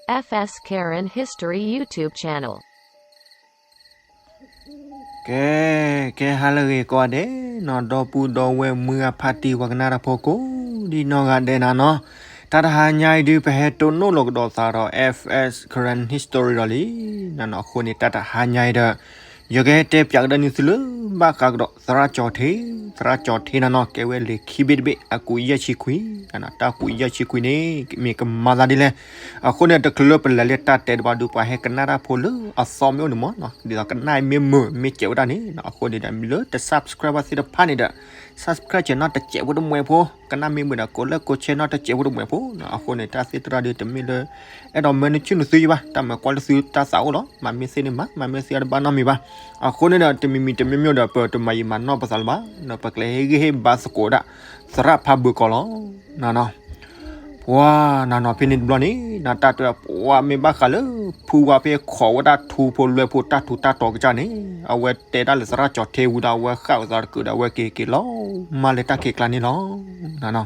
F S Karen History YouTube channel. ကဲ, ကဲဟါလၢအဂ့ၤကိးဂၤဒဲးနီၤ, ဒီပုၢ်ဒီဝဲၢ်မုၢ်ဂၤဖါတံၢ် ပှၤကနၣ်တၢ်ဖိကိးဒံနီၢ်ဂၤဒဲးနီၤနီၤ, တၢ်တဟါညါအံၤဒုး ပဟဲတိၢ်နီၣ်လိာ်ကဒီးသးဒီး F S Karen History ဒီးလံနီၤနီၤ. အဃိန့ၣ် တၢ်တဟါညါအံၤဒီး ယကဟဲတဲပၠးကဒါန့ၢ်သုလၢ ဘၣ်ဃးကဒီးသရၣ်ကၠီၤထ့, သရၣ်ကၠီၤထ့နီၤနီၤ ကဲဝဲလံာ်ခံဘ့ၣ်တဘ့ၣ် အကူးယဲၢ်ဆံခွံ, တၢ်ကူးယဲၢ်ဆံခွံန့ၣ် မ့ၢ်ကမၤသးဒ်လဲၣ်. အဃိန့ၣ် တချုးလၢပလဲၤလၢတၢ်တဲတဘၣ်ဒုး ပှၤဟဲကနၣ်တၢ်ဖိလၢအသီမ့ၢ်အိၣ်န့ၣ်မ့ၢ်နီၤ, ဒ်သိးကနၣ်မ့ၢ်မုာ် မ့ၢ်စဲးဝဲဒၣ်န့ၣ်နီၤ. အဃိန့ၣ်ဒီး လၢတ subscribe ဘၣ်သ့ၣ်တဖၣ်န့ၣ်ဒီး subscribe နီၤတစဲးဖိတမှဲးဖိ, ကနၣ်မ့ၢ်မုာ်ဒီး ကိးလၢကိး share နီၤတစဲးဖိတမှဲးဖိနီၤ. အဃိန့ၣ် တၢ်သ့ၣ်တဖၣ်ဒုး တမ့ၢ်လၢ အဲၣ်ဒိးမၢနုာ်ဆ့ၣ်နုာ်သုယဘၣ်, တၢ်မၤကွၢ်လၢသုတၢ်သးအိၣ်လီၤ. မၤမ့ၢ်သ့န့ၣ်မၤ, မၤမ့ၢ်သ့တဘၣ်နီတမံၤဘၣ်. အဃိန့ၣ်ဒီး တမံၤမံၤတမံၤမံၤဒီး ပတမၤယံာ်မၤနီၢ်ပသးလၢၤဘၣ်နီၤ, ပကလဲၤဟ့ၣ်ဂံၢ်ဟ့ၣ်ဘါသကိးဒၣ် သရၣ်ဖးဘၢၣ်ကီၤလီၤနီၤနီၤ. ပှၤနီၤနီၤ ဖဲန့ၣ်တဘျီန့ၣ်နီၤ တၢ်တဲ ပှၤမ့ၢ်ဘၣ်ဃးလၢ ဖုဝါဖဲခိးဝဲဒၣ်ထူဖိလွဲဖိတၢ်ထူးတၢ်တီၤကစၢ်န့ၣ် အဝဲတဲဒၣ်လၢသရၣ်ကၠီၤထ့ဝံၤဒီး အဝဲဃၣ်ဝဲသးတကုးဒီး အဝဲက့ၤက့ၤလီၤမၢ်လၢတၢ်ခံးကျါန့ၣ်လီၤ နီၤနီၤ.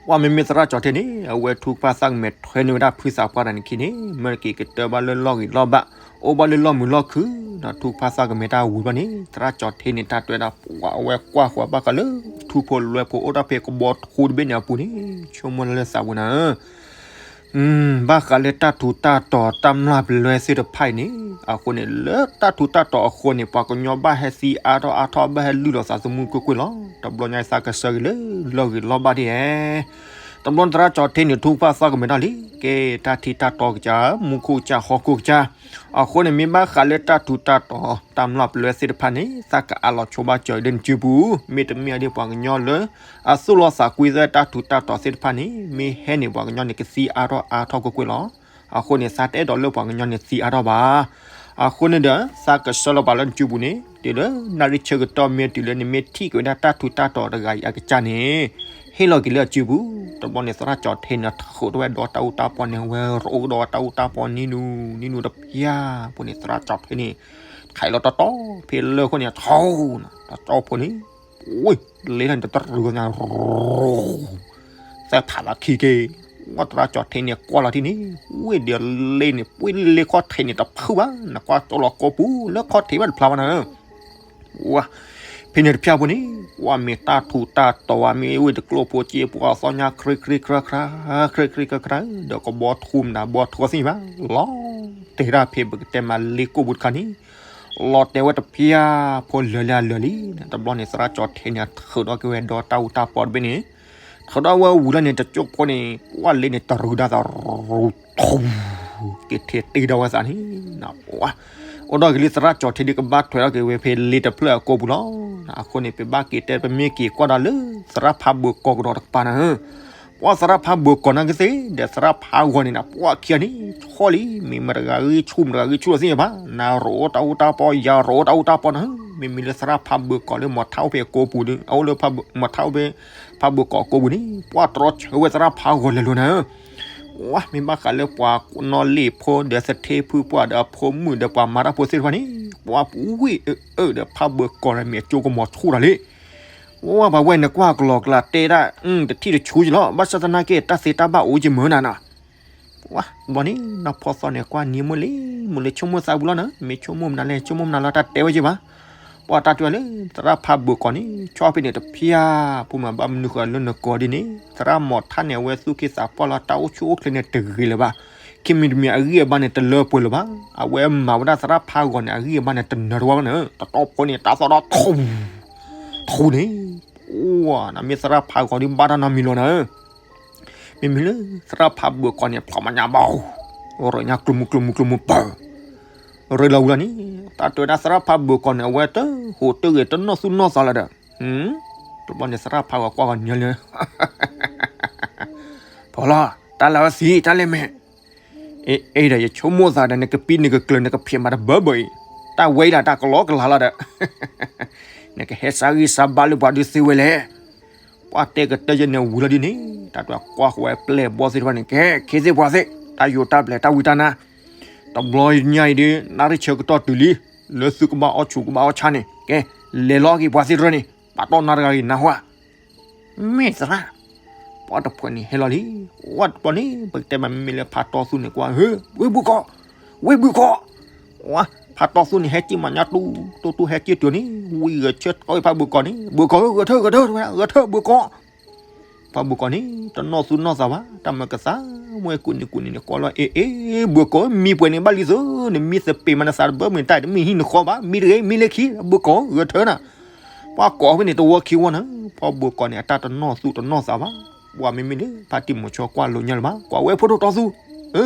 ပှၤမ့မ့ၢ်သရၣ်ကၠီၤထ့န့ၣ် အဝဲထုကဖၣ်သးကမဲာ်ထွဲန့ၢ်ဝဲဒၣ်ဖုသးပှၢ်တၢ်န့ၣ်ခံန့ၣ် မ့ၢ်တက့ၤကတၢၢ်ဘၣ်လၢလီၢ်ဂံၢ်လီၢ်ဘါ, အိၣ်ဘၣ်လၢလီၢ်မုာ်လီၢ်ခုၣ်နီၤ, ထုကဖၣ်သးကမဲာ်တၢ်ဝံၤဘျီန့ၣ် သရၣ်ကၠီၤထ့န့ၣ် တၢ်တဲဝဲဒၣ် ပှၤအဝဲကွၢ်ဃီၤဘၣ်ဃးလၢ ထူဖိလွဲဖိအိၣ်တၢ်ဖဲကဘီထူတဘ့ၣ်န့ၣ်အပူၤန့ၣ် ဆိကမိၣ်လၢလၢသးပူၤနၤ ဘၣ်ဃးလၢတၢ်ထူးတၢ်တီၤတၢ်မျၢ်ပလွဲသ့ၣ်တဖၣ်အံၤန့ၣ် အဃိန့ၣ် လၢတၢ်ထူးတၢ်တီၤအဃိန့ၣ် ပှၤကညီဘၣ်ဟဲသံအါထီၣ်အါထီၣ် ဘၣ်ဟဲလုၢ်လီၤသးသမူကွ့ၢ်ကွ့ၢ်လီၤ. တဘျီညါသးကဆှၢက့ၤလၢလီၢ်ဂံၢ်လီၢ်ဘါဒ်လဲၣ်. တဘျီန့ၣ်သရၣ်ကၠီၤထ့န့ၣ် ထုကဖၣ်သးကမဲာ်တၢ်လံ ကဲတၢ်ထံတၢ်တီကစၢ် မူခိၣ်ကစၢ် ဟီၣ်ခိၣ်ကစၢ် အဃိန့ၣ် မ့ၢ်ဘၣ်ဃးလၢတၢ်ထူးတၢ်တီၤ တၢ်မျၢ်ပလွဲသ့ၣ်တဖၣ်န့ၣ် သးကအးလီၤဆိဘၣ်စၢၤလၢနစုပူၤ, မ့တမ့ၢ်ဒ်ပှၤကညီလၢ အသူၣ်လီၤသးကွံသ့ၣ်တၢ်ထူးတၢ်တီၤသ့ၣ်တဖၣ်န့ၣ် မ့ၢ်ဟဲန့ၣ် ပှၤကညီန့ၣ်ကသံအါထီၣ်အါထီၣ်ကွ့ၢ်ကွ့ၢ်လီၤ. အဃိန့ၣ် သးတအဲၣ်ဒိးလၢပှၤကညီန့ၣ်သံအါထီၣ်ဘၣ်. အဃိန့ၣ်ဒီး သးကဆှၢလီၤပာ်လၢနစုပူၤန့ၣ် တုၤလၢနၣ်ရံၣ်ဆၢကတီၢ်မ့ၢ်တုၤလၢနမ့ၢ်ထံၣ်က့ၤဝဲဒၣ် တၢ်ထူးတၢ်တီၤတဂၤအံၤအကစၢ်န့ၣ် ဟ့ၣ်လီၤက့ၤလၢအစုပူၤ. တဘျီန့ၣ် သရၣ်ကၠီၤထ့န့ၣ် ထုးထီၣ်ဝဲဒီးတၢ်အူတၢ်ပီန့ၣ် ဝဲရိးကဒီးတၢ်အူတၢ်ပီနံၤနူၤနံၤနူၤတဖၣ်အပူၤန့ၣ် သရၣ်ကၠီၤထ့န့ၣ် ခးလီၤတီတီ ဖဲလၢခိၣ်န့ၣ် ထိးနီၤ တကၠီဖိန့ၣ် လ့ထီၣ်န့ၣ်တတရူးကညါ သဲဖးလီၤခံက့ၤ ဝဲသရၣ်ကၠီၤထ့န့ၣ် ကွၢ်လီၤထံၣ်န့ၣ် ဝ့ၢ်ဒီးလ့န့ၣ် ပှ့ၤလ့ခီၣ်ထံးန့ၣ်တဖုဘၣ် နကွၢ်ကၠီလီၤကိးပူၤ လၢခီၣ်ထံးဘၣ်တဖျါဘၣ်နၤ ဝဲ ဖဲန့ၣ်တဖၣ်အပူၤန့ၣ် ပှၤမ့ၢ်တၢ်ထူးတၢ်တီၤဝဲ မ့ၢ်ဝ့ၢ်တကျိၣ်ဖိက့ ပှၤသီညါ ခရ့ခရ့ခရါခရါ ခရ့ခရ့ခရါခရါ ဒီးကဘီထူမတၤ ဘီထူသ့ၣ်ဘၣ် လီၤတဲာ်ဒၣ်ဖဲပကတဲမးလ့ကိၣ်ပူၤတခါန့ၣ် လီၤတဲာ်ဝဲတဖၣ်ဖိလၢာ်လၢအလၢာ်လံ. တဘျီန့ၣ် သရၣ်ကၠီၤထ့န့ၣ် ထုးထီၣ်က့ၤဝဲဒီးတၢ်အူတၢ်ပီတဘ့ၣ်န့ၣ် ထုးထီၣ်ဝဲဝံၤလီၤန့ၣ် တကၠီဖိန့ၣ် ပှၤလ့န့ၣ်တရူးဒၣ်သး ထူး က့ၤထံၣ်တ့ၢ်ဒီးဝဲသးန့ၣ် အိၣ်ဒီးက့ၤလံ သရၣ်ကၠီၤထ့ဒ်ကဘၣ်ထွဲထီၣ်က့ၤဝဲဖဲလ့တဖျၢၣ်အကိာ်ပူၤလီၤ. အဃိန့ၣ် ပဘၣ်က့ၤတဲ ပမ့ၢ်က့ၤကွၢ်ဒီးလၢ သရၣ်ဖးဘၢၣ်ကီၤကဒီးတကပၤနၤ ပှၤသရၣ်ဖးဘၢၣ်ကီၤနာ်က့သ့ၣ် ဒီးသရၣ်ဖးဂီၤန့ၣ်နၤ ပှၤခံဂၤန့ၣ် ဆီလံ မ့ၢ်မတဂၤဂ့ၢ်ဆူၣ် မတဂၤဂ့ၢ်ဆူၣ်လီၤသ့ၣ်ညါဘၣ် နၤရိးတၢ်အူတၢ်ပီ ယၤရိးတၢ်အူတၢ်ပီနၤ မ့မ့ၢ်လၢသရၣ်ဖးဘၢၣ်ကီၤလၢမီၤထါအိၣ်ဖဲအကိာ်ပူၤဒီး အအိၣ်လၢမီၤထါအိၣ်ဖဲ ဖးဘၢၣ်ကီၤအကိာ်ပူၤန့ၣ် ပှၤတြီဆၢဝဲသရၣ်ဖးဂီၤလဲၤလိၤနၤ ဝဲမ့ၢ်ဘၣ်ဃးလၢပှၤနီၣ်လ့ၣ်ဖိဒီးသထ့ဖုပှၢ်ဒီးအဖိမုၣ်ဒီးပှၤမၤတၢ်ဖိသ့ၣ်တဖၣ်န့ၣ် ပှၤဝ့ၢ်အၢအၢဒီးဖးဘၢၣ်ကီၤန့ၣ်မ့ၢ်အကၠိကမီၤဆူၣ်တၢ်လံ ဝဲပှၤဝဲန့ၣ်ကွၢ်ကလီၤကလးတဲဒၣ် တထံၣ်တဆူက့လီၤ ဘၣ်ဆၣ်သနာ်က့ တၢ်သ့တၢ်ဘၣ်အိၣ်က့ၤမုာ်နၤနီၤ ဝဲဘီန့ၣ် နီၢ်ဖီသီန့ၣ် ကွၢ်နံၤမုၢ်လံ မုၢ်လၢဆိကမိၣ်သးဝံၤလီၤနၤ မ့ၢ်ဆိကမိၣ်မနုၤလဲၣ် ဆိကမိၣ်မနုၤလီၤ တၢ်တဲဝဲက့ၤဘၣ် ပှၤတၢ်တဲဝဲလၢ သရၣ်ဖးဘၢၣ်ကီၤန့ၣ် ဆီဖဲန့ၣ်တဖၣ် ဖိမုၣ်ဘၣ်မနုၤဃီလၢနကီၤဒ်န့ၣ် သရၣ်မီၤထါန့ၣ် အဝဲသူၣ်က့သးပှၢ်လီၤ တၢ်အိၣ်ဆူၣ်အိၣ်ချ့န့ၣ်တဂ့ၤလၢၤဘၣ် ခံမံၤတမံၤအဂံၢ်အဘါန့ၣ် တလၢပှဲၤလၢၤဘၣ် အဝဲမၤဝဲဒၣ်သရၣ်ဖးဂီၤန့ၣ် အဂံၢ်အဘါန့ၣ် တနၢၤတဝါဘၣ်နၤ တတီဖိန့ၣ် တၢ်သီၣ်ဒီး ထူန့ၣ် နမ့ၢ်သရၣ်ဖးဂီၤဒ်ဘၣ်တၢ်နီတမံၤလီၤနၤ မ့မ့ၢ်လၢသရၣ်ဖးဘၢၣ်ကီၤန့ၣ် ဖျီမညါဘၣ် ရၢညါကျိၤမုၢ်ကျိၤမုၢ်ကျိၤမုၢ်ပၢၢ် ရၢလီၤဝံၤလီၤန့ၣ် တၢ်တဲဝဲဒၣ်သရၣ်ဖးဘၢၣ်ကီၤန့ၣ် အဝဲတဟူးတဂဲၤတနီၣ်သူၣ်နီၣ်သးလၢၤဒီး တဘျီန့ၣ်သရၣ်ဖးဂီၤကွၢ်ဂီၤညီလၢ ဖီလီၤ တၢ်လၢဝဲသံ တၢ်လဲၣ်မ့ၢ် အ့ အ့ဒီးယဆိကမိၣ်သးဒီး နကပံနကကျၢၤ နကဖံးမၤတဘၢဘၢအံၤ တၢ်ဝဲအံၤဒၣ်တၢ်ကလီကလီလီၤဒီး နကဟဲစါဂံၢ်စါဘါလၢပှၤဒုးသ့ဝဲလဲၣ် ပှၤတဲကတၢၢ်ယဲၢ်န့ၣ်ဝံၤလီၤဒ်န့ၣ် တၢ်တကွၢ်ဃီဝဲပျဲၢ်ဘီသ့ၣ်တဖၣ်န့ၣ် ကဲ ခ့သ့ၣ်ပှၤသ့ၣ် တၢ်ယိးတၢ်ပျဲၤ တၢ်ဝံတၢ်နါ တဘျီညါအံၤဒ် နၣ်ရံၣ်ဆၢကတီၢ်တုၤလံ လၢသုကဘၣ်အီၣ်ဆူၣ်ကဘၣ်အီၣ်ဆါန့ၣ် ကဲ လဲၤလီၤက့ၤပှၤသ့ၣ်တဖၣ်န့ၣ် ပာ်တီၢ်နါတဂၤဂ့ၤနါဟူဧါ မ့ၢ်သရၣ်, ပှၤတဖှဲးန့ၣ်ဟဲလီၤလံ. ဝဲတဘျီန့ၣ် ပကတဲမ့မ့ၢ်လၢဖါတီသူန့ၣ်ကွၢ်, ဝ့ၢ်ဘုၣ်ကီး, ဝ့ၢ်ဘုၣ်ကီး, ဝဲ ဖါတီသူန့ၣ် ဟဲက့ၤမၤညါတူ, တူတူဟဲက့ၤတုၤန့ၣ် ဝံဂဲၤဆၢထၢၣ်ဖါဘုၣ်ကီးန့ၣ်, ဘုၣ်ကီးဧၢ ဂဲၤထၢၣ် ဂဲၤထၢၣ် ဂဲၤထၢၣ်ဘုၣ်ကီး. ဖါဘုၣ်ကီးန့ၣ် တနီၣ်သူၣ်နီၣ်သးဘၣ်, တၢ်မၤကသးဝဲကူၣ်န့ၣ်ကူၣ်န့ၣ်န့ၣ် ကွၢ်လီၤ အ့ အ့ ဘုၣ်ကီး မံပှဲၤန့ၣ်ဘၣ်လံသု, နမံသပ့ၤမးနသးတဘၢမုၢ်တၢ် တမ့ၢ်ဟံၣ်နဃီဘၣ်, မံတဂ့ၤ မံလၢခံ ဘုၣ်ကီးဧၢ ဂဲၤထၢၣ်နၤ. ပှၤကိးဖဲန့ၣ်တဝီခံဝီနၤ, ဖါဘုၣ်ကီးန့ၣ် အတၢ်တနီၣ်သူၣ်တနီၣ်သးဘၣ်. ပှၤမ့မ့ၢ်လၢဖါတံၢ်မုာ်ဆိကွၢ်လိာ်ညါလၢၤဘၣ်, ကွၢ်ဝဲဖိဒိၣ်တီသူ,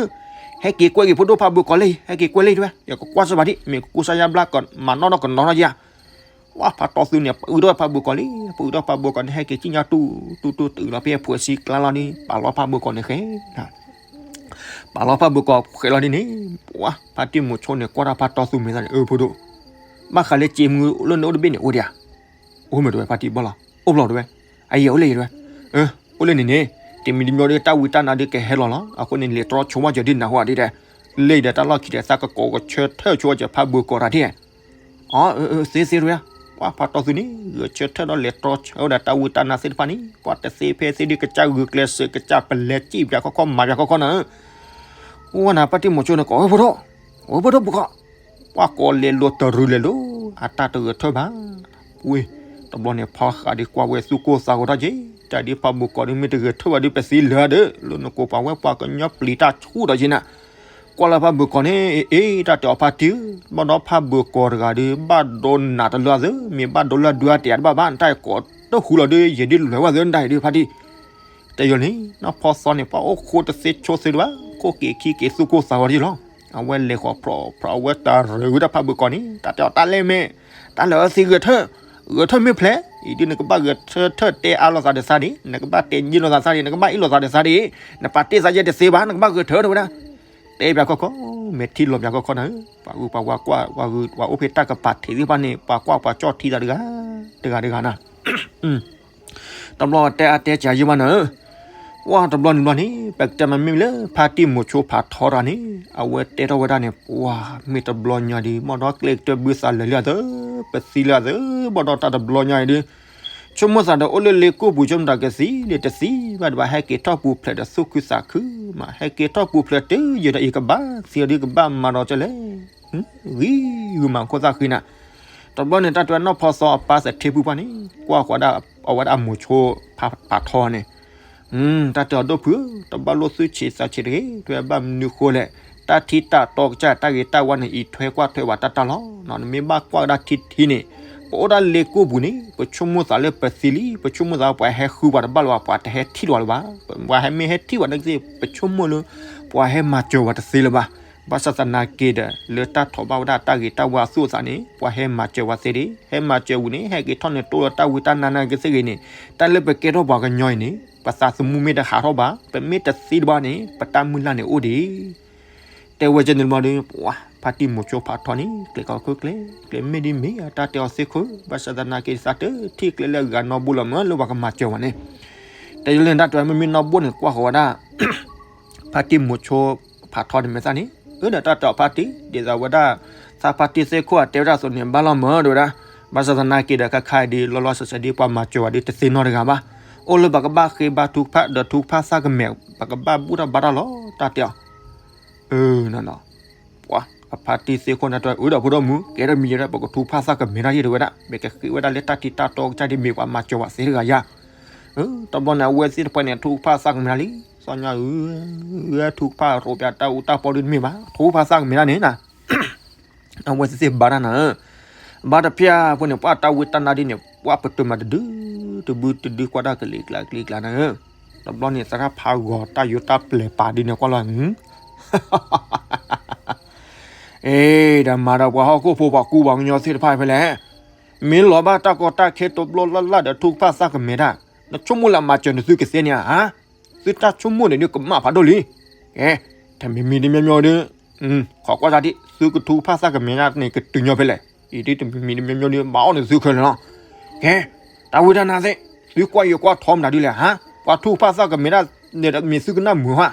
ဟဲက့ၤကွဲက့ၤဖိဒိၣ်ဖါဘုၣ်ကီးလၢအံၤ, ဟဲက့ၤကွဲလၢအံၤတဲဝဲ, ယကကွၢ်စၢၤဘၣ်ဒံး, မ့ၢ်ကကူစါယါဘျါ မၤနီၣ်ထီၣ်ကနီၤထီၣ်ယါ. ဝဲဖါတီသူန့ၣ် ပအုးထီၣ်ဖါဘုၣ်ကီးလံ, ပအုးထီၣ်ဖါဘုၣ်ကီးန့ၣ် ဟဲက့ၤကံၣ်ညါတူတူတူ တအုးလီၤဖဲအဖိအဆံကျါလီၤန့ၣ် ပာ်လီၤဖါဘုၣ်ကီးန့ၣ်ဃဲ, ပာ်လီၤဖါဘုၣ်ကီးဃဲလီၤဒ်န့ၣ်, ဝဲဖါတံၢ်မုာ်ဆိန့ၣ် ကွၢ်တၢ်ဖါတီသူမဲာ်သၣ်န့ၣ်, အၢ ဖိဒိၣ်, ဘၣ်ဃးလၢစ့မုၢ်လၢနအိၣ်တဘ့ၣ်န့ၣ် အိၣ်ဒံးဧါ. အိၣ်မ့ၢ်တဲဝဲဖါတံၢ်ဘီလီၤ, အိၣ်ဘျီတဲဝဲ, အယဲၢ်အိၣ်လၢယတဲဝဲ, အိၣ်လၢန့ၣ်န့ၣ်, တမံၤတမံၤဒီးတၢ်ဝံတၢ်နါဒုးကဟဲလီၤလီၤ, အဃိန့ၣ် လဲၤတြီဆိဝဲစၢၤဒ်နၢ်ဟူဒ်တဲ, လၢအံၤဒီးတၢ်လီၢ်ခံဒီးသးကကိးကဆၢထၢၣ်ဆိဝဲစၢၤဖါဘုၣ်ကီးတၢ်ဒ် အၢ သ့သ့တဲဝဲ, ပှၤဖါတီသူန့ၣ် ဂဲၤဆၢထၢၣ်ဒီးလဲၤတြီဆၢဝဲဒၣ်တၢ်ဝံတၢ်နါသ့ၣ်တဖၣ်န့ၣ် ပှၤတသ့ဖဲသ့ဒ်ကစၢ်ဂုာ်ကျဲးစၢး ကစၢ်ပလဲၤစံၣ်ပၠးခီခီမၤပၠးခီခီနၤ, ဝဲနၤဖါတံၢ်မုာ်ဆိန့ၣ်ကိးဝဲဖိဒိၣ်, ဝဲဖိဒိၣ်ဘုၣ်ကီး, ပှၤကိးလဲၤလိာ်တရူးလဲၤလိာ် အတၢ်တဂဲၤထၢၣ်ဘၣ်, ဝ့ၢ်, တဘျီန့ၣ်ဖီဃးဒ်ကွၢ်ဝဲသူၣ်ကိၢ်သးဂီၤထီၣ်က့ၤ, တၢ်ဒ်ဖါဘုၣ်ကီးဒ်မ့ၢ်တဂဲၤထၢၣ်ဘၣ်ဒ်ပသံလၢာ်ဒီး လၢနကိးပှၤဝဲပှၤကညီပျံၤတၢ်ဆူၣ်ဒီးက့နၤ ကွၢ်လၢဖါဘုၣ်ကီးန့ၣ် အ့ တၢ်တဲအီၤဖါတံၢ်, ဘၣ်ဒီးဖါဘုၣ်ကီးတဂၤဒီး ဘၣ်ဒိနးတလၢအသး, မ့ၢ်ဘၣ်ဒိလၢအဒုအတဲာ်တဘၣ်ဘၣ်, နတၢ်ကိးတဃူလီၤဒီး ယဲဒ်လဲၤဝဲသ့နတၢ်အံၤဒ်ဖါတံၢ်, တဲယိာ်န့ၣ် နီၢ်ဖီသီန့ၣ် ပှၤအိၣ်ခိးတသ့ဆိသ့တဘၣ်, ခိၣ်က့ၤခံက့ၤသူၣ်ကိၢ်သးဂီၤဒ်လီၤ. အဝဲလဲၤဃီၤဖြီဖြီအဝဲတၢ်ရၢဂုာ်တၢ်ဖါဘုၣ်ကီးန့ၣ် တၢ်တဲအီၤတၢ်လဲၣ်မ့ၢ်, တၢ်လၢအသ့ဂဲၤထၢၣ်, ဂဲၤထၢၣ်မ့ၢ်ဖျဲး, အံၤဒ်နကဘၣ်ဂဲၤထၢၣ်ထၢၣ်တဲအါလိာ်သးဒီးသးဒံး, နကဘၣ်တဲညံလိာ်သးသးဒံး, နကဘၣ်အ့ၣ်လိာ်သးဒီးသးဒံး, နပာ်တ့ၢ်သးယဲတသ့ဘၣ်, နကဘၣ်ဂဲၤထၢၣ်တဲဝဲဒၣ်, တဲပၠးခီခီ, မဲာ်ထံလီၤပၠးခီခီနၤ, ပှၤဂုၤပှၤဝါကွၢ်, ပှၤဂုၤပှၤအိၣ်ဖဲတၢ်ကပၤထံးသ့ၣ်တဖၣ်န့ၣ် ပှၤကွၢ်ပှၤကၠီၣ်ထံသးတဂၤ, တဂၤတဂၤနၤ တဘျီတဲအါတဲစှၤယံဘၣ်နၤ, ဝဲတဘျီန့ၣ်ဘျီန့ၣ် ပကတဲမ့မ့ၢ်လၢဖါတံၢ်မုာ်ဆိဖးထီတဂၤန့ၣ် အဝဲတဲထီၣ်ဝဲဒၣ်န့ၣ် ပှၤမ့ၢ်တဘျီညါဒီး ဘၣ်ဒီးကျဲကတၢၢ်ဘုသးလၢာ်လံအသး, ပသံလၢအသး, ဘၣ်ဒီးတၢ်တဘျီညါအံၤဒီး ဆိကမိၣ်သးဒီးအိၣ်လၢလ့ကိၢ်ပူၤ ဆိကမိၣ်တၢ်ကသံလၢတသံဘၣ်ဒံးဘၣ် ဟဲက့ၤထီၣ်ပူၤဖျဲးဒီးသူၣ်ခုသးခုမး, ဟဲက့ၤထီၣ်ပူၤဖျဲးတုၤယဲဒီးအံၤကဘၣ်သံအီၤဒ်ကဘၣ်မၤဒီးကလဲၣ် ဂံၢ်ဂုာ်မၤခိၣ်သၣ်ဃံနၤ, တဘျီန့ၣ်တၢ်တဲနီၢ်ဖီသီအပၢ်သထ့ဖုပှၢ်န့ၣ် ကွၢ်ဃီဒၣ်အဝဲဒၣ်အမိၤဆိဖးထီန့ၣ်, တၢ်တဲအီၤဒိၣ်ဖုဧၢ, တဘၣ်လိၣ်သုးဆံးသးဆံးတဂ့ၤ, တဲဘၣ်မနုၤဃိလဲၣ်, တၢ်ထံတၢ်တီကစၢ်တၢ်ဂ့ၤတၢ်ဝါန့ၣ် အံးထွဲကွၢ်ထွဲဝဲတၢ်တၢ်လီၤ, နမ့ၢ်ဘၣ်ကွၢ်ကဒါထံထံန့ၣ်, ပအိၣ်ဒၣ်လ့ကိၢ်ပူၤန့ၣ် ပဆိကမိၣ်သးလၢပသံလံ, ပဆိကမိၣ်သးပှၤဟဲဃုပှၤတဘၣ်လၢၤဘၣ်, ပှၤတဟဲထံၣ်လီၤလၢၤဘၣ်, ပှၤဟဲမ့ၢ်ဟဲထံၣ်ဝဲန့ၣ်ကသ့ၣ် ပဆိကမိၣ်လၢ ပှၤဟဲမၤစၢၤဝဲတသ့လၢၤဘၣ်, ဘၣ်ဆၣ်သနာ်က့ဒီး လၢတၢ်ထီၣ်ဘၣ်ဝဲဒၣ်တၢ်ဂ့ၤတၢ်ဝါအသူၣ်အသးန့ၣ် ပှၤဟဲမၤစၢၤဝဲသ့ဒံး, ဟဲမၤစၢၤဝံၤန့ၣ် ဟဲက့ၤထီၣ်န့ၣ်တိၢ်လၢတၢ်ဝံတၢ်နါနာ်က့သ့ၣ်ဂ့ၤန့ၣ်, တၢ်လၢပကဲထီၣ်ပှၤကညီအံၤန့ၣ် ပသးသမူမ့ၢ်တဟးထီၣ်ဘၣ်, ပမ့ၢ်တသံတဘၣ်န့ၣ် ပတၢ်မုၢ်လၢ်န့ၣ်အိၣ်ဒံး တဲဝဲကဲန့ၣ်တဘျီဒီး ပှၤဖါတံၢ်မိၤဆိဖးထီန့ၣ် ကျဲၤကီၢ်ခိၣ်ကျဲ, ကျဲၤမ့ၢ်ဒ်မ့ၢ်အတၢ်တဲအီၤသ့ၣ်ခိၣ်, ဘၣ်ဆၣ်သနာ်က့သးတထံၣ်ကျဲလၢအဂၤနီတဘိလီၤမးလၢပှၤကမၤစၢၤဝဲန့ၣ်, တဲယလၢတၢ်တဲဝဲမ့မ့ၢ်နီတဘိန့ၣ် ကွၢ်ဃီၤဝဲဒၣ် ဖါတံၢ်မိၤဆိဖးထီန့ၣ်မဲာ်သၣ်န့ၣ်, အၢ ဒီးတၢ်တဲအီၤဖါတံၢ် ဒ်သိးဝဲဒၣ် သးဖါတံၢ်သ့ၣ်ခိၣ်အတဲဝဲဒၣ်အသိးန့ၣ် ဘၣ်လီၤမးတဲဝဲဒၣ်, ဘၣ်ဆၣ်သနာ်က့ဒီးခါခါအံၤဒ် လီၤလီၤဆဲးဆဲးဒ်ပှၤမၤစၢၤဝဲဒ်တသ့နီတဂၤဘၣ်, အိၣ်လၢပကဘၣ်ဃ့ဘါထုကဖၣ်ဒီးထုကဖၣ်သၣ်ကမဲာ် ပကဘၣ်ဘူၣ်ထီၣ်ဘါထီၣ်လီၤ တၢ်တဲအီၤ အၢနီၢ်နီၢ်, ပှၤအဖါတံၢ်သ့ၣ်ခိၣ်န့ၣ်တဲ အၢ ဒီးဖိဒိၣ်မုၣ် ကဲထီၣ်မံၤယဲဒၣ် ပကထုကဖၣ်သၣ်ကမဲာ်တၢ်ယဲၢ်တဲဝဲဒၣ်, မ့ၢ်ကဃ့ဝဲဒၣ်လၢတၢ်ထံတၢ်တီကစၢ်ဒ်မ့ၢ်ပှၤမၤစၢၤဝဲသ့တဂၤယါ, တဘျီန့ၣ် အဝဲသ့ၣ်တဖၣ်န့ၣ် ထုကဖၣ်သၣ်ကမဲာ်တၢ်လံ, စီၤညါအု ထုကဖၣ်ရိးပၠးတၢ်အူတၢ်ပီဒ်တမ့ၢ်ဘၣ်, ထုကဖၣ်သၣ်ကမဲာ်တၢ်န့ၣ်နၤ အဝဲသ့ၣ်သ့ၣ်ဘါတၢ်နၤ, ဘၣ်တဖၣ်ဖိန့ၣ် ပှၤတၢ်ဝံတၢ်နါဒ်န့ၣ် ပှၤပတုာ်မးတဒု, တဘုတဒုကွၢ်တၢ်ကလံၤကျါကလံၤကျါနၤ, တဘျီန့ၣ် သရၣ်ဖးဂီၤတၢ်ယိၤတၢ်ပျဲၤပာ်ဒ်န့ၣ်ကွၢ်လီၤ, အ့ ဒီးမၤဒီးပှၤဟီၣ်ခိၣ်ဖိပှၤကူပှၤကညီသ့ၣ်တဖၣ်ဖဲလဲၣ်, မ့ၢ်လီၤဘၣ်တၢ်ကီတၢ်ခဲတဘျီလၢ်လၢ်ဒီးထုကဖၣ်သၣ်ကမဲာ်တၢ်, နဆိကမိၣ်လၢအမၤစၢၤနသုကသ့န့ၣ်ဧါ, သုတၢ်ဆိကမိၣ်န့ၣ်ဒ်ကမၣ်ဖးဒိၣ်လံ, ကဲ, တမံၤမံၤတမံၤမံၤဒီး ခိးကွၢ်တၢ်ဒ် သုကထုကဖၣ်သၣ်ကမဲာ်တၢ်န့ၣ် ကတုၤညီဖဲလဲၣ်, အံၤဒ်တမံၤမံၤတမံၤမံၤဒီး ဘၣ်အီၣ်န့ၣ်သုခဲလၢာ်လီၤ, ကဲ, တၢ်ဝံတၢ်နါသ့ၣ်, သုကွၢ်ယိၤကွၢ်ထီမတၤဒ်လဲၣ်ဧါ, ပှၤထုကဖၣ်သၣ်ကမဲာ်တၢ်န့ၣ်ဒီးမ့ၢ်သုကနၣ်မုာ်ဧါ,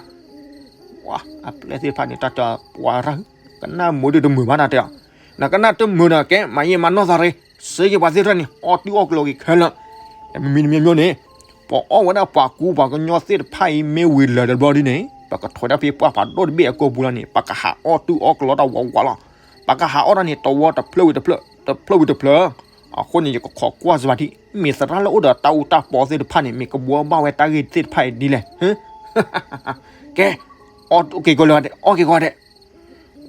ပှၤအပျဲၢ်သ့ၣ်တဖၣ်န့ၣ် တၢ်တဲပှၤရၢ်, ကနၣ်မုာ်ဒ်တမုာ်ဘၣ်တၢ်တဲအီၤ, နကနၣ်တမုာ်ဒီးကဲ မၤယံာ်မၤနီၢ်သးရ့, စ့ယပှၤသ့ၣ်တဖၣ်န့ၣ် အီၣ်တုၤအီၣ်ကျိၤက့ၤခဲလၢာ်, တမံၤမံၤတမံၤမံၤန့ၣ် ပအီၣ်ဝဲဒၣ်ပှၤကူပှၤကညီသ့ၣ်တဖၣ်အံၤ မ့ၢ်ဝံၤလၢာ်တဘျီဒ်န့ၣ် ပကထွဲးဒၣ်ဖဲပှၢ်ဖးဒိၣ်တဘ့ၣ်အကိာ်ပူၤလီၤန့ၣ် ပကဟးအီၣ်တူၢ်အီၣ်ကလီတၢ်ဝးဝးလီၤ. ပကဟးအီၣ်တၢ်န့ၣ် တဝီတဖျၢၣ်ဝံၤတဖျၢၣ် တဖျၢၣ်ဝံၤတဖျၢၣ်. အဃိန့ၣ် ယကခိးကွၢ်စှၤထံ မ့ၢ်သရၣ်လၢအိၣ်ဒီးတၢ်အူတၢ်ပီသ့ၣ်တဖၣ်န့ၣ် မ့ၢ်ကဘှီဘၣ်ဝဲတၢ်ဂ့ၢ်သ့ၣ်တဖၣ်အံၤဒ်လဲၣ်. ကဲ, အီၣ်က့ၤကီးလၢၤဒဲး အီၣ်က့ၤကီးဒဲး.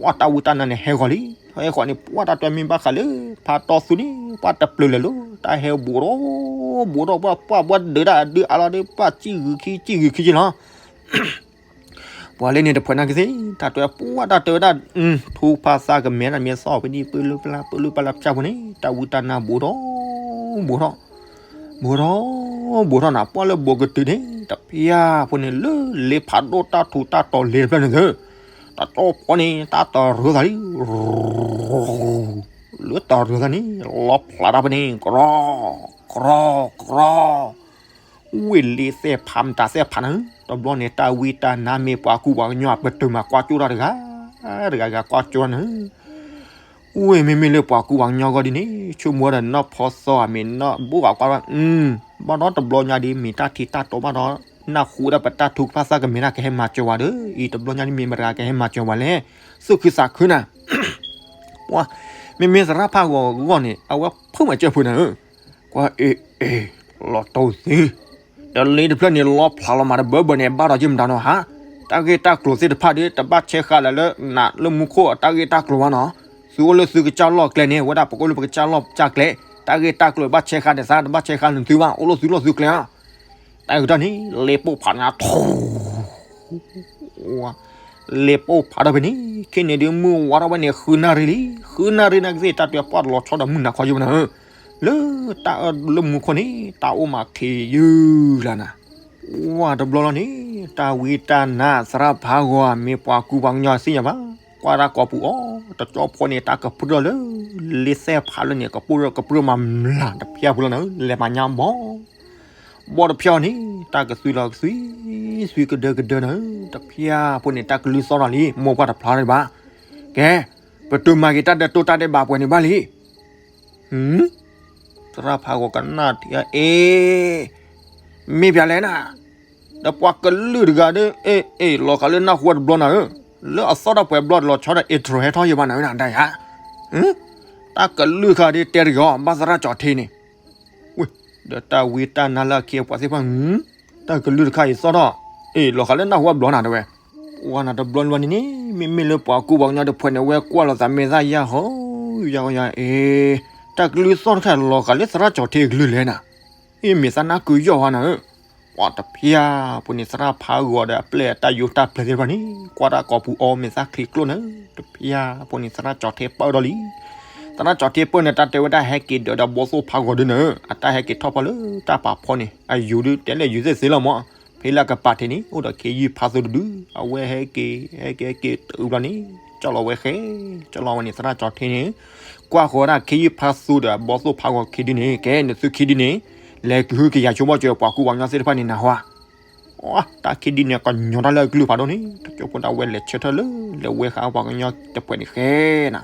ပှၢ်တၢ်ဝံတၢ်နါန့ၣ်ဟဲဂီၤလံ. ဟဲဂီၤန့ၣ် ပှၢ်တၢ်တွဲမ့ၢ်ဘၣ်ဃးလၢ ဖးတီသူန့ၣ် ပှၢ်တပျၢၤလၢာ်လီၤ. တၢ်ဟဲဘူးထီၣ် ဘူးထီၣ် ပှၢ် ပှၢ်ပှၢ်ဒုးတၢ်ဒုးအါလီၤဒီး ပှၢ်စံၣ်ဂုာ်ခံ စံၣ်ဂုာ်ခံက့လီၤ. ပှၤလၢန့ၣ်တဖှဲးနာ်က့သ့ၣ် တၢ်တွဲပှၢ်တၢ်တဲဝဲဒၣ် ထူဖးသးကမဲာ်တၢ်မ့ၢ်သီၣ်ဖဲဒ် ပၢလုၢ်ပလၢ် ပၢလုၢ်ပလၢ်ဖၠၣ်ဖိန့ၣ် တၢ်ဝံတၢ်နါဘူးထီၣ် ဘူးထီၣ် ဘူးထီၣ် ဘူးထီၣ်နၤ ပှၢ်လၢဘူးကတုၤန့ၣ် တဖၠၣ်ဖိန့ၣ် လၢလ့ဖးဒိၣ်တၢ်ထူးတၢ်တီၤလ့တဖျၢၣ်န့ၣ်သ့ၣ် တၢ်တီဖီန့ၣ် တၢ်တရၢသးလံ လၢတၢ်ရၢသးန့ၣ် လီဖျးတၢ်ဖဲန့ၣ် ကရီ ကရီ ကရီ ဝ့ၢ်လ့သဲၣ်ဖးမတၤသဲၣ်ဖးနၤ, တဘျီန့ၣ် တၢ်ဝံတၢ်နါမ့ၢ်ပှၤကူပှၤကညီ ပတုာ်မၤကွၢ်ကၠိတၢ်တဂၤ တဂၤဂၤကွၢ်ကၠိတၢ်နၤ, ဝ့ၢ်မ့မ့ၢ်လၢပှၤကူပှၤကညီဂီၢ်ဒ်န့ၣ် ဆိကမိၣ်ဝဲဒီးနီၢ်ဖီသီဧါ မ့ၢ်နီၢ်ဘိၣ်ဂၤကွၢ်ဘၣ်, ဘၣ်ဒီးတဘျီညါဒ်မ့ၢ်တၢ်ထံးတၢ်တီဘၣ်ဒီး နၢ်ဟူဝဲဒၣ်ပတၢ်ထုကဖၣ်သၣ်ကမဲာ်တၢ်ကဟဲမၤစၢၤဝဲဒီး အံၤတဘျီညါဒ်မ့ၢ်မတၤဂၤကဟဲမၤစၢၤဝဲလဲၣ်, သူၣ်ခုသးခုနၤ ပှၤ မ့မ့ၢ်သရၣ်ဖးဂီၤဂီၢ်န့ၣ် အဝဲဖုၣ်မၤစၢၤဖုနၤဧၢ, ကွၢ်အ့ၣ်အ့ၣ် လီၤတိၢ်သ့, ဒီးလ့တဖျၢၣ်န့ၣ် လီဖျးလီၤမးတဘၢဘၢန့ၣ် ဘၣ်ဒီးယမတၤနီၤဟါ, တၢ်ဂ့ၢ်တၢ်ကျိၤသ့ၣ်တဖၣ်ဒီး တဘၣ်ဆဲးဃာ်လၢ်လၢနးလၢမူခိၣ်အတၢ်ဂ့ၢ်တၢ်ကျိၤဘၣ်နီၤ, သုအိၣ်လၢသုကစၢ်လီၢ်ကျဲန့ၣ် ဝဲဒၣ်ပကအိၣ်လၢပကစၢ်လီၢ်ကစၢ်ကျဲ, တၢ်ဂ့ၢ်တၢ်ကျိၤဘၣ်ဆဲးဃာ်န့ၣ်သး တဘၣ်ဆဲးဃာ်န့ၣ်သုဘၣ် အိၣ်လၢသုလီၢ်သုကျဲလီၤ. တၢ်အုးတၢ်န့ၣ် လ့ပိၢ်ဖးနၤထူ လ့ပိၢ်ဖးထီၣ်ဖဲန့ၣ် ခဲန့ၣ်ဒုးမုၢ်ဝါထီၣ်ဝဲန့ၣ် ဃုနၣ်ရံၣ်လံ, ဃုနၣ်ရံၣ်နာ်က့သ့ၣ် တၢ်တွဲပှၢ်တလီၤဆီဒီးမုၢ်နၤခီယိဘၣ်နၤဧၢ, လၢတၢ်အၢလၢမူခိၣ်န့ၣ် တၢ်အိၣ်မးချ့ယုၢ်လၢနၤ, ဝဲတဘျီလီၤန့ၣ် တၢ်ဝံတၢ်နါသရၣ်ဖးဂီၤမ့ၢ်ပှၤကူပှၤကညီသ့ၣ်ညါဘၣ်, ကွၢ်တၢ်ကိာ်ပူၤအီၤ တကၠီဖီန့ၣ် တၢ်ကပြုၢ်ထီၣ်လၢ လ့သဲၣ်ဖးလၢန့ၣ် ကပြုၢ်ထီၣ်ကပြုၢ်မးမျးတဖၠၣ်ဖိလီၤနၤဧၢ, လဲၤမၤညါဘီ ဘီတဖျၢၣ်အီၤန့ၣ် တၢ်ကသွံလီၤကသွံ, သွံကဒၢကဒၢနၤဧၢ, တဖၠၣ်ဖိန့ၣ် တၢ်ကလုၢ်သီၣ်ထီၣ်လံ, မိၢ်ပှၢ်တဖျါဒံးဘၣ်, ကဲ, ပတုာ်မၤက့ၤတၢ်ဒဲးတိၢ်တၢ်ဒဲးဘးပှဲၤန့ၣ်ဘၣ်လံ, သရၣ်ဖးဂီၤကနၣ်ထံအီၤ အ့, မ့ၢ်ပျၢ်လဲၣ်နၤ, ဒီးပှၤကလုာ်တဂၤဒီး အ့ အ့ လီၤဃာ်လၢနၢ်ဟူဝဲတဘျီနၤဧၢ, လၢအသီၣ်ထီၣ်ပှဲၤဘျီတလီၤဆီဒီး အ့တြိၤဟဲထီၣ်ယဘၣ်နၤဧၢနၤ ဒ်ယါ, တၢ်ကလုၢ်တခါဒီးတဲတဂ့ၤအီၤ ဘၣ်သရၣ်ကၠီၤထ့န့ၣ် ဝ့ၢ်, ဒီးတၢ်ဝံတၢ်နါလၢအခံအပှၤသ့ၣ်တဖၣ်, တၢ်ကလုၢ်တခါအံၤသီၣ်ထီၣ်, အ့ၣ် လီၤဃာ်လၢနၢ်ဟူအဘျီနၤတဲဝဲ, ပှၤနၤတဘျီဘျီန့ၣ်န့ၣ် မ့မ့ၢ်လၢပှၤကူပှၤကညီတဖှဲးန့ၣ် ဝဲကွၢ်လိာ်သးမဲာ်သၣ်ယၢ်ဟီ, ယၢ်ဟီယၢ် အ့ၣ်, တၢ်ကလုၢ်သီၣ်တခါလီၤဃာ်လၢသရၣ်ကၠီၤထ့အကလုၢ်လဲၣ်နၤ, အ့ၣ်မ့ၢ်သးနၢ်ကုယီၢ်ဟီနၤဧၢ, ပှၤတဖၠၣ်ဖိန့ၣ် သရၣ်ဖးဂီၤဒီးအပျဲၢ်တၢ်ယိးတၢ်ပျဲၤသ့ၣ်တဖၣ်န့ၣ် ကွၢ်တၢ်ကိာ်ပူၤအီၤမဲာ်သၣ်ချ့ကျိၣ်နၤ, တဖၠၣ်ဖိန့ၣ် သရၣ်ကၠီၤထ့ပၢၢ်ထီၣ်လံ သရၣ်ကၠီၤထ့ပၢၢ်န့ၣ် တၢ်တဲဝဲဒၣ်ဟဲက့ၤဒီးဒီးဘီသိၣ်ဖးဂီၤဒုန့ၣ် အတၢ်ဟဲက့ၤထီၣ်ဖီလၢတၢ်ပာ်ဖီန့ၣ် အယူၤဒုတဲလၢယူၤသ့ၣ်သ့လီၤမး, ဖဲလၢကပာ်ထံးန့ၣ် အိၣ်ဒီးခ့ယုၢ်ဖးသိတဒု, အဝဲဟဲက့ၤ ဟဲက့ၤဟဲက့ၤတုၤဘျီန့ၣ် ကၠီၣ်လီၤဝဲဃဲ, ကၠီၣ်လီၤဝဲန့ၣ် သရၣ်ကၠီၤထ့န့ၣ် ကွၢ်ဃီၤဝဲဒၣ်ခ့ယုၢ်ဖးသိဒီးဘီသိၣ်ဖးဂီၤခံဒုန့ၣ် ကဲနသုခံဒုန့ၣ် လဲၤကဟုကယာ်ဆိဘီၣ်စၢၤပှၤကူပှၤကညီသ့ၣ်တဖၣ်န့ၣ်နၢ်ဟူဧါ အတၢ်ခံဒုန့ၣ် ကညီတၢ်လၢအကလုၢ်ဖးဒိၣ်န့ၣ် တကၠိဖိဒၣ်ဝဲလဲၤဆၢထၢၣ်လၢ လဲၤဝဲဃာ်ပှၤကညီတဖှဲးန့ၣ်ဃဲနၤ,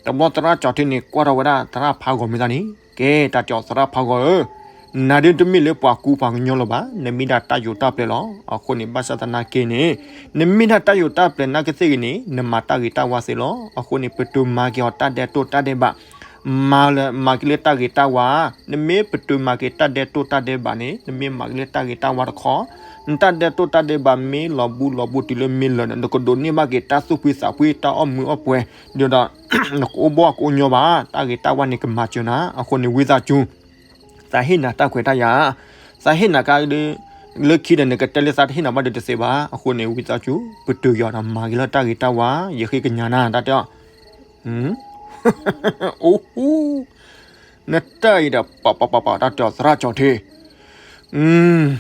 တဘျီသရၣ်ကၠီၤထ့န့ၣ် ကွၢ်ထီၣ်ဝဲဒၣ်သရၣ်ဖးဂီၤမ့ၢ်သးန့ၣ် ကဲတၢ်တဲအီၤသရၣ်ဖးဂီၤဧၢ, နၤဒုတမ့ၢ်လၢပှၤကူပှၤကညီလၢၤဘၣ်, နမ့ၢ်ဒၣ်တၢ်ယိးတၢ်ပျဲၤလီၤ, အဃိန့ၣ် ဘၣ်ဆၣ်သနာ်က့န့ၣ် နမ့ၢ်ဒၣ်တၢ်ယိးတၢ်ပျဲၤနာ်က့သ့ၣ်ဂ့ၤန့ၣ် နမၤတၢ်ဂ့ၤတၢ်ဝါသ့လီၤ, အဃိန့ၣ် ပတုာ်မၤက့ၤအီၤတၢ်ဒဲးတိၢ်တၢ်ဒဲးဘး မၤလၢမၤက့ၤလၢတၢ်ဂ့ၤတၢ်ဝါ, နမ့ၢ်ပတုာ်မၤက့ၤတၢ်ဒဲးတိၢ်တၢ်ဒဲးဘးန့ၣ် နမ့ၢ်မၤက့ၤလၢတၢ်ဂ့ၤတၢ်ဝါတခီ, နတၢ်ဒဲးတိၢ်တၢ်ဒဲးဘးမ့ၢ်လီၤဘူးလီၤဘူးတုၤလၢမ့ၢ်လၢာ်န့ၣ် နကဒိးန့ၢ်ဘၣ်က့ၤတၢ်သူၣ်ဖှံသးဖှံတၢ်အီၣ်မူအီၣ်ပှဲၤ, ဒီးဒီး နကအိၣ်ဘီၣ်ကအိၣ်ညီဘၣ်, တၢ်ဂ့ၤတၢ်ဝါန့ၣ်ကမၤစၢၤနၤ, အဃိန့ၣ်ဝံသးစူၤ သးဟ့ၣ်နၤတၢ်ခွဲးတၢ်ယာ်, သးဟ့ၣ်နၤကါဒု လၢခံဒီးနကတဲလၢသးတဟ့ၣ်နၤဘၣ်ဒီးတသ့ဘၣ်, အဃိန့ၣ်ဝံသးစူၤ ပတုာ်ယီၤဒီးမၤက့ၤလၢတၢ်ဂ့ၤတၢ်ဝါ, ယဃ့ကညးနၤ တၢ်တဲအီၤ အိၣ်ဟူ, နတၢ်အံၤဒီး ပပပပ တၢ်တဲအီၤသရၣ်ကၠီၤထ့,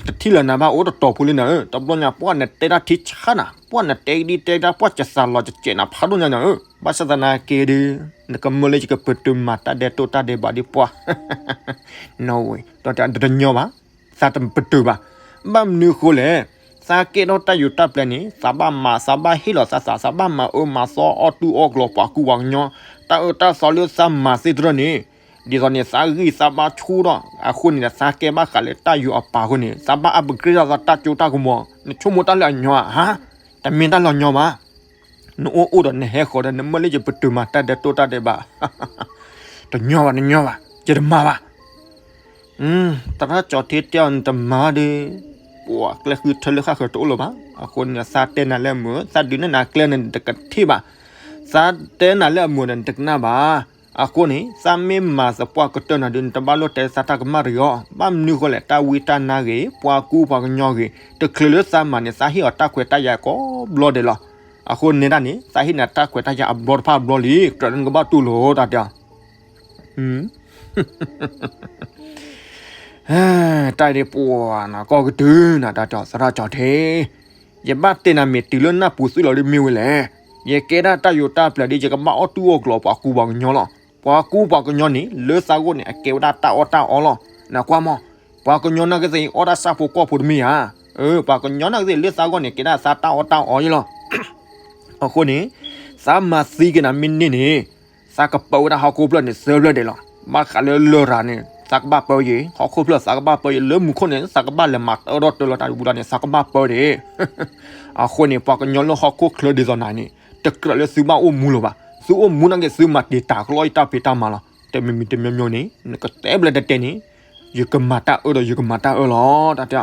တထံၣ်လၢၤနၤဘၣ်အိၣ်တတီၤဖိလံနၤဧၢ, တဘျီညါပှၢ်နတဲတၢ်ထံဆါနၤ, ပှၢ်နတဲဒ်တဲဒၣ်ပှၢ်ကစးလီၤကစဲးနၤဖးဒိၣ်ညါနၤဧၢ, ဘၣ်ဆၣ်သနာ်က့ဒီး နကမၢလၢယကပတုာ်မၤတၢ်ဒဲးတိၢ်တၢ်ဒဲးဘးဒ်ပှၢ် နီၣ်ဝဲ ဒီးတၢ်တညီဘၣ်, သးတပတုာ်ဘၣ်, ဘၣ်မနုၤဃိလဲၣ်, သးကဲထီၣ်တၢ်ယိးတၢ်ပျဲၤန့ၣ် သးဘၣ်မၤ သးဘၣ်ဟ့ၣ်လီၤသးသး သးဘၣ်မၤအၢမၤသီအီၣ်တူၢ်အီၣ်ကျီၤပှၤကူပှၤကညီ, တၢ်အၢတၢ်သီလၢသးမၤသ့ၣ်တဖၣ်န့ၣ်, ဒ်သိးန့ၣ် သးဂံၢ်သးဘါဆူၣ်ထီၣ် အဃိန့ၣ်ဒီး သးကဲဘၣ်ဃးလၢတၢ်ယိၤအပၢ်အဃိန့ၣ် သးဘၣ် upgrade ထီၣ်သးတၢ်စိတၢ်ကမီၤ, နဆိကမိၣ်တၢ်လၢအညီဧါ, ဟါ, တမ့ၢ်တၢ်လၢအညီဘၣ်. နအိၣ်အိၣ်ဒီးနဟဲဃီၤဒီး နမၢလၢယပတုာ်မၤတၢ်ဒဲးတိၢ်တၢ်ဒဲးဘး, တညီဘၣ် တညီဘၣ်, ယတမၤဘၣ်. သရၣ်ကၠီၤထံတဲအီၤ နတမၤဒီး ပှၤကျဲဃုထၢလၢဃၣ်ဃၢၤတအိၣ်လၢၤဘၣ်. အဃိန့ၣ် သးတဲနၤလၢအမုာ်, သးဒုးနဲၣ်နၤကျဲန့ၣ် နတကထံၣ်ဘၣ်. သးတဲနၤလၢအမုာ်ဒီး နတကနၣ်ဘၣ်. အဃိန့ၣ် သးမ့ၢ်မၤသပှၢ်ကတၢၢ်နၤဒီး နတဘၣ်လိၣ်တဲသးတၢ်ကမၣ်တဂ့ၤအီၤ. ဘၣ်မနုၤဃိလဲၣ်, တၢ်ဝံတၢ်နါဂ့ၤ, ပှၤကူပှၤကညီဂ့ၤ, တချုးလၢသးမၤန့ၣ် သးဟ့ၣ်အီၤတၢ်ခွဲးတၢ်ယာ်ကိးဘျီဒဲးလီၤ. အဃိန့ၣ်ဒၣ်န့ၣ် သးဟ့ၣ်နၤတၢ်ခွဲးတၢ်ယာ်အဘျီတဖၣ်အဘျီလံ, ကြၢးလၢနကဘၣ်တူၢ်လိာ်တၢ်တဲ တၢ်ဒ်ပှၤနီၤ ကီၢ်ကတုၤနၤ တၢ်တဲသရၣ်ကၠီၤထံ, ယဘၣ်တဲနၤမ့ၢ်တုၤလၢနၢ်ပူၤသုးလီၤဒ်မ့ၢ်ဝဲလဲၣ်. ယကဲဒၣ်တၢ်ယိၤတၢ်ပျဲၤဒီး ယကဘၣ်အီၣ်တူၢ်အီၣ်ကျီၤပှၤကူပှၤကညီလီၤ. ပှၤကူပှၤကညီန့ၣ် လၢသးဂီၢ်န့ၣ် အကဲဝဲဒၣ်တၢ်အီၣ်တၢ်အီလီၤ. နကွၢ်မး, ပှၤကညီနာ်ကသ့ၣ်အံၤ အီၣ်တၢ်ဆၣ်ဖိကီၢ်ဖိတမ့ၢ်ဧါ. ပှၤကညီနာ်ကသ့ၣ် လၢသးဂီၢ်န့ၣ် ကဲဒၣ်သးတၢ်အီၣ်တၢ်အီယလီၤ. အဃိန့ၣ် သးမၤသံက့ၤနၤမ့ၢ်န့ၢ်န့ၣ် သးကပၢဝဲဒၣ်ဟီၣ်ခိၣ်ဖျၢၣ်န့ၣ် သၢဖျၢၣ်ဒဲးလီၤ. ဘၣ်ဃးလၢလရာ်န့ၣ် သးကဘၣ်ပၢယ့ၤ, ဟီၣ်ခိၣ်ဖျၢၣ်သးကဘၣ်ပၢယ့ၤ, လၢမူခိၣ်န့ၣ် သးကဘၣ်လဲၤမၤတၢ်ဒီတၢ်လီၤတၢ်ဝံၤလီၤန့ၣ် သးကဘၣ်ပၢဒၣ်. အဃိန့ၣ် ပှၤကညီလၢဟီၣ်ခိၣ်ချၢဒ်သိးနၤန့ၣ် တကြၢးလၢသုဘၣ်အိၣ်မူလၢၤဘၣ်. သုအိၣ်မူနာ်က့ သုမၤတံာ်တာ်ကလီယတၢ်ဖံးတၢ်မၤလီၤ. တမံၤမံၤတမံၤမံၤန့ၣ် နကတဲဘျဲၣ်တတဲန့ၣ် ယကမၤတၢ်အၢဒီးယကမၤတၢ်အၢလီၤ တၢ်တဲ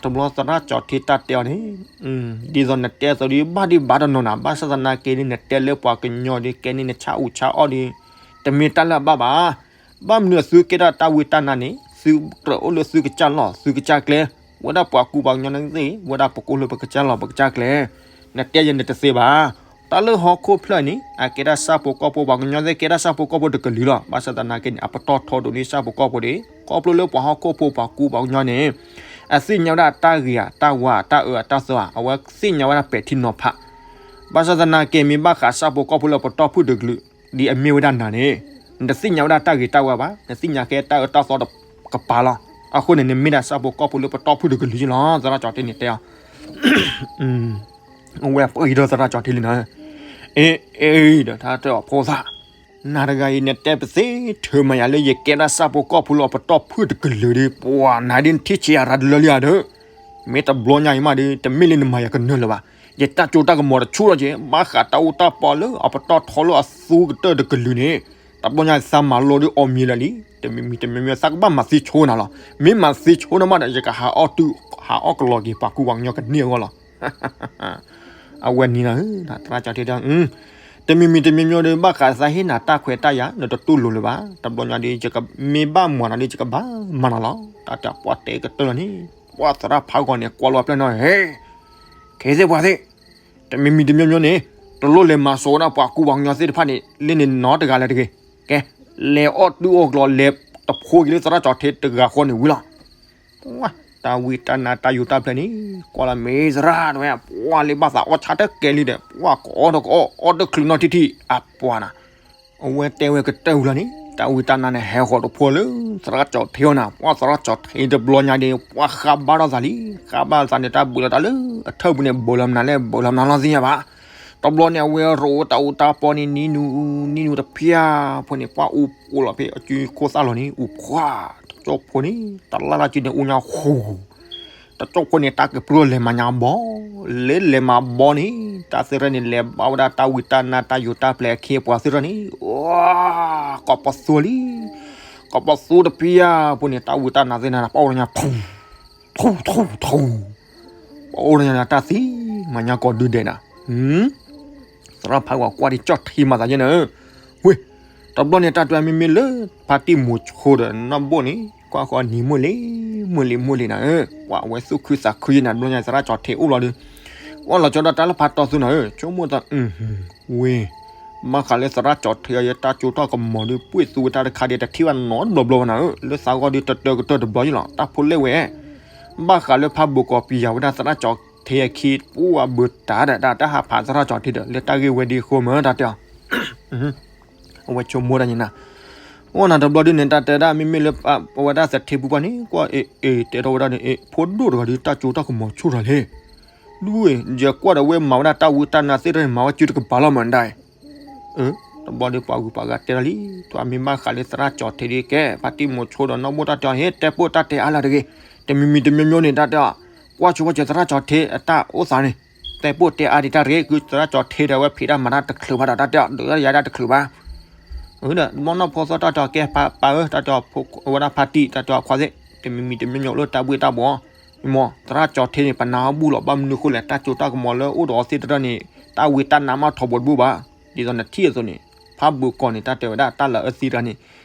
တဘျီသရၣ်ကၠီၤထံတၢ်တဲအီၤန့ၣ် ဒ်သိးနတဲအသိးဒီး ဘၣ်ဒံးဘၣ်တနီၤနၤ, ဘၣ်ဆၣ်သနာ်က့န့ၣ် နတဲလၢပှၤကညီဒီး ကဲန့ၣ်နဆါအူဆါအီၣ်ဒီး တမ့ၢ်တၢ်လၢအဘၣ်ဘၣ်. ဘၣ်မနုၤအသုကဲထီၣ်တၢ်ဝံတၢ်နါန့ၣ် သုကြၢးအိၣ်လၢသုကစၢ်လီၢ်သုကစၢ်ကျဲ, ဝဲဒၣ်ပှၤကူပှၤကညီန့ၣ်သ့ၣ် ဝဲဒၣ်ပကအိၣ်လၢပကစၢ်လီၢ်ပကစၢ်ကျဲ, နတဲယဲန့ၣ်တသ့ဘၣ်. တၢ်လၢဟီၣ်ခိၣ်ဖျၢၣ်န့ၣ် အကဲဒၣ်ဆၣ်ဖိကီၢ်ဖိ, ပှၤကညီသ့ၣ်ကဲဒၣ်ဆၣ်ဖိကီၢ်ဖိတကလုာ်လီၤ. ဘၣ်ဆၣ်သနာ်က့န့ၣ် အပတီၢ်ထီဒိၣ်န့ၢ်ဆၣ်ဖိကီၢ်ဖိဒီး ခီဖျိလၢပှၤဟီၣ်ခိၣ်ဖိပှၤကူပှၤကညီန့ၣ် အသ့ၣ်ညါဝဲဒၣ်တၢ်ဂ့ၤဧါ, တၢ်ဝါ, တၢ်အၢ, တၢ်သီဧါ, အဝဲသ့ၣ်ညါဝဲဒၣ်ပဲာ်ထံနီၤဖး. ဘၣ်ဆၣ်သနာ်က့ မ့ၢ်ဘၣ်ဃးဆၣ်ဖိကီၢ်ဖိလၢပတီၢ်ဖုၣ်တကလုာ် ဒ်အမ့ၢ်ဝဲဒၣ်နၤန့ၣ် နတသ့ၣ်ညါဝဲဒၣ်တၢ်ဂ့ၤတၢ်ဝါဘၣ်, နသ့ၣ်ညါကဲတၢ်အၢတၢ်သီတကပၤလီၤ. အဃိန့ၣ် နမ့ၢ်ဒၣ်ဆၣ်ဖိကီၢ်ဖိလၢပတီၢ်ဖုၣ်တကလုာ်လီၤ. သရၣ်ကၠီၤထံန့ၣ်တဲအီၤ အဝဲပှၤအံၤဒီးသရၣ်ကၠီၤထံလံနီၤ, အ့ အ့ဒီး တၢ်တဲအီၤဖိသၣ်, နၤတဂၤအံၤ နတဲပသ့ထုးမၤယၤလၢ ယကဲဒၣ်ဆၣ်ဖိကီၢ်ဖိလၢအပတီၢ်ဖုၣ်တကလုာ်ဒီး ပှၤနၤဒ်နထံၣ်ဆံးအရၤတလၢလံဧါဒီး, မ့ၢ်တဘျီညါအံၤမးဒီး တမ့ၢ်လၢနမၤယၤကနၢၤလၢၤဘၣ်. ယတၢ်စိတၢ်ကမီၤတဆူၣ်ထီၣ်က့ၤ ဘၣ်ဃးတၢ်အိၣ်တၢ်ပီလၢအပတီၢ်ထီလၢအသူကတၢၢ်တကလုာ်န့ၣ်, တဘျီညါသးမၤလိဒီးအီၤမံၤလၢာ်လံ. တမံၤမံၤတမံၤမံၤ သးကဘၣ်မၤသ့ဆိနၤလီၤ. မ့ၢ်မၤသ့ဆိနမးဒီး ယကဟးအီၣ်တုၢ် ဟးအီၣ်ကလီၤက့ၤပှၤကူပှၤကညီကန့ၢ်အဂီၢ်လီၤ. အဝဲန့ၣ်လီၤ, သရၣ်ကၠီၤထံတဲ, တမံၤမံၤတမံၤမံၤဒီး ဘၣ်ဃးသးဟ့ၣ်နၤတၢ်ခွဲးတၢ်ယာ် နတတူၢ်လိာ်လၢၤဘၣ်. တဘျီညါဒီး ယကမ့ၢ်ဘၣ်မၤနၤဒီး ယကဘၣ်မၤနၤလီၤ. တၢ်တဲပှၤတဲကတၢၢ်လီၤန့ၣ် ပှၤသရၣ်ဖးဂီၤန့ၣ် ကွၢ်လီၤပျဲၢ်နီၤ, ဟဲ, ခဲသ့ၣ်ပှၤသ့ၣ်, တမံၤမံၤတမံၤမံၤန့ၣ် တလိၣ်လဲၤမၤစိာ်ဝဲဒၣ်ပှၤကူပှၤကညီသ့ၣ်တဖၣ်န့ၣ် လၢန့ၣ်နီတဂၤလၢၤတဂ့ၤ. ကဲ, လဲၤအီၣ်တုၢ်အီၣ်ကျီၤ လဲၤတဖိက့ၤလၢသရၣ်ကၠီၤထံတဂၤဃီန့ၣ်ဝံၤလီၤ. တၢ်ဝံတၢ်နါတၢ်ယိၤတၢ်ပျဲၤန့ၣ် ကွၢ်လီၤမ့ၢ်သရၣ်တဝဲ ပှၤလၢဘၣ်သးအီၣ်ဆါတကဲလံဒီး ပှၤကအီၣ်တကအီၣ် အီၣ်တချုးနီၢ်ထံထံ အပှၤနၤ အဝဲတဲဝဲကတၢၢ်ဝံၤလီၤန့ၣ် တၢ်ဝံတၢ်နါန့ၣ် ဟဲဃီၤတဖိလၢသရၣ်ကၠီၤထံအီၤနၤ, ပှၤသရၣ်ကၠီၤထံတဘျီညါဒီး ပှၤဃးဘါထီၣ်သးလံ, ဃးဘါထီၣ်သးန့ၣ် တၢ်ဘုးလီၤတၢ်လၢအထၢၣ်ပူၤန့ၣ် ဘၢလီၤမနုၤလဲၣ်ဘၢလီၤမနုၤလီၤသ့ၣ်ညါဘၣ်. တဘျီန့ၣ် အဝဲရိၣ်တၢ်အူတၢ်ပီန့ၣ် နံၤနူၤ နံၤနူၤတဖျၢၣ်ဖိန့ၣ် ပှၤအူပူၤလီၤဖဲအစုခိၣ်သၣ်လီၤန့ၣ် အူဖှါ, တကၠိဖိန့ၣ် တလၢ်လၢ်စုန့ၣ် အူညါဃူ တကၠိဖိန့ၣ် တၢ်ကပြုၢ်လဲၤမၤညါဘီ, လဲၤလဲၤမၤဘီန့ၣ် တၢ်သ့ၣ်ရၢန့ၣ် လဲၤဘၣ်ဝဲဒၣ်တၢ်ဝံတၢ်နါတၢ်ယိၤတၢ်ပျဲၤအခ့အပှၤသ့ၣ်ရၢန့ၣ်, ကီၢ်ပသူလံ, ကီၢ်ပသူတဖျၢၣ်ဖိန့ၣ် တၢ်ဝံတၢ်နါသ့ၣ်နၤ ပှၤအိၣ်ညါ ထူ ထူ ထူ ထူ, ပှၤအိၣ်ညါတၢ်သံ မၤညါကီၢ်ဒုဒဲးနၤ, သရၣ်ဖးဂီၤကွၢ်ဒ်ကၠီၣ်ထံမၤသးယဲၢ်နၤ, ဝ့ၢ်, တဘျီန့ၣ် တၢ်တွဲမ့မ့ၢ်လၢ ဖါတံၢ်မူၤဆိဒီးနီၢ်ဘိၣ်န့ၣ် ကွၢ်ဃီနံၤမုၢ်လံ မုၢ်လံ မုၢ်လံနၤဧၢ, ပှၤအဝဲသူၣ်ခုသးခုယဲၢ်နၤ တဘျီညါသရၣ်ကၠီၤထံအိၣ်လီၤဒီး ကွၢ်လီၤကၠီဒီးတၢ်လၢဖးတီသုနၤဧၢ, ဆိကမိၣ်သး ဝ့ၢ်, ဘၣ်ဃးလၢသရၣ်ကၠီၤထံအံၤ တၢ်ကၠိတၢ်ကမီၤဒီး ပှ့ၢ်သူဝဲတၢ်တခါဒီး တထံၣ်ဘၣ်နီတဘျီဘျီဘၣ်နၤဧၢ, လၢသးဂီၢ်ဒီးတတၢကတၢၢ်တဘျီယလီၤ, တၢ်ဖိလဲၣ်ဝဲ ဘၣ်ဃးလၢဖးဘိးကီးပံၤယၤဝဲဒၣ်သရၣ်ကၠီၤထံအခံ ပှၤဘၢတၢ်ဒီး တၢ်ဟးဖးသရၣ်ကၠီၤထံဒီး လၢတၢ်ဂ့ၢ်ဝဲဒ်အဃိမ့ၢ်တၢ်တဲအီၤ အဝဲဆိကမိၣ်တၢ်န့ၣ်နၤ, အိၣ်နၤတဘျီဒ်န့ၣ် တၢ်တဲဒၣ်မ့မ့ၢ်လၢ အဝဲဒၣ်သထ့ပူၤပှၢ်န့ၣ် ကွၢ်အ့ၣ်အ့ၣ် တဲထီၣ်ဝဲဒၣ်န့ၣ် အ့ၣ် ဖိဒိၣ်တဂၤဒီး တၢ်ကၠိတၢ်ကမီၤဆူၣ်ထီၣ်လဲၣ်, ဒ်ဝဲ ယကွၢ်ဒီးဝဲမၤဝဲဒၣ်တၢ်ဝံတၢ်နါသ့ၣ်တဖၣ်န့ၣ် မၤဝဲစုတကပၤလီၤမးဒၣ်, အၢ တဘျီဒီးပှၤဂုၤပှၤဂၤတဲလီၤလံ, တၢ်မ့ၢ်ဘၣ်ဃးလၢသရၣ်ကၠီၤထ့ဒီးကဲ ဖါတံၢ်မိၤဆိဒီးနီၢ်ဘိၣ်တၢ်တဲအီၤ ဟ့ၣ်တဲပိၢ်တၢ်တဲအါလၢတဂ့ၤ, တမံၤမံၤတမံၤမံၤန့ၣ် တၢ်တဲအီၤ, ကွၢ်ဆိဝဲကၠီၤသရၣ်ကၠီၤထ့အတၢ်အိၣ်သးန့ၣ်, တဲပိၢ်တဲအါဒံးတၢ်တဂ့ၤ ကုသရၣ်ကၠီၤထ့ဒီးအဝဲဖံးတၢ်မၤတၢ်တချုးဘၣ်ဒီး တၢ်တဲအီၤ ဒုးတၢ်ယၤတၢ်တချုးဘၣ် ဒီးဘီနီၢ်ဖိသီၣ်တၢ်တဲအီၤ ကဲပာ်အၢ တၢ်တဲအီၤ ဝဲဒၣ်ဖါတံၢ် တၢ်တဲအီၤခွါသ့ၣ် တမံၤမံၤတမံၤမံၤလၢတၢ်ဘှ့ၣ်တၢ်ဘှီ, မ့ၢ်တရၣ်ကၠီၤထ့န့ၣ် ပနာ်အီၤဘူၣ်လီၤ ဘၣ်မနုၤဃိလဲၣ် တၢ်ကၠိတၢ်ကမီၤလၢအိၣ်ဒီးအီၤသ့ၣ်တဖၣ်န့ၣ် တၢ်ဝံတၢ်နါမးထီဘိတဘိဘၣ်, ဒ်သိးနထံၣ်အသိးန့ၣ် ဖးဘၢၣ်ကီၢ်န့ၣ် တၢ်တဲဝဲဒၣ် တၢ်လၢအသံတဂၤန့ၣ်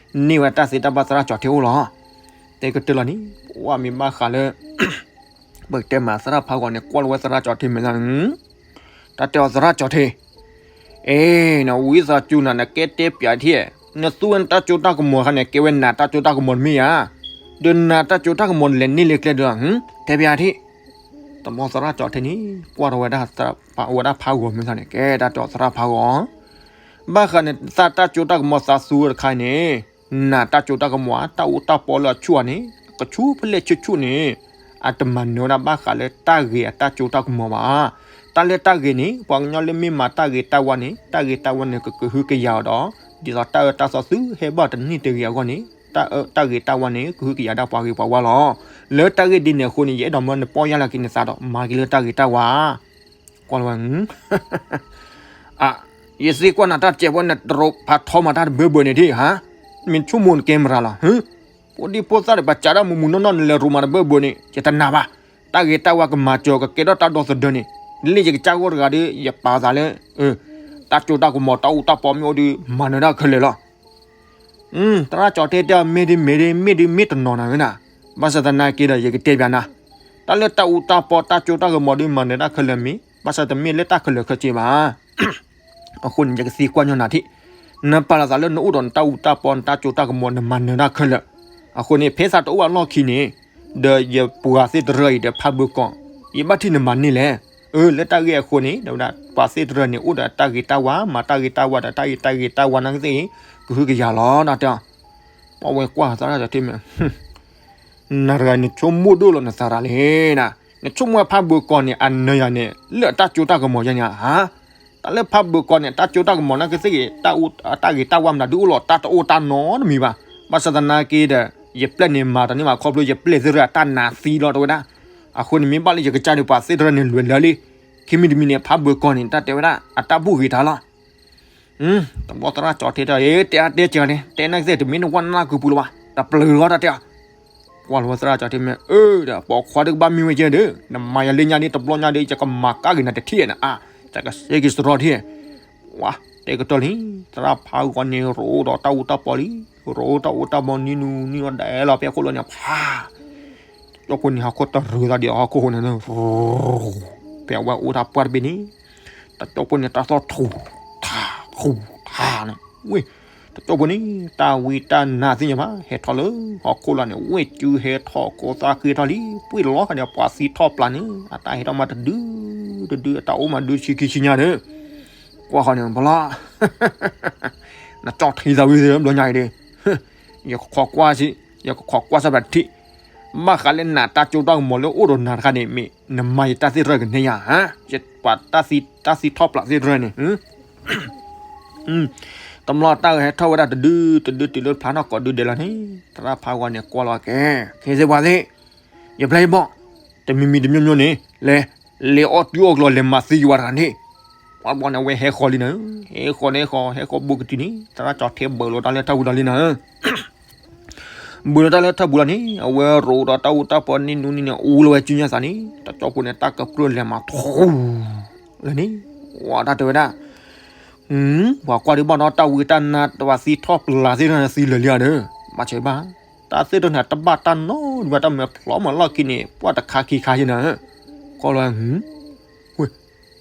န့ၢ်ဝဲတၢ်သ့တၢ်ဘၣ်သရၣ်ကၠီၤထ့အိၣ်လီၤ. တဲကတၢၢ်လီၤန့ၣ် ပှၤမ့ၢ်ဘၣ်ဃးလၢ ပကတဲမးသရၣ်ဖးဂီၤန့ၣ် ကွၢ်လီၤဝဲသရၣ်ကၠီၤထ့မဲာ်လီၤန့ၣ် တၢ်တဲအီၤသရၣ်ကၠီၤထ့, အ့ နဝံသးစူၤနၤ နကဲတဲပၠးထံၣ်, နသူဝဲနတၢ်ကၠိတၢ်ကမီၤတခါန့ၣ် ကဲဝဲနၤတၢ်ကၠိတၢ်ကမီၤတမ့ၢ်ဧါ, ဒီးနၤတၢ်ကၠိတၢ်ကမီၤနလဲၤန့ၢ်လၢကျဲဒီး, တဲပၠးထံၣ်, တဘျီသရၣ်ကၠီၤထ့န့ၣ် ကွၢ်ထီၣ်ဝဲဒၣ် ဝဲဒၣ်ဖးဂီၤမဲာ်လီၤန့ၣ် ကဲတၢ်တဲအီၤသရၣ်ဖးဂီၤ, ဘၣ်ဃးန့ၣ် သးတၢ်ကၠိတၢ်ကမီၤသးသူတခါန့ၣ် နၤတၢ်ကၠိတၢ်ကမီၤ တၢ်အူတၢ်ပီလၢအဆူၣ်အါန့ၣ် ကဆူၣ်ဖဲလဲၣ်ဆူၣ်ဆူၣ်န့ၣ် အတမၤနၢၤဝဲဒၣ်ဘၣ်ဃးလၢတၢ်ဂ့ၤအတၢ်ကၠိတၢ်ကမီၤဘၣ်. တၢ်လၢတၢ်ဂ့ၤန့ၣ် ပှၤကညီလၢမ့ၢ်မၤတၢ်ဂ့ၤတၢ်ဝါန့ၣ် တၢ်ဂ့ၤတၢ်ဝါန့ၣ် ကကဟုကယာ်အီၤဒီး ဒ်သိးတၢ်အၢတၢ်သီသုဟဲဘၣ်တနံၣ်တဂ့ၤအဂီၢ်န့ၣ် တၢ်ဂ့ၤတၢ်ဝါန့ၣ် ကဟုကယာ်ဒၣ်ပှၤဂ့ၤပှၤဝါလီၤ. လၢတၢ်ဂ့ၢ်ဒ်န့ၣ်အဃိန့ၣ် ယအဲၣ်ဒိးမၢနပီၢ်ယၢ်လီၤက့ၤနသးဒီး မၤက့ၤလၢတၢ်ဂ့ၤတၢ်ဝါ ကွၢ်လီၤဝဲ, အ, ယသံကွၢ်နၤတၢ်စဲးဖိ နတရိဖးထီမၤတၢ်တဘၢဘၢန့ၣ်ထံၣ်ဧါ, မ့ၢ်ဆိကမိၣ်နကဲမရၤလီၤ, ဖိဒံဖိသၣ်ဒီး ပှၤစးထီၣ်မုၢ်မုၢ်နီၢ်နီၢ် နလဲၤရိမၤတဘၢဘၢန့ၣ် ယတနာ်ဘၣ်, တၢ်ဂ့ၤတၢ်ဝါကမၤစၢၤ ကကဲထီၣ်တၢ်ဒီသဒၢန့ၣ်, လၢယကစၢ်ဂီၢ်တဂၤဒီး ယပာ်သးလၢ တၢ်ကၠိတၢ်ကမီၤ တၢ်အူတၢ်ပီမ့ၢ်အိၣ်ဒီး မၤနၢၤတၢ်ခဲလၢာ်လီၤ. သရၣ်ကၠီၤထ့တဲအီၤ မ့ၢ်ဒ်မ့ၢ်ဒ် မ့ၢ်ဒ်မ့ၢ်တနီၤနၤဧၢနၤ, ဘၣ်ဆၣ်သနာ်က့ဒီး ယကတဲပၠးနၤ, တၢ်လၢတၢ်အူတၢ်ပီတၢ်ကၠိတၢ်ကမီၤဒီး မၤနၢၤတၢ်ခဲလၢာ်မ့ၢ် ဘၣ်ဆၣ်တမ့ၢ်လၢတၢ်ခဲလၢာ်ခဲဆ့ဘၣ်. အဃိန့ၣ် ယကသံကွၢ်ညီနၤထံၣ်, နပာ်လီၤသးလၢနအိၣ်ဒီးနတၢ်အူတၢ်ပီ နတၢ်ကၠိတၢ်ကမီၤ နမၤနၢၤတၢ်ခဲလၢာ်, အဃိန့ၣ် ဖဲသးတအိၣ်အလီၢ်ခံန့ၣ် ဒီးယပှၤသ့ၣ်တဖၣ်အံၤဒီးဖးဘၢၣ်ကီၢ်, ယဘၣ်ထံၣ်နမၤန့ၢ်လဲၣ်. အၢ လၢတၢ်ဂ့ၢ်အဃိန့ၣ် ဒီးဝဲဒၣ် ပှၤသ့ၣ်တဖၣ်န့ၣ် အိၣ်ဒီးတၢ်ဂ့ၤတၢ်ဝါ မၤတၢ်ဂ့ၤတၢ်ဝါဒီး တၢ်ဂ့ၤတၢ်ဂ့ၤတၢ်ဝါနာ်ကသ့ၣ် ကဟုကယာ်လီၤ တၢ်တဲအီၤ, ပှၤဝဲကွၢ်သရၣ်ကၠီၤထ့မဲာ် နၤတဂၤနဆိကမိၣ်ဒိၣ်လီၤနသးရၤလံနၤ, နဆိကမိၣ်ဖးဘၢၣ်ကီၢ်န့ၣ် အနၢၤယၤန့ၣ် လၢအတၢ်ကၠိတၢ်ကမီၤယါန့ၣ်ဧါ, တၢ်လၢဖးဘၢၣ်ကီၢ်န့ၣ် တၢ်ကၠိတၢ်ကမီၤနာ်ကသ့ၣ်ဂ့ၤ တၢ်ဂ့ၤတၢ်ဝါမတၤဒုးအိၣ်လီၤ တၢ်တအိၣ်တၢ်နီတမံၤဘၣ်. ဘၣ်ဆၣ်သနာ်က့ဒီး ယပျဲၢ်န့ၣ်မၤတန့ၢ်ဘၣ် ခီဖျိယပျဲၢ်သ့ၣ်တဖၣ်အတၢ်နးသံလီၤ တဲဝဲဒၣ်. အဃိန့ၣ် မ့ၢ်ဘၣ်လၢယကစၢ်ဒီးပှၤသ့ၣ်တဖၣ်န့ၣ် လွဲၢ်လၢာ်လံ. ခံမံၤတမံၤန့ၣ် ဖးဘၢၣ်ကီၢ်န့ၣ် တၢ်တဲဝဲဒၣ် အတၢ်ဘူၣ်ဂ့ၤတၢ်လီၤ. တဘျီသရၣ်ကၠီၤထ့တဲ တဲအါတဲကၢၤန့ၣ် တဲနာ်ကသ့ၣ် တမ့ၢ်နဝဲနၢ်ကုပူၤလၢၤဘၣ် တပျၢၤလီၤ တၢ်တဲအီၤ. ကွၢ်လီၤဝဲသရၣ်ကၠီၤထ့မဲာ် အၢ ဒီးပိာ်ခွါဒုးကဘၣ်မံဝဲကဲဒီး နမၤယၤလၢညါဒ်တဘျီညါဒီး ယကမၤကါက့ၤနၤတထံၣ်နၤအါ ယကစ့က့ၤစရီထံၣ်. ဝါ တဲကတၢၢ်လံ သရၣ်ဖးဂီၤန့ၣ် ရိဒီးတၢ်အူတၢ်ပီလံ ရိတၢ်အူတၢ်ပီနံၤနူနံၤဒီးဒဲးလီၤ ဖဲအခိၣ်လီၤန့ၣ် ဖး တကၠိဖိန့ၣ် ဟီၣ်ခိၣ်တရၢသးဒီးဟီၣ်ခိၣ်ဃိန့ၣ် ဖဲအဝဲအိၣ်တၢ်ပှၢ်တဘ့ၣ်န့ၣ် တကၠိဖိန့ၣ် တၢ်သီၣ်ထူၣ် ထါ ထူၣ် ထါန့ၣ် ဝ့ၢ် တကၠိဖိန့ၣ် တၢ်ဝံတၢ်နါသ့ၣ်ညါဘၣ် ဟဲထီၣ်လၢဟီၣ်ခိၣ်လီၤန့ၣ် ဝ့ၢ်စုဟဲထီၣ် ကိးသးက့ၤထီၣ်လံ ပှ့ၤလီၤခါန့ၣ် ပှၤသံထီၣ်ပျၢ်န့ၣ် အတၢ်ဟဲထီၣ်မးတဒု တဒု အတၢ်အိၣ်မးဒုဆံခံဆံညါဒီး ကွၢ်ဃီန့ၣ် ဘၣ်လီၤ နကၠီထံသးဝံၤသ့ၣ် ဘျီညါအံၤဒီး ယကခိးကွၢ်စ့ၢ် ယကခိးကွၢ်စၢ်ဘၣ်တထံၣ် ဘၣ်ဃးလၢနၤတၢ်ကၠိတၢ်ကမီၤလၢအိၣ်ဒီးနၤတခါန့ၣ် မ့ၢ်နမၤယတၢ်သ့ၣ်တဖၣ်ကနဲယၤ ယပှၤတၢ်သံထီၣ်ပျၢ်သ့ၣ်တဖၣ်န့ၣ် တဘျီတၢ်ဂဲၤဟဲထီၣ်ဝဲဒၣ်တဒု တဒုတုၤလၢဖျါထီၣ်ကိးဒုဒဲးလီၤန့ၣ် သရၣ်ဖးဂီၤန့ၣ်ကွၢ်လီၤက့ၤ ခဲစ့ၢ်ပှၤသ့ၣ် ယပျဲၢ်ယဘီၣ် တမံၤမံၤတမံၤမံၤန့ၣ် လဲၤ လဲၤအီၣ်တုၤအီၣ်ကျီၤ လဲၤမၤသံယွၤတဂၤန့ၣ် ပှၤဘီန့ၣ် အဝဲဟဲဃီၤလံနၤ ဟဲဃီၤန့ၣ်ဃီၤ ဟဲဃီၤဘူးကတုၤန့ၣ် သရၣ်ကၠီၤထ့ဘၢၣ်လီၤတၢ်လၢထၢၣ်ပူၤလီၤလံနၤ ဘူးလီၤတၢ်လၢထၢၣ်ပူၤလီၤန့ၣ် အဝဲရိးဒီးတၢ်အူတၢ်ပီနံၤနူနံၤန့ၣ် အူလီၤဝဲစုညါသးန့ၣ် တကၠိဖိန့ၣ် တၢ်ကပြုၢ်လဲၤမၤထူ လၢန့ၣ် ဝဲတၢ်တဲဝဲဒၣ် ပှၤကွၢ်ဒံးဘၣ်ဒီးတၢ်ဝံတၢ်နါတဝၤသံထီၣ်ပျၢ်သ့ၣ်တဖၣ်န့ၣ် သံလၢာ်လံဧါဒီး ဘၣ်ဆၣ်ဘၣ် တၢ်သ့ၣ်တဖၣ်န့ၣ် တဘၣ်တၢ်နီတမံၤဘၣ် တၢ်မၤဖျီမၤလီၢ်ခံန့ၣ် ပှၤတခါခံခါယဲနၤ ကီလီၤ ဝ့ၢ်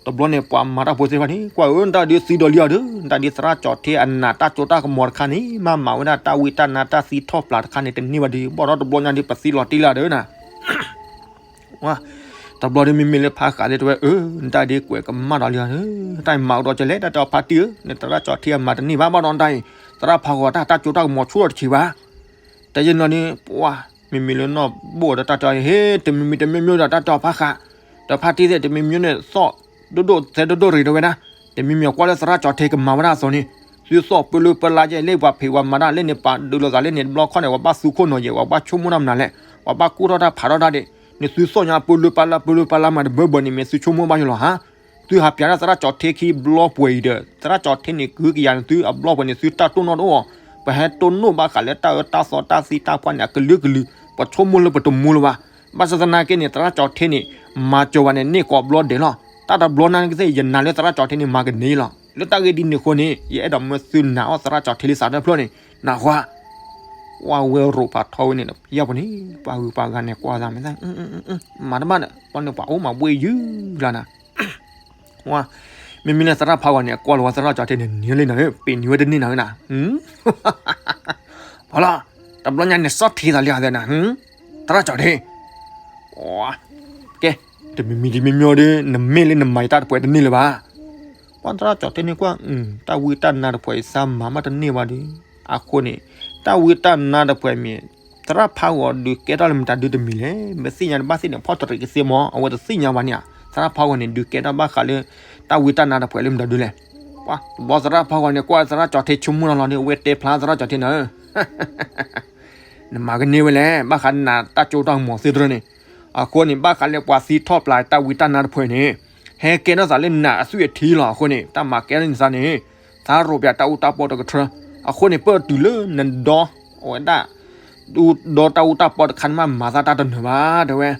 တဘျီန့ၣ် ပှၤမၤတၢ်ဖိသ့ၣ်တဖၣ်န့ၣ် ကွၢ်ဧၢ နတၢ်ဒ်သံဒီးလံဧါဒီး နတၢ်ဒ်သရၣ်ကၠီၤထ့အနးတၢ်ကၠိတၢ်ကမီၤတခါန့ၣ် မၤမၤဝဲဒၣ်တၢ်ဝံတၢ်နါတၢ်သံထီၣ်ပျၢ်တခါန့ၣ် တန့ၢ်ဘၣ်ဒီး ဘၣ်ဒီးတဘျီညါဒ်ပသံလီၤတံၢ်လၢဒီးနၤ ဝါ တဘျီဒီးမ့မ့ၢ်လၢဖးဃးသ့ၣ်တဝဲ အၢ နတၢ်ဒ်ကွဲးကမၣ်ဒီးလံဧါဒီး တၢ်အံၤမၤအိၣ်ဒီးကလဲၣ် တၢ်တဲအီၤဖါတံၢ်ဧၢ နသရၣ်ကၠီၤထ့အမၤတန့ၢ်ဘၣ် ဘၣ်ဒီးနတၢ်အံၤ သရၣ်ဖးဂီၤတၢ် တၢ်ကၠိတၢ်ကမီၤဆူၣ်ထီၣ်တဆံးဘၣ် တယဲၢ်နီၤန့ၣ် ပှၤ မ့မ့ၢ်လၢနီၢ်ဘိၣ်ဒီးတၢ်တဲအီၤ ဟ့ၣ် တမံၤမံၤတမံၤမံၤဒီး တၢ်တဲအီၤဖးဃး ဒီးဖါတံၢ်သ့ၣ် တမံၤမံၤန့ၣ် သီၣ်ဒိၣ်ဒိၣ်သဲဒိၣ်ဒိၣ်ရ့းတဝဲဒၣ် တမံၤမံၤကွၢ်လၢသရၣ်ကၠီၤထ့ကမၤဝဲဒၣ်အသိးန့ၣ် သုသီၣ်ပၢလၢပၢလါယဲၢ်လၢပှၤဖံးဝဲမၤတၢ်လၢန့ၣ် ပာ်ဒုးလိာ်သးလၢန့ၣ်တဘျီခီန့ၣ် ပှၤဘၣ်သူခိၣ်နီၤယဲၢ် ပှၤဘၣ်ဆိကမိၣ်တၢ်မနုၤလဲၣ် ပှၤဘၣ်ကူၣ်ထီၣ်တၢ်ဖးထီၣ်တၢ်ဒဲး, နသုသီၣ်ညါပၢလၢပၢလါပၢလၢပၢလါမးတဘၢဘၢန့ၣ် မ့ၢ်သုဆိကမိၣ်ဘၣ်ယိၣ်လီၤဟါ. သုဟးပျးတၢ်သရၣ်ကၠီၤထ့ခံဘျီပှဲၤအံၤဒီး သရၣ်ကၠီၤထ့န့ၣ် ကဟုကယာ်န့ၣ်သုအဘျီပှဲၤန့ၣ် သုတၢ်တိၢ်နီၣ်တအိၣ်, ပဟဲတိၢ်နီၣ်ဘၣ်ဃးလၢတၢ်အၢတၢ်သီတၢ်သံတၢ်ပှၢ်န့ၣ် အကလုာ်ကလုာ်, ပဆိကမိၣ်လၢပတမူလၢၤဘၣ်. ဘၣ်ဆၣ်သနာ်က့န့ၣ် သရၣ်ကၠီၤထ့န့ၣ် မၤစၢၤဝဲန့ၣ် န့ၢ်ကိးဘျီဒဲးလီၤ. တၢ်တဘျီနာ်ကသ့ၣ် ယနာ်လၢသရၣ်ကၠီၤထ့န့ၣ် မၤကန့ၢ်လီၤ. လၢတၢ်ဂ့ၢ်ဒ်န့ၣ်အဃိန့ၣ် ယအဲၣ်ဒိးမၢသုနာ်အီၣ်သရၣ်ကၠီၤထ့လံသးတဖျၢၣ်န့ၣ် နၢ်ဟူဧါ. ဝဲဝဲရိးဖးထီဝဲန့ၣ် ယဲၢ်ပှၤန့ၣ် ပှၤဂုၤပှၤဂၤန့ၣ် ကွၢ်သးမ့ၢ်သး မၤတဘၣ်ဒီး ပှၤန့ၣ် ပှၤအိၣ်မၤဘှ့ၣ်ယုၢ်လၢနၤ ဝဲ မ့မ့ၢ်လၢသရၣ်ဖးဂီၤန့ၣ် အကွၢ်လီၤဝဲသရၣ်ကၠီၤထ့န့ၣ် နံၤလံနၤဧၢ, ပ့ၤနံၤဝဲတန့ၢ်နၤဧၢနၤ. ဖီလီၤ, တဘျီညါန့ၣ် ဆီၣ်ထံသးလံဧါသဲနၤ, သရၣ်ကၠီၤထ့, ကဲ, တမံၤမံၤတမံၤမံၤဒီး နမ့ၢ်လၢနမၤယတၢ်တပှဲၤတန့ၢ်လၢၤဘၣ်. ပှၤသရၣ်ကၠီၤထ့န့ၣ်ကွၢ်, တၢ်ဝံတၢ်နါတပှဲၤအံၤ သးမၤမးတန့ၢ်ဘၣ်ဒီး, အဃိန့ၣ် တၢ်ဝံတၢ်နါတပှဲၤမ့ၢ် သရၣ်ဖးဂီၤဒုးကဲထီၣ်လၢမတၤဒုတမံၤလဲၣ်, မ့ၢ်သ့ၣ်ညါတဘၣ်သ့ၣ်န့ၣ် ဖီၣ်တရံးကသ့မး အဝဲတသ့ၣ်ညါဘၣ်န့ၣ်ဧါ, သရၣ်ဖးဂီၤန့ၣ် ဒုးကဲထီၣ်ဘၣ်ဃးလၢ တၢ်ဝံတၢ်နါတပှဲၤလၢမတၤဒုလဲၣ်. ပှၤတဘျီသရၣ်ဖးဂီၤန့ၣ် ကွၢ်သရၣ်ကၠီၤထ့ဆိကမိၣ်လီၤလီၤဒီး အဝဲတဲဖျါသရၣ်ကၠီၤထ့နၤဧၢ နမၤကန့ၢ်ဝဲလဲၣ်, ဘၣ်ဃးနၤတၢ်ကၠိတၢ်ကမီၤသ့တရၢန့ၣ်, အဃိန့ၣ် ဘၣ်ဃးလၢပှၤသံထီၣ်ပျၢ်တၢ်ဝံတၢ်နါတဖှဲးန့ၣ်, ဟဲကဲထီၣ်သးလၢနၤအသွံၣ်အထံလီၤ. အဃိန့ၣ် တၢ်မၤကဲထီၣ်န့ၣ်သးန့ၣ်, သးရိးပၠးတၢ်အူတၢ်ပီတကထြၢ, အဃိန့ၣ် ပၢၢ်တုၤလၢနဒီ, အဝဲဒၣ်, ဒီတၢ်အူတၢ်ပီတခါန့ၣ်မး မၤသးတၢ်တနၢၤဘၣ် တဲဝဲ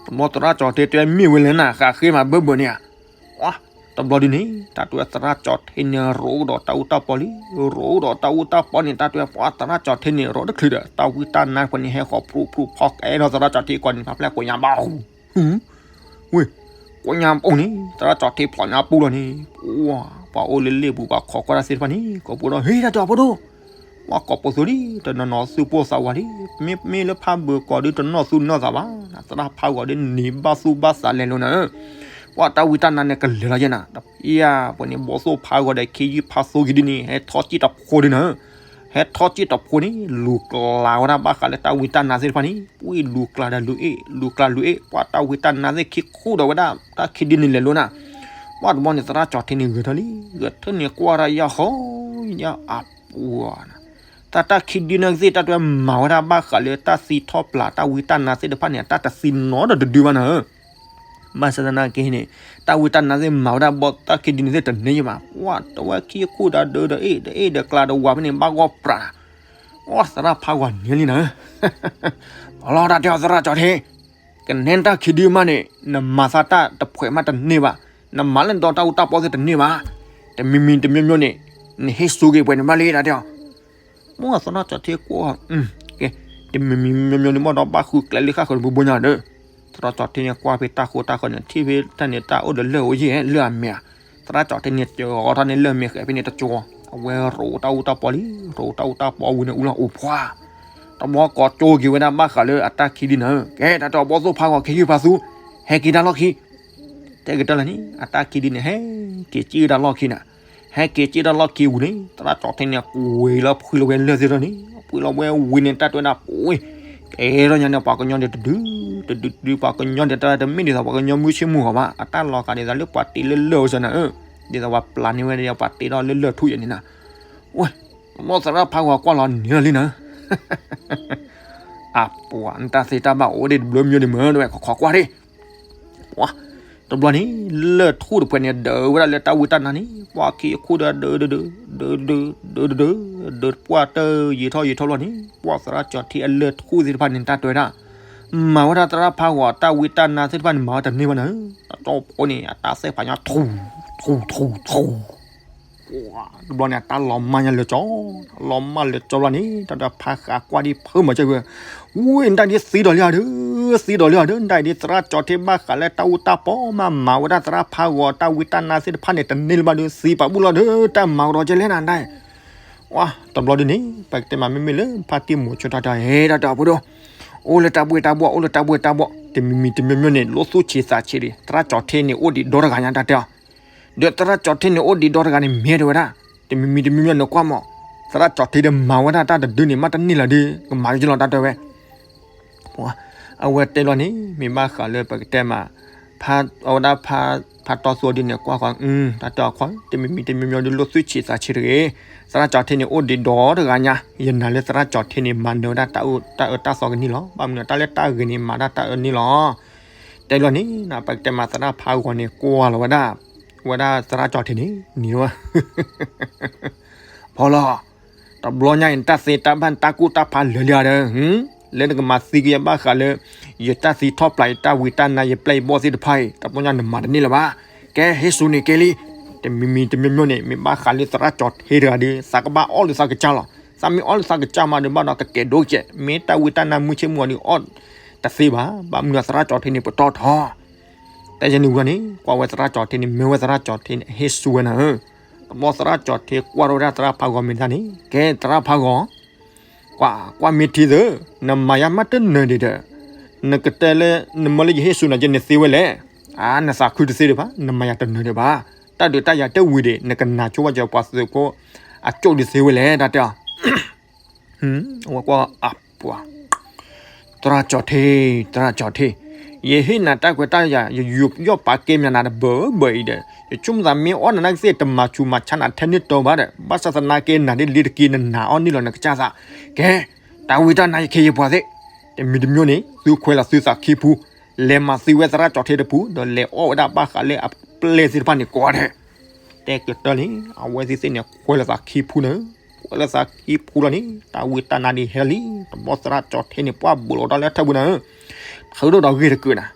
တဘျီသရၣ်ကၠီၤထ့တဲမ့ၢ်ဝဲလဲၣ်နၤ ဃးဃ့မးဘၢဘၢန့ၣ်ဧါ. တဘျီဒ်န့ၣ် တၢ်တဲဝဲသရၣ်ကၠီၤထ့န့ၣ် ရိးကဒီးတၢ်အူတၢ်ပီလံ, ရိးကဒီးတၢ်အူတၢ်ပီန့ၣ် တၢ်တဲဝဲပှၤသရၣ်ကၠီၤထ့န့ၣ် ရိးတချုးဒီး တၢ်ဝံတၢ်နါတဖှဲးန့ၣ် ဟဲဃီၤဖျိဖျိဖီကဲထီၣ်သရၣ်ကၠီၤထ့ကီးန့ၣ် ဖးဖျဲၣ်ကိးညါဘၣ်ဟူ, ဝ့ၢ်, ကိးညါအိၣ်န့ၣ် သရၣ်ကၠီၤထ့ဖျိညါပူၤလီၤန့ၣ်, ပှၤအိၣ်လၢလ့ၣ်ပူၤ ပှၤခိးကွၢ်တၢ်သ့ၣ်တဖၣ်န့ၣ် ကိးပူၤဒီး ဟ့ၣ်တၢ်တဲအီၤဖိဒိၣ် ပှၤကိးပသူဒ် တနီၤနီၤသူၣ်ပိၢ်သးဝးဒ်, မ့မ့ၢ်လၢဖးဘၢၣ်ကီးဒ်တနီၣ်သူၣ်နီၣ်သးဘၣ်, သရၣ်ဖးဂီၤဒ်န့ၣ်ဘၣ်သူၣ်ဘၣ်သးလဲၤလိာ်နၤ, ပှၤတၢ်ဝံတၢ်နါန့ၣ်ကလဲၤလီၤယဲနၤ, တပျၢ်ပှဲၤန့ၣ် ဘီသိၣ်ဖးဂီၤဒီးခ့ယုၢ်ဖးသိက့ၤဒ်န့ၣ် ဟဲထီၣ်စံၣ်တဖိဒ်နၤ, ဟဲထီၣ်စံၣ်တဖိန့ၣ် လူၤကျါဝဲဒၣ်ဘၣ်ဃးလၢတၢ်ဝံတၢ်နါသ့ၣ်တဖၣ်န့ၣ် ပှၤလူၤကျါဒီးလူၤအ့ၣ် လူၤကျါလူၤအ့ၣ် ပှၤတၢ်ဝံတၢ်နါသ့ၣ်ခံခူၣ်ဒီးဝဲဒၣ် တၢ်ခံဒ်န့ၣ်လဲၤလိာ်နၤ, ပှၤတဘျီန့ၣ် သရၣ်ကၠီၤထ့န့ၣ်ဂဲၤထၢၣ်လံ, ဂဲၤထၢၣ်န့ၣ်ကွၢ်ဒၣ်ယၢ်ဃီ, ယၢ်အပူၤ, တၢ်တၢ်ခံဒုန့ၣ်ကသ့ၣ် တၢ်တဲဝဲမၤဝဲဒၣ်ဘၣ်ဃးလၢတၢ်သံထီၣ်ပျၢ်တၢ်ဝံတၢ်နါသ့ၣ်တဖၣ်န့ၣ် အတၢ်တသံနီတဒုဘၣ်နၤဧၢ, ဘၣ်ဆၣ်သနာ်က့န့ၣ် တၢ်ဝံတၢ်နါသ့ၣ်မၤဝဲဒၣ်ဘီတၢ်ခံဒုန့ၣ်သ့ၣ်တန့ၢ်ယဘၣ်, ပှၤတဝဲခံခူၣ်ဒီးဒုးဒီးအ့ၣ် ဒီးအ့ၣ်ဒီးကျါဒီးဝၤဖဲန့ၣ် ဘၣ်ဂီၢ်ပြး, အိၣ်သရၣ်ဖးဝၤန့ၢ်လံနၤဧၢ, အလီၤတၢ်တဲအီၤသရၣ်ကၠီၤထ့ ကနဲတၢ်ခံဒုမးန့ၣ် နမၤသးတၢ်တဖှဲးမးတန့ၢ်ဘၣ်, နမၤလၢနဒီတၢ်အူတၢ်ပီသ့ၣ်တန့ၢ်ဘၣ်, တမံၤမံၤတမံၤမံၤန့ၣ် နဟ့ၣ်စိက့ၤပှဲၤန့ၣ်ဘၣ်လံတၢ်တဲအီၤ, မ့ၢ်သရၣ်ကၠီၤထ့ကွၢ်, ကဲ, တမံၤမံၤမံၤမံၤန့ၣ် ဘၣ်ဒီးဘၣ်ဃုကျဲလၢဃၣ်ဃၢၤတဘိဘိညါဒီး, သရၣ်ကၠီၤထ့န့ၣ်ကွၢ်ဖဲတၢ်ဃိတၢ်ဃၢၤန့ၣ် ထံၣ်ဖဲတၢ်န့ၣ်တၢ်အိၣ်ဒီးလၢၢ်အိၣ်ယဲၢ်လၢအမဲာ်, သရၣ်ကၠီၤထ့န့ၣ် ကၠီၤထီၣ်န့ၣ်လၢၢ်မဲာ်ဃဲးဖဲန့ၣ်တကၠီၤ, အဝဲရိးတၢ်အူတၢ်ပီလံ, ရိးတၢ်အူတၢ်ပီဝံၤန့ၣ်အူလီၤအိၣ်ဖှါ, တဘျီကိးကၠိက့ၤဝဲဒၣ်ဘၣ်ဃးလၢအတၢ်ခံဒုန့ၣ်, ကဲ တၢ်တဲအီၤဘီသိၣ်ဖးဂီၤခ့ယုၢ်ဖးသူ, ဟဲက့ၤတၢ်လီၢ်ခံ တဲကတၢၢ်လၢန့ၣ် အတၢ်ခံဒုန့ၣ် ဟဲက့ၤစံၣ်တၢ်လီၢ်ခံနၤ, ဟဲက့ၤစံၣ်တၢ်လီၢ်ခံဝံၤန့ၣ် သရၣ်ကၠီၤထ့န့ၣ် ကွံာ်လီၤဖှံလီၤဝဲလၢၢ်သ့ၣ်ဒီးန့ၣ် ဖှံလီၤဝဲဝံၤန့ၣ် တၢ်တဲဝဲဒၣ်ပှ့ၤ, ကဲထီၣ်ညါန့ၣ် ပှၤကညီန့ၣ်တဒု, တဒုတဒု ပှၤကညီန့ၣ် တၢ်တမ့ၢ်ဒ်သိးပှၤကညီမုၢ်ဆ့ၣ်မုၢ်ဂီၤဘၣ်, အတၢ်လီၤဂာ်ဒ်သိးလၢပှၤတ့လၢလၢၢ်အိၣ်စၢၤနၤဧၢ, ဒ်သိးပှၤပျၢ်န့ၢ်ဝဲဒၣ်ပှၤတ့ထီၣ်လၢလၢၢ်ထူၣ်ယဲၢ်န့ၣ်နၤ, ဝဲ, ဘီသရၣ်ဖးဂီၤကွၢ်လီၤန့ၢ်လီၤလံနၤ အပှၤ နတၢ်သ့တၢ်ဘၣ်အိၣ်ဒံးတဘျီမ့ၢ်ဒံးမ့ၢ် တဝဲ ခိးခိးကွၢ်ဒံး, ပှၤ, တဘျီန့ၣ် လၢၢ်ထူၣ်တဖှဲးန့ၣ် ဒၢးဝဲဒၣ်လၢတၢ်ဝံတၢ်နါန့ၣ် ပှၤခံအခိၣ်ဒီးဒၢးဒၢးဒၢး, ဒၢးဒၢး, ဒၢးဒၢး, ဒၢးပှၢ်တၢၢ်ယံာ်ထီၣ်ယံာ်ထီၣ်လီၤန့ၣ် ပှၤသရၣ်ကၠီၤထ့အလၢၢ်ထူၣ်သ့ၣ်တဖၣ်န့ၣ် တၢ်တဲဝဲဒၣ်, မၤဝဲဒၣ်သရၣ်ဖးဂီၤတၢ်ဝံတၢ်နါသ့ၣ်တဖၣ်န့ၣ် မၤဝဲတန့ၢ်ဘၣ်နၤဧၢ, အတီၢ်ဖိန့ၣ် အတၢ်သ့ၣ်ဖးညါထူၣ်, ထူၣ်ထူၣ်ထူၣ် တဘျီန့ၣ် အတၢ်လီၤမၢ်ညါလၢာ်ကၠီ, လီၤမၢ်လၢာ်ကၠီဘျီန့ၣ် တၢ်ဒီးဖးဃးကွၢ်ဒံးဖုမၤစၢၤဝဲ, ဝဲ နတၢ်ဒ်သံဒီးလံဧါဒီး, သံဒီးလံဧါဒီး နတၢ်ဒ်သရၣ်ကၠီၤထ့ဘၣ်ဃးလၢတၢ်အူတၢ်ပီမး မၤဝဲဒၣ်သရၣ်ဖးဂီၤတၢ်ဝံတၢ်နါသ့ၣ်တဖၣ်န့ၣ် တန့ၢ်လၢၤဘၣ်ဒီး သံပာ်ဘူၣ်လီၤဒီး တၢ်မၤကဒီးကဲလဲၣ်နၤဒၣ်, ဝဲ တဘျီဒ်န့ၣ် ပကတဲမးမ့မ့ၢ်လၢဖါတံၢ်မိၤဆိတၢ်တၢ် ဟဲတၢ်တၢ်ဖိဒိၣ်, အိၣ်လၢတၢ်ဘှ့ၣ်တၢ်ဘှီၣ် အိၣ်လၢတၢ်ဘှ့ၣ်တၢ်ဘှီၣ် တမံၤမံၤတမံၤမံၤန့ၣ် လိၣ်သူၣ်ဆံးသးဆံးဒံး သရၣ်ကၠီၤထ့န့ၣ် အိၣ်ဒံးဒီတဂၤညါတၢ်တဲအီၤ ဒီးသရၣ်ကၠီၤထ့န့ၣ် အိၣ်ဒံးဒီတဂၤန့ၣ် မ့ၢ်တဲဝဲဒၣ်, တမံၤမံၤတမံၤမံၤန့ၣ်ကွၢ်မး, သရၣ်ကၠီၤထ့ဒီးမၤဝဲဒၣ်တၢ်တဒုန့ၣ် မးတန့ၢ်လၢၤဒီး ကမၤယလီၤတၢ်တဲဝဲ, အဝဲတဲလီၤန့ၣ် မ့ၢ်ဘၣ်ဃးလၢပကတဲမး, ဖး အဝဲဒၣ်ဖး ဖးတီသူအီၤဒ်န့ၣ်ကွၢ်ဃီ, တၢ်တဲအီၤခီ တမံၤမံၤတမံၤမံၤဒ်လိၣ်သွံၣ်ဆံးသးဆံးတဂ့ၤ, သရၣ်ကၠီၤထ့န့ၣ်အိၣ်ဒံးဒီးတဂၤညါ, ယနာ်လၢသရၣ်ကၠီၤထ့န့ၣ် မၤနၢၤဝဲဒၣ်တၢ်အၢတၢ်သီကန့ၢ်လီၤ. ဘၣ်မနုၤတၢ်လၢတၢ်ဂ့ၤန့ၣ် မၤဒၣ်တၢ်အၢန့ၢ်လီၤ. တဲလီၤန့ၣ် ပကတဲမးသရၣ်ဖးဂီၤန့ၣ် ကွၢ်လီၤဝဲဒၣ်, ဝဲဒၣ်သရၣ်ကၠီၤထ့န့ၣ် နံၤဝဲ ဖီလီၤ, တဘျီညါအံၤ နတၢ်သ့တၢ်ဘၣ်နတၢ်ကူၣ်တၢ်ဖးလၢာ်လံဧါဒီး, လၢနကမၤသံကယဲၢ်ဘၣ်ဃးလၢ ယတၢ်သံထီၣ်ပျး ယတၢ်ဝံတၢ်နါ ယပျဲၢ်ယဘီၣ်သ့ၣ်တဖၣ်အံၤ တဘျီညါနမၤတန့ၢ်လၢၤဘၣ်. ကဲ ဟ့ၣ်ဆူန့ၣ်ကဲလံ. တမံၤမံၤတမံၤမံၤန့ၣ် မ့ၢ်ဘၣ်ဃးလၢသရၣ်ကၠီၤထ့တဂၤဒီး သးကဘၣ်အီၣ်လၢသးကစၢ်လီၤ. သးမ့ၢ်အီၣ်လၢသးကစၢ်မးဒီး ဘၣ်ဒီးကကဲးဒိၣ်ကဲး, မ့ၢ်တၢ်ဝံတၢ်နါမုၢ်ဆ့ၣ်မုၢ်ဂီၤဒီးအီၣ်တသ့ဘၣ်. ဘၣ်မနုၤသရၣ်ကၠီၤထ့န့ၣ် ပတီၢ်ထီ တဲယန့ၣ်ဝံၤန့ၣ် ကွၢ်ဝဲသရၣ်ကၠီၤထ့န့ၣ် မ့ၢ်ဝဲသရၣ်ကၠီၤထ့န့ၣ် ဟ့ၣ်ဆူဝဲနၤဧၢ, တဘျီသရၣ်ကၠီၤထ့ကွၢ်ထီၣ်ဝဲဒၣ်သရၣ်ဖးဂီၤမ့ၢ်တၢ်န့ၣ် ကဲသရၣ်ဖးဂီၤ, ကွၢ်ကွၢ်မ့ၢ်ထံသၢ, နမၤယါမးတနၢၤဒံးဒီး, နကတဲလၢ နမ့ၢ်လၢယဟ့ၣ်ဆူနၤကဲန့ၣ်သ့ဝဲလဲၣ်. အါ နသးခုတသ့ဒံးဘၣ်, နမၤယၤတနၢၤဒံးဘၣ်. တၢ်ဒုးတၢ်ယၤတဝံၤဒံး နကနၢ်ဆိဝဲကၠီၤပှၤသုးခိၣ်အကၠိၣ်ဒံးသ့ဝဲလဲၣ် တၢ်တဲအီၤ ဝဲကွၢ်အပှၤ, သရၣ်ကၠီၤထ့, သရၣ်ကၠီၤထ့, ယဟ့ၣ်နၤတၢ်ခွဲးတၢ်ယာ် ယယူးယီၣ်ပာ်ကဲမနၤတဘၢဘၢအံၤဒီး ယဆိကမိၣ်သးမ့ၢ်အီၣ်နၤနာ်ကသ့ၣ် တမၤဆူးမၤဆါနၤထဲန့ၣ်တီဘၣ်ဒီး ဘၣ်ဆၣ်သနာ်က့နၤဒ်လံတက့ၢ် နနာ်အီၣ်န့ၢ်လီၤနကစၢ်သး, ကဲ, တၢ်ဝံတၢ်နါယခ့ယပှၤသ့ၣ်, တမံၤတမံၤန့ၣ် သုခွဲးလီၤသုသးခံဖူ လဲၤမၤသံဝဲသရၣ်ကၠီၤထ့တပူၤ ဒီးလဲၤအီၣ်ဝဲဒၣ်ဘၣ်ဃးလၢအပျဲၢ်သ့ၣ်တဖၣ်န့ၣ်ကိးဂၤဒဲး တဲကတၢၢ်န့ၣ် အဝဲသ့ၣ်သ့ၣ်န့ၣ် ခွဲးလီၤသးခံဖူန့ၣ်, ခွဲးလီၤသးခံဖူလီၤန့ၣ် တၢ်ဝံတၢ်နါဒ်ဟဲလံ, တဘျီသရၣ်ကၠီၤထ့န့ၣ် ပှၢ်ဘူးလီၤတၢ်လၢထၢၣ်ပူၤနၤဧၢ, ထုးထီၣ်ဒီးဂ့ၢ်တကုာ်နၤ,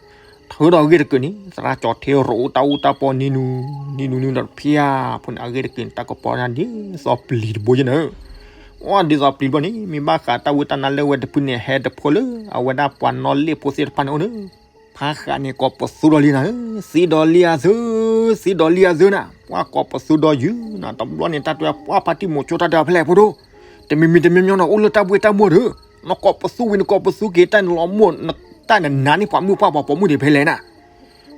ထုးထီၣ်ဂ့ၢ်တကုာ်န့ၣ် သရၣ်ကၠီၤထ့ရိးတၢ်အူတၢ်ပီနံၤနူၤ, နံၤနူၤနံၤဒီးဖၠါဖိန့ၣ် အဂ့ၢ်တကုာ်န့ၣ် တၢ်ကပီၤဒ်သိးပျံၤတဘိယဲနၤဧၢ, အီၣ်ဒ်သိးပျံၤတဘိန့ၣ် မ့ၢ်ဘၣ်ဃးတၢ်ဝံတၢ်နါလၢဝဲတဖုန့ၣ် ဟဲတဖိလၢ အဝဲဒၣ်ပှၤနီၣ်လ့ၣ်ဖိသ့ၣ်တဖၣ်န့ၣ်အိၣ်န့ၣ် ဖးဃးန့ၣ်ကိးပသူဒီးလံနၤဧၢ, သံဒီးလံအသု, သံဒီးလံအသုနၤ, ပှၤကိးပသူဒီးယုာ်နၤ, တဘျီန့ၣ် တၢ်တဲပှၤဖါတံၢ်မိၤဆိတၢ်ဒီးဖဲလဲၣ်ဖိဒိၣ်, တမံၤမံၤတမံၤမံၤန့ၣ် အိၣ်လၢတၢ်ဘှ့ၣ်တၢ်ဘှီၣ်ဒီး, နကိးပသူဝံၤနကိးပသူက့ၤ တၢ်နလီၤမိၢ်, တၢ်နနာ်န့ၢ်ပှၤမုၣ်ပှၢ်ပှၤပိာ်မုၣ်ဒံးဖဲလဲၣ်နၤ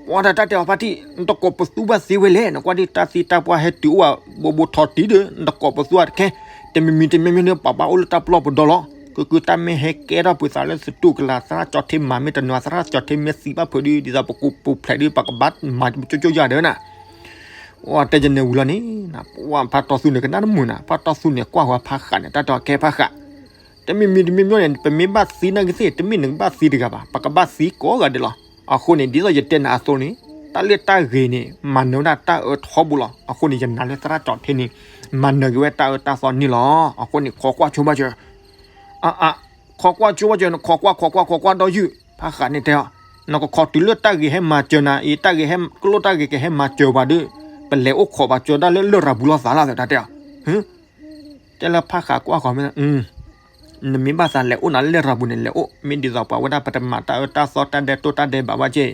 ပှၤတၢ်တဲအီၤဖါတံၢ် နတကိးပသူဘၣ်သ့ဝဲလဲၣ်, နကွၢ်ဒ်တၢ်သံတၢ်ပှၢ်ဟဲတုၤအိၣ်ဘိးဘိးထီတံၢ်ဒီး နတကိးပသူအတခဲ, တမံၤမံၤတမံၤမံၤန့ၣ် ပှၤဘၣ်အိၣ်လၢတၢ်ပျီပဒီလီၤ, ကုကုတၢ်မ့ၢ်ဟဲကဲထီၣ်ပှၤသးလၢသတူၢ်ကလာ် သရၣ်ကၠီၤထ့မၤမ့ၢ်တနၢၤ သရၣ်ကၠီၤထ့မ့ၢ်သံဘၣ်ဖုးဒီး ဒ်သိးပကူပူၤဖျဲးဒီး ပကဘၣ်မၤကၠိကၠိယၤဒီးနၤ အိၣ်တဲယန့ၣ်ဝံၤလီၤန့ၣ်, ဖါတီသူန့ၣ်ကနၣ်တမုာ်နၤ, ဖါတီသူန့ၣ်ကွၢ်ဃီဖးဃးန့ၣ် တၢ်တဲအီၤကဲဖးဃး, တမံၤမံၤတမံၤမံၤန့ၣ် ပမ့ၢ်ဘၣ်သံနာ်က့သ့ၣ် တမ့ၢ်နကဘၣ်သံတဂၤဘၣ်, ပကဘၣ်သံကိးဂၤဒဲးလီၤ. အဃိန့ၣ် ဒ်သိးယတဲနၤအသိးန့ၣ် တၢ်လၢတၢ်ဂ့ၤန့ၣ် မၤနၢၤဝဲဒၣ်တၢ်အၢထီဘိလီၤ. အဃိန့ၣ် ယနာ်လၢသရၣ်ကၠီၤထ့န့ၣ် မၤနၢၤက့ၤဝဲတၢ်အၢတၢ်သီန့ၣ်လီၤ. အဃိန့ၣ် ခိးကွၢ်ဆိဘၣ်စၢၤ အါအါ, ခိးကွၢ်ဆိဘၣ်စၢၤ နခိးကွၢ်ခိးကွၢ်ခိးကွၢ်ဒီးယုာ် ဖးဃးန့ၣ်တဲအီၤ, နကခိးတုၤလၢတၢ်ဂ့ၤဟဲမၤစၢၤနၤအံၤ တၢ်ဂ့ၤဟဲကျိၣ်တၢ်ဂ့ၤကဟဲမၤစၢၤပှၤဒီး ပလဲၤအိၣ်ခိးပှၤစၢၤဒၣ်လၢလရာ်ပူၤလီၤသးလီၤ တၢ်တဲအီၤ, တဲလၢဖးဃးကွၢ်ဃီမ့ၢ် နမ့ၢ်ဘၣ်သးလဲၤအိၣ်နၤလရာ်ပူၤန့ၣ် လဲၤအိၣ် မ့ၢ်ဒ်သိးပှၤဝဲဒၣ်ပတမၤတၢ်အၢတၢ်သီတၢ်ဒဲးတိၢ်တၢ်ဒဲးဘးဘၣ်က့ၢ်,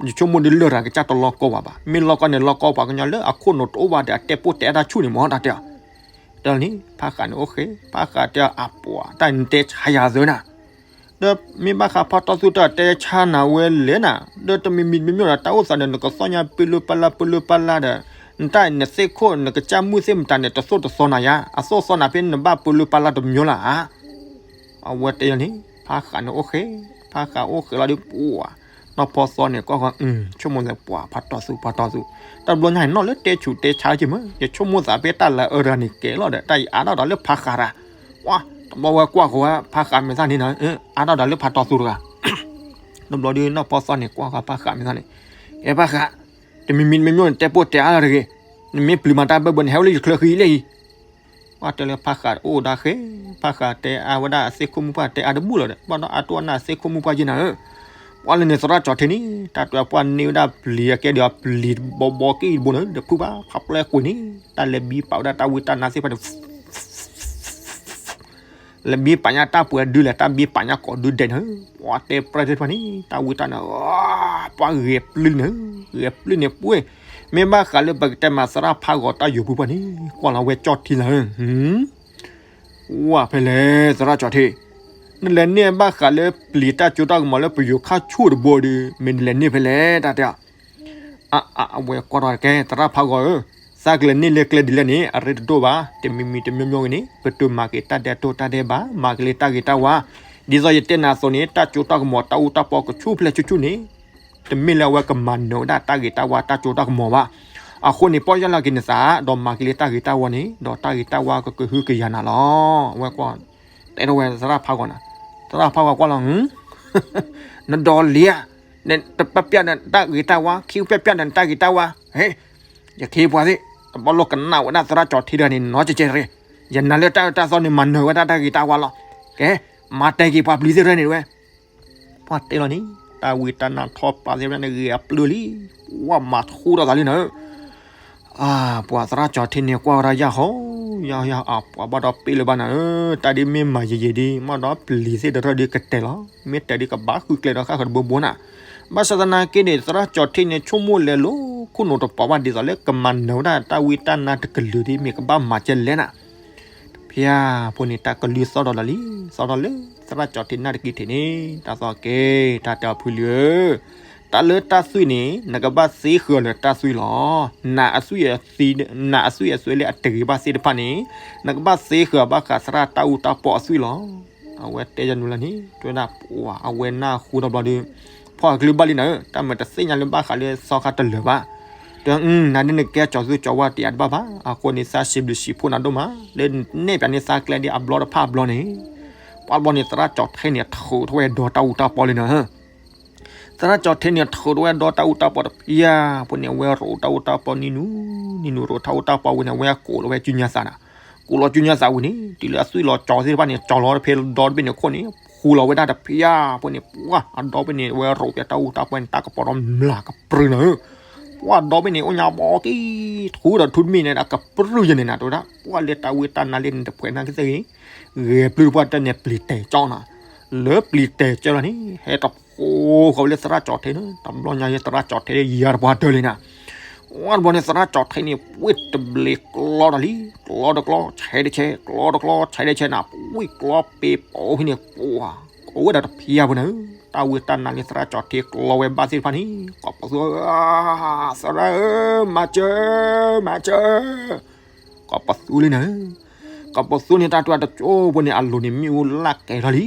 ယဆိကမိၣ်ဒ်လရာ်ကစၢ်တလီၤကီဘၣ်ဘၣ်, မ့ၢ်လီၤကီန့ၣ် လီၤကီပှၤကညီလၢအခိၣ်နူာ်တအိၣ်ဘၣ်ဒီးအတဲပိၢ်တဲအါတၢ်ဆူၣ်န့ၣ်မ့ၢ် တၢ်တဲအီၤ, တဲလီၤန့ၣ် ဖးဃးန့ၣ်အိၣ်ဃ့ ဖးဃးတဲအီၤ အပှၤ တၢ်နတဲဆါယၤသၢနၤ ဒီးမ့ၢ်ဘၣ်ဃးဖါတီသူတၢ်တဲဆါနၤဝဲလဲၣ်နၤ, ဒီးတမံၤမံၤတမံၤမံၤဒီး တၢ်အိၣ်သးဒီး နကသီၣ်ညါပၢလၢပၢလၢပၢလၢပၢလၢဒီး, နတၢ်နသ့ၣ်ခိၣ်နကစၢ်မုၢ်သ့ၣ်မတၤန့ၣ် တသိၣ်တသီနၤယါ, အသိၣ်သီနၤဖဲနဘၣ်ပၢလၢပၢလၢတမံၤလၢၤဧါ. အဝဲတဲလီၤန့ၣ် ဖါဃးန့ၣ်အိၣ်ဃ့, ဖါဃးအိၣ်ဃ့လီၤဒီးပှၤ, နီၢ်ဖီသီန့ၣ်ကွၢ်ဃီ, ဆိကမိၣ်သးပှၤဖါတီသူ ဖါတီသူ, တၢ်ဘျီညါနီၢ်လၢတဲဆူးတဲဆါက့ၢ်မး, ယဆိကမိၣ်သးဖဲတၢ်လၢအၢတဂၤန့ၣ်ကဲလီၤဒီး တၢ်အံၤအါထီၣ်ဒီးလၢဖါဃးတဂၤ, ပှၤ, တဘျီဝဲကွၢ်ဃီဝဲဖါဃးမဲာ်သၣ်န့ၣ်နၤ, အါထီၣ်ဒီးလၢဖါတီသူတဂၤ တဘျီဒီးနီၢ်ဖီသီန့ၣ်ကွၢ်ဃီဖါဃးမဲာ်သၣ်န့ၣ်, ကဲဖါဃး, တမံၤမံၤတမံၤမံၤန့ၣ် တဲပိၢ်တဲအါလီၤတဂ့ၤ, နမ့ၢ်ပျံၤမၤတၢ်ဘၢဘၢန့ၣ် ဟဲအိၣ်လၢယချၢဃံလၢအံၤ, ပှၤတဲလၢဖါဃးအိၣ်ဒၣ်ဃ့, ဖါဃးတဲအါဝဲဒၣ်အသ့ၣ်ခိၣ်မုၣ်ပှၢ်တဲအါတဘူၣ်လီၤဒီး ဘၣ်ဒီးအါတိၢ်အါနၢ်အသ့ၣ်ခိၣ်မုၣ်ပှၢ်က့ၢ်နၤဧၢ, ပှၤလၢန့ၣ်သရၣ်ကၠီၤထ့န့ၣ် တၢ်တဲပှၤန့ၢ်ဝဲဒၣ်ပျံၤအကဲဒီးပျံၤဘီဘီက့ၢ်အံၤတဘိန့ၣ် ဒီးဖုဘၣ်ဖးပျဲကွံာ်န့ၣ် တၢ်လဲၤဘံပာ်ဝဲဒၣ်တၢ်ဝံတၢ်နါသ့ၣ်တဖၣ်န့ၣ် လဲၤဘံပာ်ညါတၢ်ပှဲၤဒုလဲၣ် တၢ်ဘံပာ်ညါကိးဒုဒဲးန့ၣ်, ပှၤတဲပြဲၢ်သ့ၣ်တဖၣ်န့ၣ် တၢ်ဝံတၢ်နါ, ပှၤဂဲၤပျုၢ်န့ၣ်, ဂဲၤပျုၢ်န့ၣ်ပှ့ၤ, မ့ၢ်ဘၣ်ဃးလၢပကတဲမးသရၣ်ဖးဂီၤတၢ်ယိာ်ပူၤပှၢ်န့ၣ် ကွၢ်လီၤဝဲကၠီၣ်ထံလီၤ, ဝဲဖဲလဲၣ်သရၣ်ကၠီၤထ့, နလဲၤန့ၢ်ဘၣ်ဃးလၢပျံၤတၢ်ကၠိတၢ်ကမီၤလၢပယိၤခါဆူၣ်တဘိဒီး မ့ၢ်နလဲၤန့ၢ်ဖဲလဲၣ်တၢ်တဲ အါအါ အဝဲကွၢ်ထီၣ်ကဲ သရၣ်ဖးဂီၤဧၢ, သးကလဲၤန့ၢ်လၢကျဲဒ်လဲၣ်န့ၣ် အရ့တဒိၣ်ဘၣ်, တမံၤမံၤတမံၤမံၤဂ့ၤန့ၣ် ပတုၤမၤက့ၤတၢ်ဒဲးတိၢ်တၢ်ဒဲးဘး မၤက့ၤလၢတၢ်ဂ့ၤတၢ်ဝါ, ဒ်သိးယတဲနၤအသိးန့ၣ် တၢ်ကၠိတၢ်ကမီၤတၢ်အူတၢ်ပီကဆူၣ်ဖျဲၣ်ဆူၣ်ဆူၣ်န့ၣ်, တမ့ၢ်လၢအဝဲကမၤနၢၤဝဲဒၣ်တၢ်ဂ့ၤတၢ်ဝါတၢ်စိတၢ်ကမီၤဘၣ်. အဃိန့ၣ် ပီၢ်ယၢ်လီၤက့ၤနသး ဒီးမၤက့ၤလၢတၢ်ဂ့ၤတၢ်ဝါန့ၣ် ဒီးတၢ်ဂ့ၤတၢ်ဝါကကဟုကယာ်နၤလီၤ. အဝဲကွၢ် တဲထီၣ်ဝဲသရၣ်ဖးဂီၤနၤ, သရၣ်ဖးဂီၤကွၢ်လီၤ, နဒီးလံဧါ, နတပျၢ်ပျၢ်နတၢ်ဂ့ၤတၢ်ဝါ, ခံပျၢ်ပျၢ်နတၢ်ဂ့ၤတၢ်ဝါ, ဟဲ ယခ့ပှၤသ့ၣ် တဘၣ်လိာ်ကနၣ်ဝဲဒၣ်သရၣ်ကၠီၤထ့တဂၤန့ၣ် နီတကဲတဂ့ၤ, ယနာ်လၢတၢ်အၢတၢ်သီန့ၣ် မၤနၢၤဝဲဒၣ်တၢ်ဂ့ၤတၢ်ဝါလီၤ. ကဲ မၤတဲက့ၤပှၤပျံၤသ့ၣ်တဖၣ်န့ၣ်ဝဲ, ပှၢ်တဲလီၤန့ၣ် တၢ်ဝံတၢ်နါထီၣ်ပာ်သ့ၣ်တဖၣ်န့ၣ် ဂ့ၤအပျၢၤလံ, ဝဲမၤထူတၢ်သးလံနၤဧၢ. အါ ပှၤသရၣ်ကၠီၤထ့န့ၣ် ကွၢ်ဝဲဒၣ်ယၢ်ဟီ, ယၢ်ယၢ်အါ ပှၤဘၣ်ဒီးပ့ၢ်လၢၤဘၣ်နၤဧၢ, တၢ်ဒ်မ့ၢ်မၤယံာ်ယံာ်ဒ် မ့ၢ်ဒီးပျံၤသ့ၣ်တဖၣ်ဒ်ကတဲာ်လီၤ, မ့ၢ်တဲာ်ဒ်ကဘၣ်ဃုကျဲဒီးဃၣ်ဃၢၤတဘိဘိနၤ. ဘၣ်ဆၣ်သနာ်က့န့ၣ် သရၣ်ကၠီၤထ့န့ၣ် ဆိကမိၣ်လဲၤလိၤခိၣ်နူာ်တပီၤဘၣ် ဒ်သိးလၢကမၤနၢၤဝဲဒၣ်တၢ်ဝံတၢ်နါတကလုာ်ဒ် မ့ၢ်ကဘၣ်မၤကဲလဲၣ်နၤ. ဖဲအံၤဖိန့ၣ် တၢ်ကလုၢ်သီၣ်ဒီးလီၤလံ, သီၣ်ဒီးလၢ သရၣ်ကၠီၤထ့နၢ်တက့ၢ်ထံးန့ၣ် တၢ်သီၣ်က့ၤ တၢ်တဲအီၤဖုလံဧၢ, တၢ်လၢတၢ်သွံၣ်န့ၣ် နကဘၣ်သ့ဃုာ်လၢတၢ်သွံၣ်လီၤ. နးအသွံၣ်အသွံၣ်, နးအသွံၣ်အသွံၣ်လၢအတဂ့ၤဘၣ်သ့ၣ်တဖၣ်န့ၣ် နကဘၣ်သ့ဃုာ်ဘၣ်ဃးသရၣ်တၢ်အူတၢ်ပီအသွံၣ်လီၤ. အဝဲတဲယၤနုာ်လၢန့ၣ် တဲဝဲဒၣ် ပှၤအဝဲနၢ်ဟူတဘျီဒီး ဖီၣ်အကလုၢ်ဘၣ်လံနၤဧၢ, တၢ်မၤတသ့ၣ်ညါလၢဘၣ်ဃးလၢသီခါတလၢာ်ဘၣ်. တဲ နၤဒ်နကဲကၠီၤသူကၠီၤဝါတံၢ်အါတဘၣ်ဘၣ်, အဃိန့ၣ် သးစံးဘျုးစံးဖှိၣ်နၤဒိၣ်မး လၢနဲၣ်ပၠးန့ၢ်သးကျဲဒ်အဘျီတဖၣ်အဘျီန့ၣ်. ပှၢ်တဘျီန့ၣ် သရၣ်ကၠီၤထ့န့ၣ် ထုးထီၣ်ဝဲဒီးတၢ်အူတၢ်ပီလံနၤဧၢ. သရၣ်ကၠီၤထ့န့ၣ် ထုးထီၣ်ဝဲဒီးတၢ်အူတၢ်ပီတဖၣ်အံၤ, အဖိန့ၣ် အဝဲရိးတၢ်အူတၢ်ပီနံၤနူၤ, နံၤနူၤရိးတၢ်အူတၢ်ပီဝံၤန့ၣ် အဝဲကိးလီၤဝဲစုညါသးနၤ, ကိးလီၤစုညါသးဝံၤန့ၣ် တုၤလၢအသွံၣ်လီၤကၠီၤသ့ၣ်တဖၣ်န့ၣ် ကၠီၤလီၤတဖဲဒီတဘ့ၣ်န့ၣ်ခိၣ်န့ၣ် ဃူလီၤဝဲဒၣ်တဖၣ်အံၤ, အဖိန့ၣ် ပှၢ်အဒီဘ့ၣ်န့ၣ် အဝဲရိးပၠးတၢ်အူတၢ်ပီန့ၣ် တၢ်ကပီၤဒီးမျးကပြုၢ်နၤဧၢ. ပှၢ်ဒီဘ့ၣ်န့ၣ် အိၣ်ညါဘီက့ၤ ထူဒီးထူတမ့ၢ်န့ၣ် အကပြုၢ်ယဲၢ်န့ၣ်နၤ တဲဝဲဒၣ် ပှၢ်လၢတၢ်ဝံတၢ်နါလၢန့ၣ်တဖှဲးနၢ်ကသ့ၣ်ဂ့ၤ ဂဲၤပျုၢ်ပှၢ်တၢ်န့ၣ်ပျံၤတဲာ်ကၠီနၤ, လၢပျံၤတဲာ်ကၠီလီၤန့ၣ် ဟဲတဖိဃီၤဝဲလၢသရၣ်ကၠီၤထ့န့ၣ် တဘျီညါယဲ သရၣ်ကၠီၤထ့ယၤတပှၢ်တၢၢ်လံနၤ. ဝဲတဘျီန့ၣ် သရၣ်ကၠီၤထ့န့ၣ် ပှ့ၢ်တဘျီကျီတၢ်လံ, ကျီတကျီ ဆဲးတဆဲး, ကျီတကျီ ဆဲးတဆဲးနၤ, ပှ့ၢ်ကျီပ့ၤပိာ်ဖဲန့ၣ် ပှၢ် ကိးဝဲဒၣ်တဖၣ်အံၤဖိနၤဧၢ, တၢ်ဝံတၢ်နါလၢသရၣ်ကၠီၤထ့ကျီဝဲဘၣ်သ့ၣ်တဖၣ်န့ၣ် ကိးပသူ သရၣ်ဧၢ, မၤစၢၤ, မၤစၢၤ ကိးပသူလံနၤ, ကိးပသူန့ၣ် တၢ်တဝဲတကၠိဖိန့ၣ် အလိၤန့ၣ် မ့ၣ်အူလၢကဲၤထီၣ်လံ,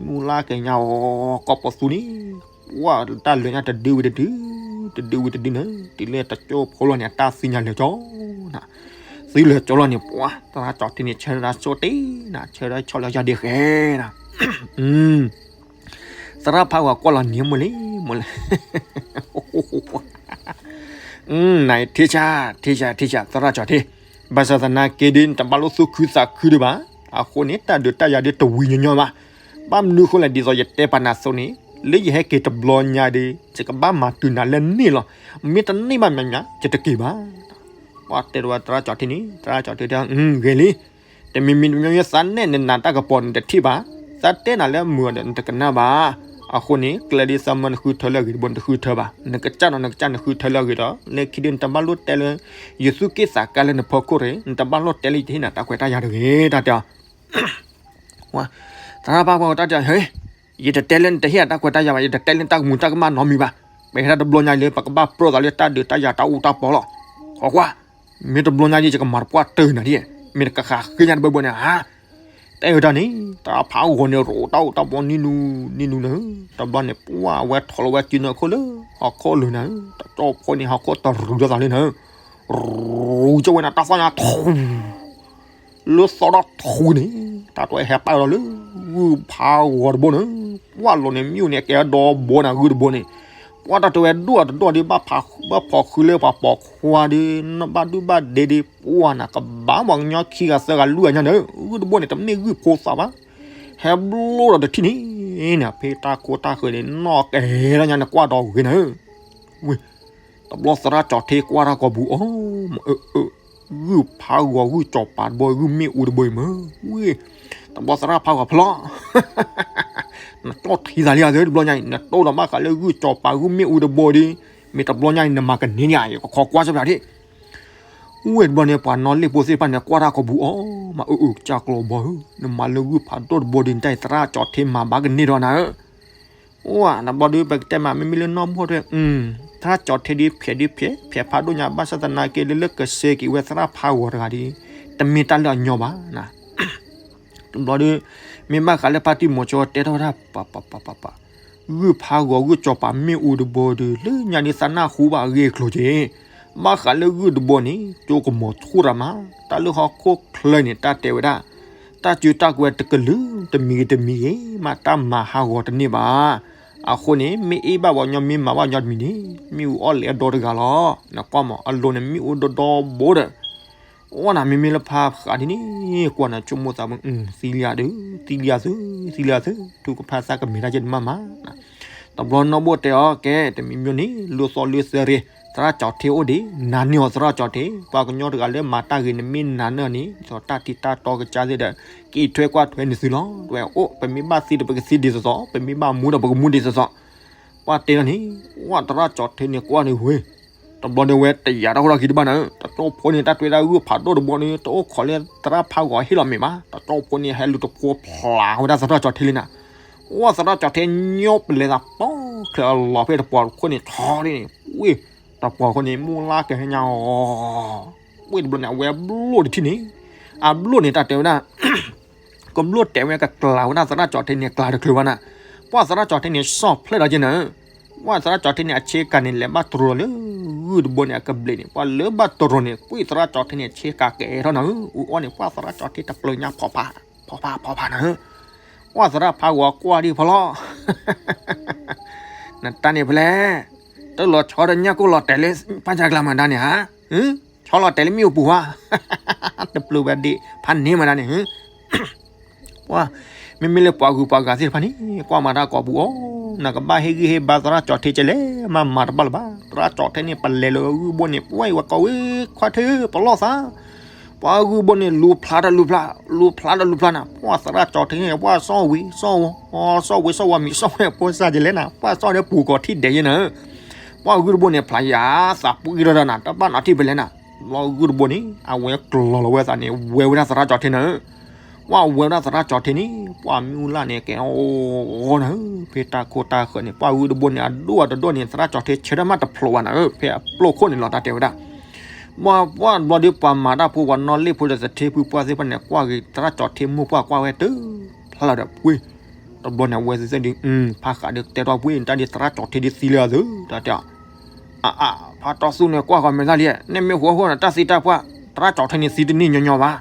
မ့ၣ်အူလၢကဲၤညါအီၤ ကိးပသူန့ၣ်, ပှၢ်တၢ်လၢညါတဒုဝံၤတဒု, တဒုဝံၤတဒုနၤ, တုၤလၢတကၠိဖိလီၤန့ၣ် အတၢ်သံညါလၢာ်ကၠီနၤ, သံလၢာ်ကၠီလီၤန့ၣ် ပှၢ် သရၣ်ကၠီၤထ့န့ၣ် ဆၢဒၣ်ဆိတ့နၤ, ဆၢဒၣ်ဆီၣ်လၢယၤဒ့ဃဲနၤ သရၣ်ဖးဂီၤကွၢ်လီၤန့ၣ် မိၢ်လံ, မိၢ်လံ, နထံၣ်ဆၣ်, ထံၣ်ဆၣ်, ထံၣ်ဆၣ် သရၣ်ကၠီၤထ့, ဘၣ်ဆၣ်သနာ်က့ဒီး နတဘၣ်လိၣ်သူၣ်ခုသးခုဒံးဘၣ်, အဃိန့ၣ် တၢ်ဒုးတၢ်ယၤဒ်တဝံၤညီညီဘၣ်, ဘၣ်မနုၤအဃိလဲၣ် ဒ်သိးယတဲပာ်နၤအသိးန့ၣ်, လၢယဟဲက့ၤတဘျီညါဒီး ယကဘၣ်မၤတုၤနၤလၢန့ၣ်လီၤ, မ့ၢ်တန့ၢ်ဘၣ်မးမး ယတက့ၤဘၣ် ပှၢ်တဲဒီးဝဲသရၣ်ကၠီၤထ့န့ၣ်, သရၣ်ကၠီၤထ့တဲ, ဂ့ၤလံ, တမံၤမံၤတမံၤမံၤ သးနဲၣ်နနၤတၢ်ကပီၤနတထံၣ်ဘၣ်, သးတဲနၤလၢမုာ်ဒီးနတကနၣ်ဘၣ်, အဃိန့ၣ် ကျဲဒ်သးမၢနဃုထၢလၢအဂ့ၤတဘိ နတဃုထၢဘၣ်, နကစၢ်ဒီးနကစၢ်နဃုထၢလၢအဂ့ၤဒီး လၢခံဒုးနတဘၣ်လိၣ်တဲလၢ ယသူၣ်က့ၣ်သးကါလၢနဖီခိၣ်ရ့ၣ်, နတဘၣ်လိၣ်တဲလၢယတဟ့ၣ်နၤတၢ်ခွဲးတၢ်ယာ်တဂ့ၤ, တၢ်တဲအီၤ သရၣ်ဖးဂီၤတၢ်တဲ, ဟဲ, ယတတဲလၢနတဟ့ၣ်ယၤတၢ်ခွဲးတၢ်ယာ်ဘၣ်, ယတတဲလၢနတၢ်ကမူၤတၢ်ကမၣ်နီတမံၤဘၣ်, ပဟဲဒၣ်တဘျီညါလၢပကဘၣ်ပြၢသးလၢတၢ်ဒုးတၢ်ယၤတၢ်အူတၢ်ပီလီၤ, ခီကွၢ်, မ့ၢ်တဘျီညါဒီးယကမၤတပှၢ်တၢၢ်နၤဒ်, မ့ၢ်တကဃးဃ့ညါတဘၢဘၢန့ၣ်ဧါ, တဲဝဲဒၣ်န့ၣ် သရၣ်ဖးဂီၤန့ၣ် ရိးတၢ်အူတၢ်ပီနံၤနူၤ, နံၤနူၤနၤ, တဘျီန့ၣ် ပှၢ်အဝဲထီၣ်လီၤဝဲစုနၢခိၣ်လၢ ဟီၣ်ခိၣ်လိၤနၤ, တကၠိဖိန့ၣ် ဟီၣ်ခိၣ်တရူးဒီးသးလံနၤ ရူးကၠီဝဲနၤ တၢ်သီၣ်ညါထူ, လၢသီၣ်ထီၣ်ထူန့ၣ် တၢ်တဝဲဟဲပာ်လီၤလၢ ဂုၢ်ဖးဂီၤတဘိန့ၣ်, ပှၢ်လိၤန့ၣ် မ့ၣ်အူန့ၣ် ကဲဒီဘိနၤ ဂုၢ်တဘိန့ၣ်, ပှၢ်တၢ်တဝဲဒိၣ်အတဒိၣ်ဒီး ဘၣ်ဖီၣ်ဃုလၢပှၤပိာ်ခွါဒီး ဘၣ်ဒုၣ်ဘၣ်ဒဲဒီး ပှၢ်နၤကဘၣ်ပှၤကညီခံဂၤသၢဂၤလွံၢ်ဂၤညါန့ၣ်, ဂုၢ်တဘိန့ၣ် တမ့ၢ်ဂုၢ်ဖိသၣ်ဘၣ်, ဟဲဘျိဒီးတထံၣ်န့ၣ်, နဖဲတၢ်ခိတၢ်ဃၢၤန့ၣ် နီၣ်ကဲထီၣ်ညါ နကွၢ်ဒီးဂ့ၤနၤ ဝ့ၢ်, တဘျီသရၣ်ကၠီၤထ့ကွၢ်တၢ်ကိာ်ပူၤအီၤ, မ့ၢ်အၢ, ဂုၢ်ဖးဂီၤဂုၢ်ကၠီၤပၤတဘိ ဂုၢ်မ့ၣ်အူတဘိအံၤမ့ၢ်, ဝ့ၢ်, တဘျီသရၣ်ဖးဂီၤဖျီ, နကၠီၣ်ထံသးလံဧါ တဘျီညါအံၤ နတိၢ်ဒီးဘၣ်ဃးလၢဂုၢ်ကၠီၤပၤဂုၢ်မ့ၣ်အူတဘိဒီး, မ့ၢ်တဘျီညါအံၤ နမၤကန့ၢ်န့ၣ်ဧါ ယကခီကွၢ်စၢၤပၠးဒၣ် ဝ့ၢ်တဘျီန့ၣ် ပှၤနီၣ်လ့ၣ်ဖိသ့ၣ်တဖၣ်န့ၣ် ကွၢ်တၢ်ကိာ်ပူၤအီၤ, မ့ၢ်အၢအၢ ကစၢ်ကျိၤဘီဧၢ, နမၤလၢဂုၢ်ဖးဒိၣ်တဘိဒီး နတၢ်အံၤသရၣ်ကၠီၤထ့မၤဘၣ်ကန့ၢ်ဒီးနၤဧၢ, ဝ့ၢ်, တဘျီဒီး ပကတဲမး မ့မ့ၢ်လၢနီၢ်မိၢ်ထွဲ, သရၣ်ကၠီၤထ့ဒီး ဖျဲးဒီးဖျဲး, ဖျဲးဖးဒိၣ်ညါ ဘၣ်ဆၣ်သနာ်က့ လၢလၢကစဲက့ၤဝဲသရၣ်ဖးဂီၤတဂၤဒီး တမ့ၢ်တၢ်လၢအညီဘၣ် တဘျီဒီး မ့ၢ်ဘၣ်ဃးလၢဖါတံၢ်မိၤကၠီတဲထီၣ်ဝဲဒၣ် ပပပပပ, ဂုၢ်ဖးဂီၤဂုၢ်စီၤပၤမ့ၣ်အူတဘီဒီး လၢညါဒ်သးနၢ်ဟူဘၣ်အဂ့ၢ်အကျိၤက့ၤ, ဘၣ်ဃးလၢဂုၢ်တဘီန့ၣ် ကၠိကမီၤဆူၣ်တၢ်မး, တၢ်လၢဟီၣ်ခိၣ်ချၢန့ၣ် တၢ်တဲဝဲဒၣ်, တၢ်စုတၢ်ကဝဲၤတကလုာ်တမံၤဂ့ၤတမံၤဂ့ၤ မ့ၢ်တၢ်မၤဟးဂီၤတန့ၢ်ဘၣ်. အဃိန့ၣ် မ့ၢ်အ့ၣ်ဘၣ်ပှၤညီ မ့ၢ်မၤဘၣ်ညီတမံၤန့ၣ် မ့ၣ်အူအီၣ်လဲၤအဒီတဂၤလီၤ. နကွၢ်မး အလိၤန့ၣ် မ့ၣ်အူဒီဒီဘိဒီး အိၣ်နၤ မ့မ့ၢ်လၢဖးဃးဒ်န့ၣ် ကွၢ်နၤ ဆိကမိၣ်သးဝဲ သံလံဧါဒုး သံလံဧါသု သံလံဧါသု ထူကဖၣ်သးကမဲာ်တၢ်က့တမၣ်မး. တဘျီနီၢ်ဘိၣ်တဲအီၤ ကဲ တမံၤမ့ၢ်န့ၣ် လိၣ်သီလိၣ်သဲရ့ သရၣ်ကၠီၤထ့အိၣ်ဒံး နာ်န့ၢ်အီၤသရၣ်ကၠီၤထ့, ပှၤကညီတဂၤလၢမၤတၢ်ဂ့ၤ နမ့ၢ်နာ်န့ၢ်အီၤန့ၣ် ဒ်သိးတၢ်ထံတၢ်တီကစၢ်သ့ၣ်ဒီး ကအံးထွဲကွၢ်ထွဲန့ၢ်သုလီၤ. တဝဲအိၣ် ပမ့ၢ်ဘၣ်သံဒီး ပကသံဒ်သိးသိး, ပမ့ၢ်ဘၣ်မူဒီး ပကမူဒ်သိးသိး. ပှၤတဲလီၤန့ၣ် ဝဲသရၣ်ကၠီၤထ့န့ၣ် ကွၢ်န့ၣ်ဝဲ တဘျီန့ၣ်ဝဲတယာ်တၢ်ဃိထီၣ်ခံတဘၣ်နၤ, တကၠိဖိန့ၣ် တၢ်တွဲဒၣ်ဂုၢ်ဖးဒိၣ်တဘီန့ၣ် တအိၣ်ခိးလၢသရၣ်ဖးဂီၤဟ့ၣ်လီၤမ့ၢ်ဘၣ်, တကၠိဖိန့ၣ် ဟဲလူၤတဖိဖျးဝဲဒၣ်သရၣ်ကၠီၤထ့လံနၤ. ဝဲသရၣ်ကၠီၤထ့ညီပလဲသးပီချၢအလီၤဖဲတပှီၤခိၣ်န့ၣ် ထီဒ်န့ၣ် ဝ့ၢ် တပှီၤခိၣ်န့ၣ် မူလၢကဟဲညါအီၤ ဝ့ၢ်တဘျီန့ၣ် အဝဲဘျိၣ်တထံၣ်န့ၣ်, အဘျိၣ်န့ၣ် တၢ်တဲဝဲဒၣ် ကဘျိၣ်တဲာ်ဝဲကကျးဝဲဒၣ်သရၣ်ကၠီၤထ့န့ၣ် ကျးတချုးဘၣ်နၤ, ပှၤသရၣ်ကၠီၤထ့န့ၣ် ဆီၣ်ဖျဲၣ်ဒီးက့နၤ, ပှၤသရၣ်ကၠီၤထ့န့ၣ် အဆ့ကၤန့ၣ် လဲၤဘၣ်တရိၤလၢ ဂုၢ်တဘိန့ၣ် အကဘျံးန့ၣ် ပှၤလၢဘၣ်တရိၤန့ၣ် ကွံာ်သရၣ်ကၠီၤထ့န့ၣ် ဆ့ကၤကအဲၣ်ထီၣ်နၤ, အူအီၣ်န့ၣ် ပှၤသရၣ်ကၠီၤထ့တပျၢၤညါဖီဖး ဖီဖးဖီဖးနၤ, ပှၤသရၣ်ဖးဂီၤကွၢ်ဒံးဖီလီၤ နတၢ်န့ၣ်ဖဲလဲၣ်, တလီၤဆီဒီးညၣ်ကိၢ်လီၤတဲာ်လၢ ပၢ်ယါကျါမၤဒါန့ၣ်ဧါ, ဆီလီၤတဲာ်လၢမ့ၣ်အူပူၤဧါ, တပျၢၤဝဲဒၣ် ဖးန့ၢ်မၤဒါန့ၣ်, ပှၤ မ့မ့ၢ်လၢပှၤဂုၤပှၤဂၤသ့ၣ်တဖၣ်န့ၣ် ကွၢ်မၤတၢ်ကိးပူၤအီၤ, နကဘၣ်ဟ့ၣ်ဂံၢ်ဟ့ၣ်ဘါသရၣ်ကၠီၤထ့ကလဲၣ် မၤမၤတဘၣ်လၢၤဘၣ်, သရၣ်ကၠီၤထ့န့ၣ် ပလဲၤလၢဂုၢ်ဘိန့ၣ် ပှၤအံၤဝဲကိးဝဲခွါထ့ ပလီၢ်သး ပှၤဂုၢ်ဘိန့ၣ် လူၤဖျါတၢ်လူၤဖျါ လူၤဖျါတၢ်လူၤဖျါနၤ, ပှၤသရၣ်ကၠီၤထ့န့ၣ် ပှၤစီၣ်ဝံၤစီၣ်ဝီၤ စီၣ်ဝံၤစီၣ်ဝီၤ မံၤစီၣ်ဝဲဖိစၢ်ကလဲၣ်နၤ, ပှၤစီၣ်ဒီးပူၤကီၤထံၣ်ဒဲးယဲနၤ, ပှၤဂုၢ်တဘိန့ၣ် ဖျါယၤသးပှံၢ်ထီၣ်တၢ်နၤ တဘၣ်နီၤထံၣ်ဖဲလဲၣ်နၤ, လီၤဂုၢ်တဘိန့ၣ် အဝဲကျီၤလီၤဝဲသးန့ၣ် ဝဲဝဲဒၣ်သရၣ်ကၠီၤထ့နၤ ပှၤဝဲဒၣ်သရၣ်ကၠီၤထ့န့ၣ် ပှၤမ့ၣ်အူလၢ်န့ၣ် ကဲအီၤဂီၢ်နၤဧၢ, ဖဲတၢ်ခိတၢ်ဃၢၤန့ၣ် ပှၤဂုၢ်တဘိန့ၣ် အဒိၣ်အတဒိၣ်န့ၣ် သရၣ်ကၠီၤထ့ဆၢတၢ်မးတဖျိးဘၣ်နၤဧၢ, ဖဲအပျိၢ်ခိၣ်န့ၣ်လီၤ တၢ်တဲဝဲဒၣ်, ပှၤပှၤတဘျီဒီး ပှၤမၤတၢ်ဖိ ပှၤနီၣ်လ့ၣ်ဖိဒီးသထ့ဖုပှၢ်သ့ၣ်တဖၣ်န့ၣ် ကွၢ်က့ၤသရၣ်ကၠီၤထ့မိၢ်ပှၢ်ကွၢ်ဝဲတဖျါလီၤဒီး ပှ့ၤ တဘျီန့ၣ် အဝဲသ့ၣ်သ့ၣ်ဒီး ဖးဃးဒီးတဲထီၣ်ပှ့ၤ တၢ်ဒ်သရၣ်ကၠီၤထ့ဒ်သံလၢအသု တၢ်တဲအီၤ အအ ဖးတီသူန့ၣ် ကွၢ်ဃီၤမဲာ်သၣ်လံ, နမ့ၢ်ဟူဟိၣ်နတၢ်သံတၢ်ပှၢ် သရၣ်ကၠီၤထ့န့ၣ်သံတန့ၢ်ညီညီဘၣ်,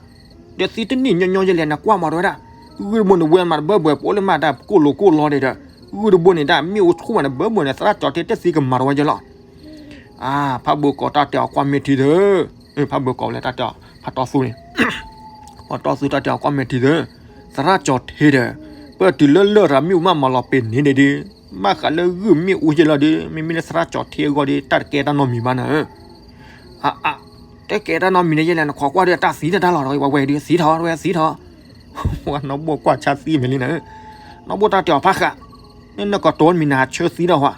ဒီးသံတန့ၢ်ညီညီယဲလဲၣ် နကွၢ်မးတဝဲဒၣ်, ဂုၢ်တဘိန့ၣ် ဝဲမးတဘၢဘှဲး ပအိၣ်လၢမးတၢ်ကိၢ်လိာ်ကိၢ်လီၤဒဲးဒီး, ဂုၢ်တဘိန့ၣ်ဒၣ် မ့ၣ်အူဆူၣ်မးတဘၢဘှဲးန့ၣ် သရၣ်ကၠီၤထ့တသံကမၤတဝဲယဲလီၤ. အါ ဖးဘၢကိးတၢ်တဲအီၤကွၢ်မဲာ်ထံသု, ဖးဘၢကိးလဲၣ်တၢ်တဲအီၤ ဖးတီသူန့ၣ် ဖးတီသူတၢ်တဲအီၤကွၢ်မဲာ်ထံသု, သရၣ်ကၠီၤထ့ဒီး ပတုၤလၢလရာ်မ့ၣ်အူမးမၤလီၤပ့ၤန့ၣ်ဒဲးဒီး, ဘၣ်ဃးလၢဂုၢ်မ့ၣ်အူယဲလီၤဒီး မ့မ့ၢ်လၢသရၣ်ကၠီၤထ့အဂီၢ်ဒီး တၢ်တကဲတၢ်နီတမံၤဘၣ်နၤဧၢ, အအ တကဲတၢ်နီတမံၤန့ၣ်ယဲလဲၣ် နခိးကွၢ်ဒီးတၢ်သံတၢ်တၢ်လီၤ ဝဲဝဲဒီး သံထီၣ်ဝဲသံထီၣ်, ပှၤနီၢ်ဘိၣ်ကွၢ်ဆါသံမဲာ်လံနၤဧၢ, နီၢ်ဘိၣ်တၢ်တဲအီၤဖးဃး, နနကတိၤမံၤနၤဆၢသံဒီးဟါ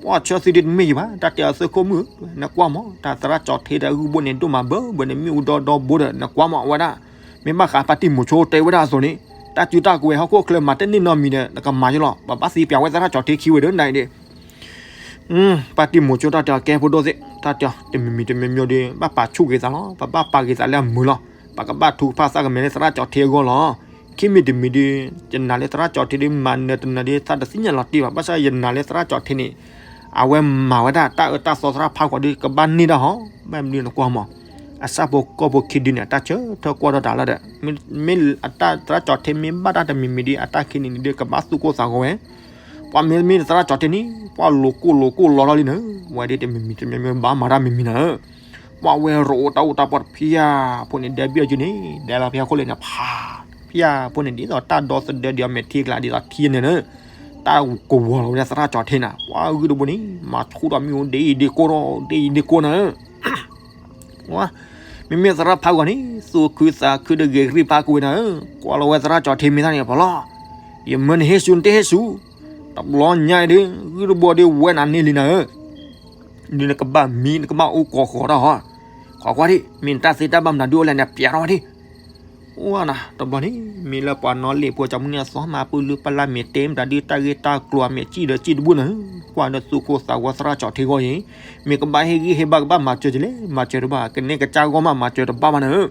ပှၤဆၢသံဒ်တမ့ၢ်ယံၤဘၣ် တၢ်တဲအီၤသုးခိၣ်မုၣ်, နကွၢ်မး တၢ်သရၣ်ကၠီၤထ့ဒီးဂုၢ်ဘိန့ၣ် ဒိၣ်မးဘၢဘၢန့ၣ် မ့ၣ်အူဒီဒီဘိဒီး နကွၢ်မးဝဲဒၣ်, မ့ၢ်ဘၣ်ဃးပၢ်တံၢ်မူၤဆိတဲဝဲဒၣ်အသိးန့ၣ်, တၢ်စုတၢ်ကဝဲၤဟီၣ်ခိၣ်ချၢမၤတန့ၢ်နီတမံၤဒီး နကမၤယလီၤ ပဘၣ်သံပၠးဝဲသရၣ်ကၠီၤထ့ခံဝဲဒီးနၤအံၤဒ် ပၢ်တံၢ်မူၤဆိတၢ်တဲအီၤကဲဖိဒိၣ်သ့ၣ် တၢ်တဲအီၤ တမံၤမံၤတမံၤမံၤဒီး ဘၣ်ပာ်ဆူၣ်က့ၤသးလီၤ ပဘၣ်ပာ်က့ၤသးလၢအမုာ်လီၤ, ပကဘၣ်ထုကဖၣ်သးကမဲာ်လၢသရၣ်ကၠီၤထ့အဂီၢ်လီၤ, ခံမံၤတမံၤဒီး ယနာ်လၢသရၣ်ကၠီၤထ့ဒီး မၤနၢၤတနၢၤဒီး သးတသ့ၣ်ညါလီၤတံၢ်ဘၣ် ဘၣ်ဆၣ်ယနာ်လၢသရၣ်ကၠီၤထ့န့ၣ် အဝဲမၤဝဲဒၣ်တၢ်အၢတၢ်သီသရၣ်ဖးကွၢ်ဒီး ကဘၣ်န့ၢ်တၢ်ဟီ, ဘၣ်မနုၤနကွၢ်မး, အဆၣ်ဖိကီၢ်ဖိခံဒုန့ၣ် အတၢ်ဆၢထၢၣ်ကွၢ်ထီၣ်တၢ်လီၤဒီး, မ့ၢ်အတၢ်သရၣ်ကၠီၤထ့မ့ၢ်ဘၣ်တၢ်တမံၤမံၤဒီး အတၢ်ခံနံၤန့ၣ်ဒီး ကဘၣ်သူၣ်ကိၢ်သးဂီၤဝဲ ပှၤမ့မ့ၢ်သရၣ်ကၠီၤထ့န့ၣ် ပှၤလိၤကိၢ်လိၤကိၢ်လီၤထီၣ်လံနၤ, ဝဲဒၣ်တမံၤမံၤတမံၤမံၤဘၣ်မၤတၢ်မံၤမံၤနၤ, ပှၤဝဲရိၤအိၣ်တၢ်အိၣ်တၢ်ပှၢ်တဖံးယါဖိန့ၣ် ဒဲဘံၣ်အီၤက့န့ၣ် ဒဲလီၤဖဲဟီၣ်ခိၣ်လၢန့ၣ် ဖး, ဖံးယါဖိန့ၣ် ဒ်သိးတၢ်ဒီသဒၢဒံးအမဲာ်ထံကလၤဒ်သိးထံန့ၣ်နၤ, တၢ်ကဝီၤလီၤဝဲဒၣ်သရၣ်ကၠီၤထ့နၤ, ပှၤဂုၢ်တဘိန့ၣ် မၤဆူၣ်ထီၣ်မ့ၣ်အူဒ်အံၤဒ်ကိၢ်ဒီး ဒ်အံၤဒ်ကိၢ်နၤ မ့မ့ၢ်သရၣ်ဖးဂီၤန့ၣ် သူၣ်ခုသးခုတဂ့ၤကရံၣ်ဖးကွံာ်နၤဧၢ, ကွၢ်လီၤဝဲသရၣ်ကၠီၤထ့မ့ၢ်သးန့ၣ် ပလီၢ်, ယမၢနဟ့ၣ်ဆူ နတဟ့ၣ်ဆူ, တဘျီညါအံၤဒီး ဂုၢ်တဘိဒီးဝဲနၤန့ၢ်လံနၤဧၢ, ဒ်နကဘၣ်မံ နကဘၣ်အိၣ်ကိးဃီၤတၢ်ဟီ, ခိးကွၢ်ဒံး မ့ၢ်နတၢ်သ့တၢ်ဘၣ်မနုၤဒုးအိၣ်လဲၣ်န့ၣ် ပျးထီၣ်ဝဲဒံး အိၣ်နၤ တဘျီန့ၣ် မ့ၢ်လၢပှၤနီၣ်လ့ၣ်ဖိ ကၠီမုၢ်နံၣ်အသီမၤပူၤလၢပလၢ်မ့ၢ်တဲမတၤဒုး တၢ်ဂ့ၢ်တၢ်ကျိၤအမဲာ်စံၣ်ဒီးစံၣ်တဘူၣ်နၤ, ကွၢ်ဒီးသူၣ်ကိၢ်သးဂီၤသရၣ်ကၠီၤထ့ဂီၢ်အံၤ, မ့ၢ်ကဘၣ်ဟ့ၣ်ဂံၢ်ဟ့ၣ်ဘါ ကဘၣ်မၤစၢၤကလဲၣ် မၤစၢၤတဘၣ် ကနဲကစၢ်ဂီၢ်မး မၤစၢၤတဘၣ်ဘၣ်နၤဧၢ,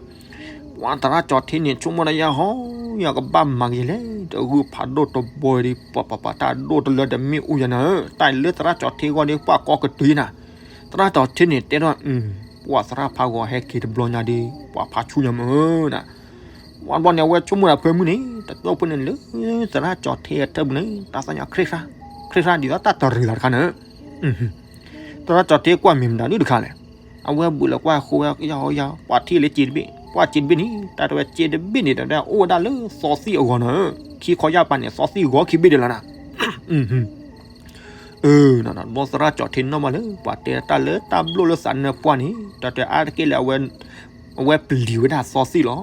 ပှၤသရၣ်ကၠီၤထ့န့ၣ် ဆိကမိၣ်တၢ်ယါဟီ အကဘၣ်မၤက့ၤလဲၣ်, ဒီးဂုၢ်ဖးဒိၣ်တဘိဒီး ပှၤပှၤပှၤတၢ်ဒိၣ်တလၢတမ့ၢ်အိၣ်ယၤနၤဧၢ, တၢ်လၢသရၣ်ကၠီၤထ့ဂီၢ်ဒီး ပှၤကိးကတုၤနၤ, သရၣ်ကၠီၤထ့န့ၣ်တဲထီၣ်, ပှၤသရၣ်ဖးဂီၤဟဲက့ၤတဘျီညါဒီး ပှၤဖးဆူၣ်ညါမးနၤ, ဝံၤဘျီန့ၣ် အဝဲဆိကမိၣ်တၢ်ဖၢမုၢ်န့ၣ် တသိၣ်ဖိန့ၣ်လၢ သရၣ်ကၠီၤထ့အထၢၣ်ပူၤန့ၣ် တၢ်သီၣ်ညါ ခရံာ်ခရံာ်ဒ်သိးတၢ်တရံးလီၤတခါန့ၣ် သရၣ်ကၠီၤထ့ကွၢ်မ့ၢ်မတၤဒုတခါလဲၣ်, အဝဲဘူးလၢကွၢ်ဃိဝဲယီယီ ပှၤထံၣ်လၢစ့တဘ့ၣ်, ပှၤစ့တဘ့ၣ်န့ၣ် တၢ်တဝဲစ့တဘ့ၣ်န့ၣ် တၢ်တဝဲအိၣ်ဝဲဒၣ်လၢသီသံၣ်အဂီၢ်နၤဧၢ, ခံခီယၢ်ပၤန့ၣ် သီသံၣ်ဂီၤခံဘ့ၣ်ဒဲးလီၤနၤ အၢ နဘီသရၣ်ကၠီၤထ့နီၢ်မးလၢ ပှၤတဲတၢ်လၢတၢ်ဘျိၣ်လၢသးနၢပှၢ်န့ၣ် တၢ်တဲအါတက့ၢ်လၢ အဝဲပျံၤဝဲဒၣ်သီသံၣ်လီၤ.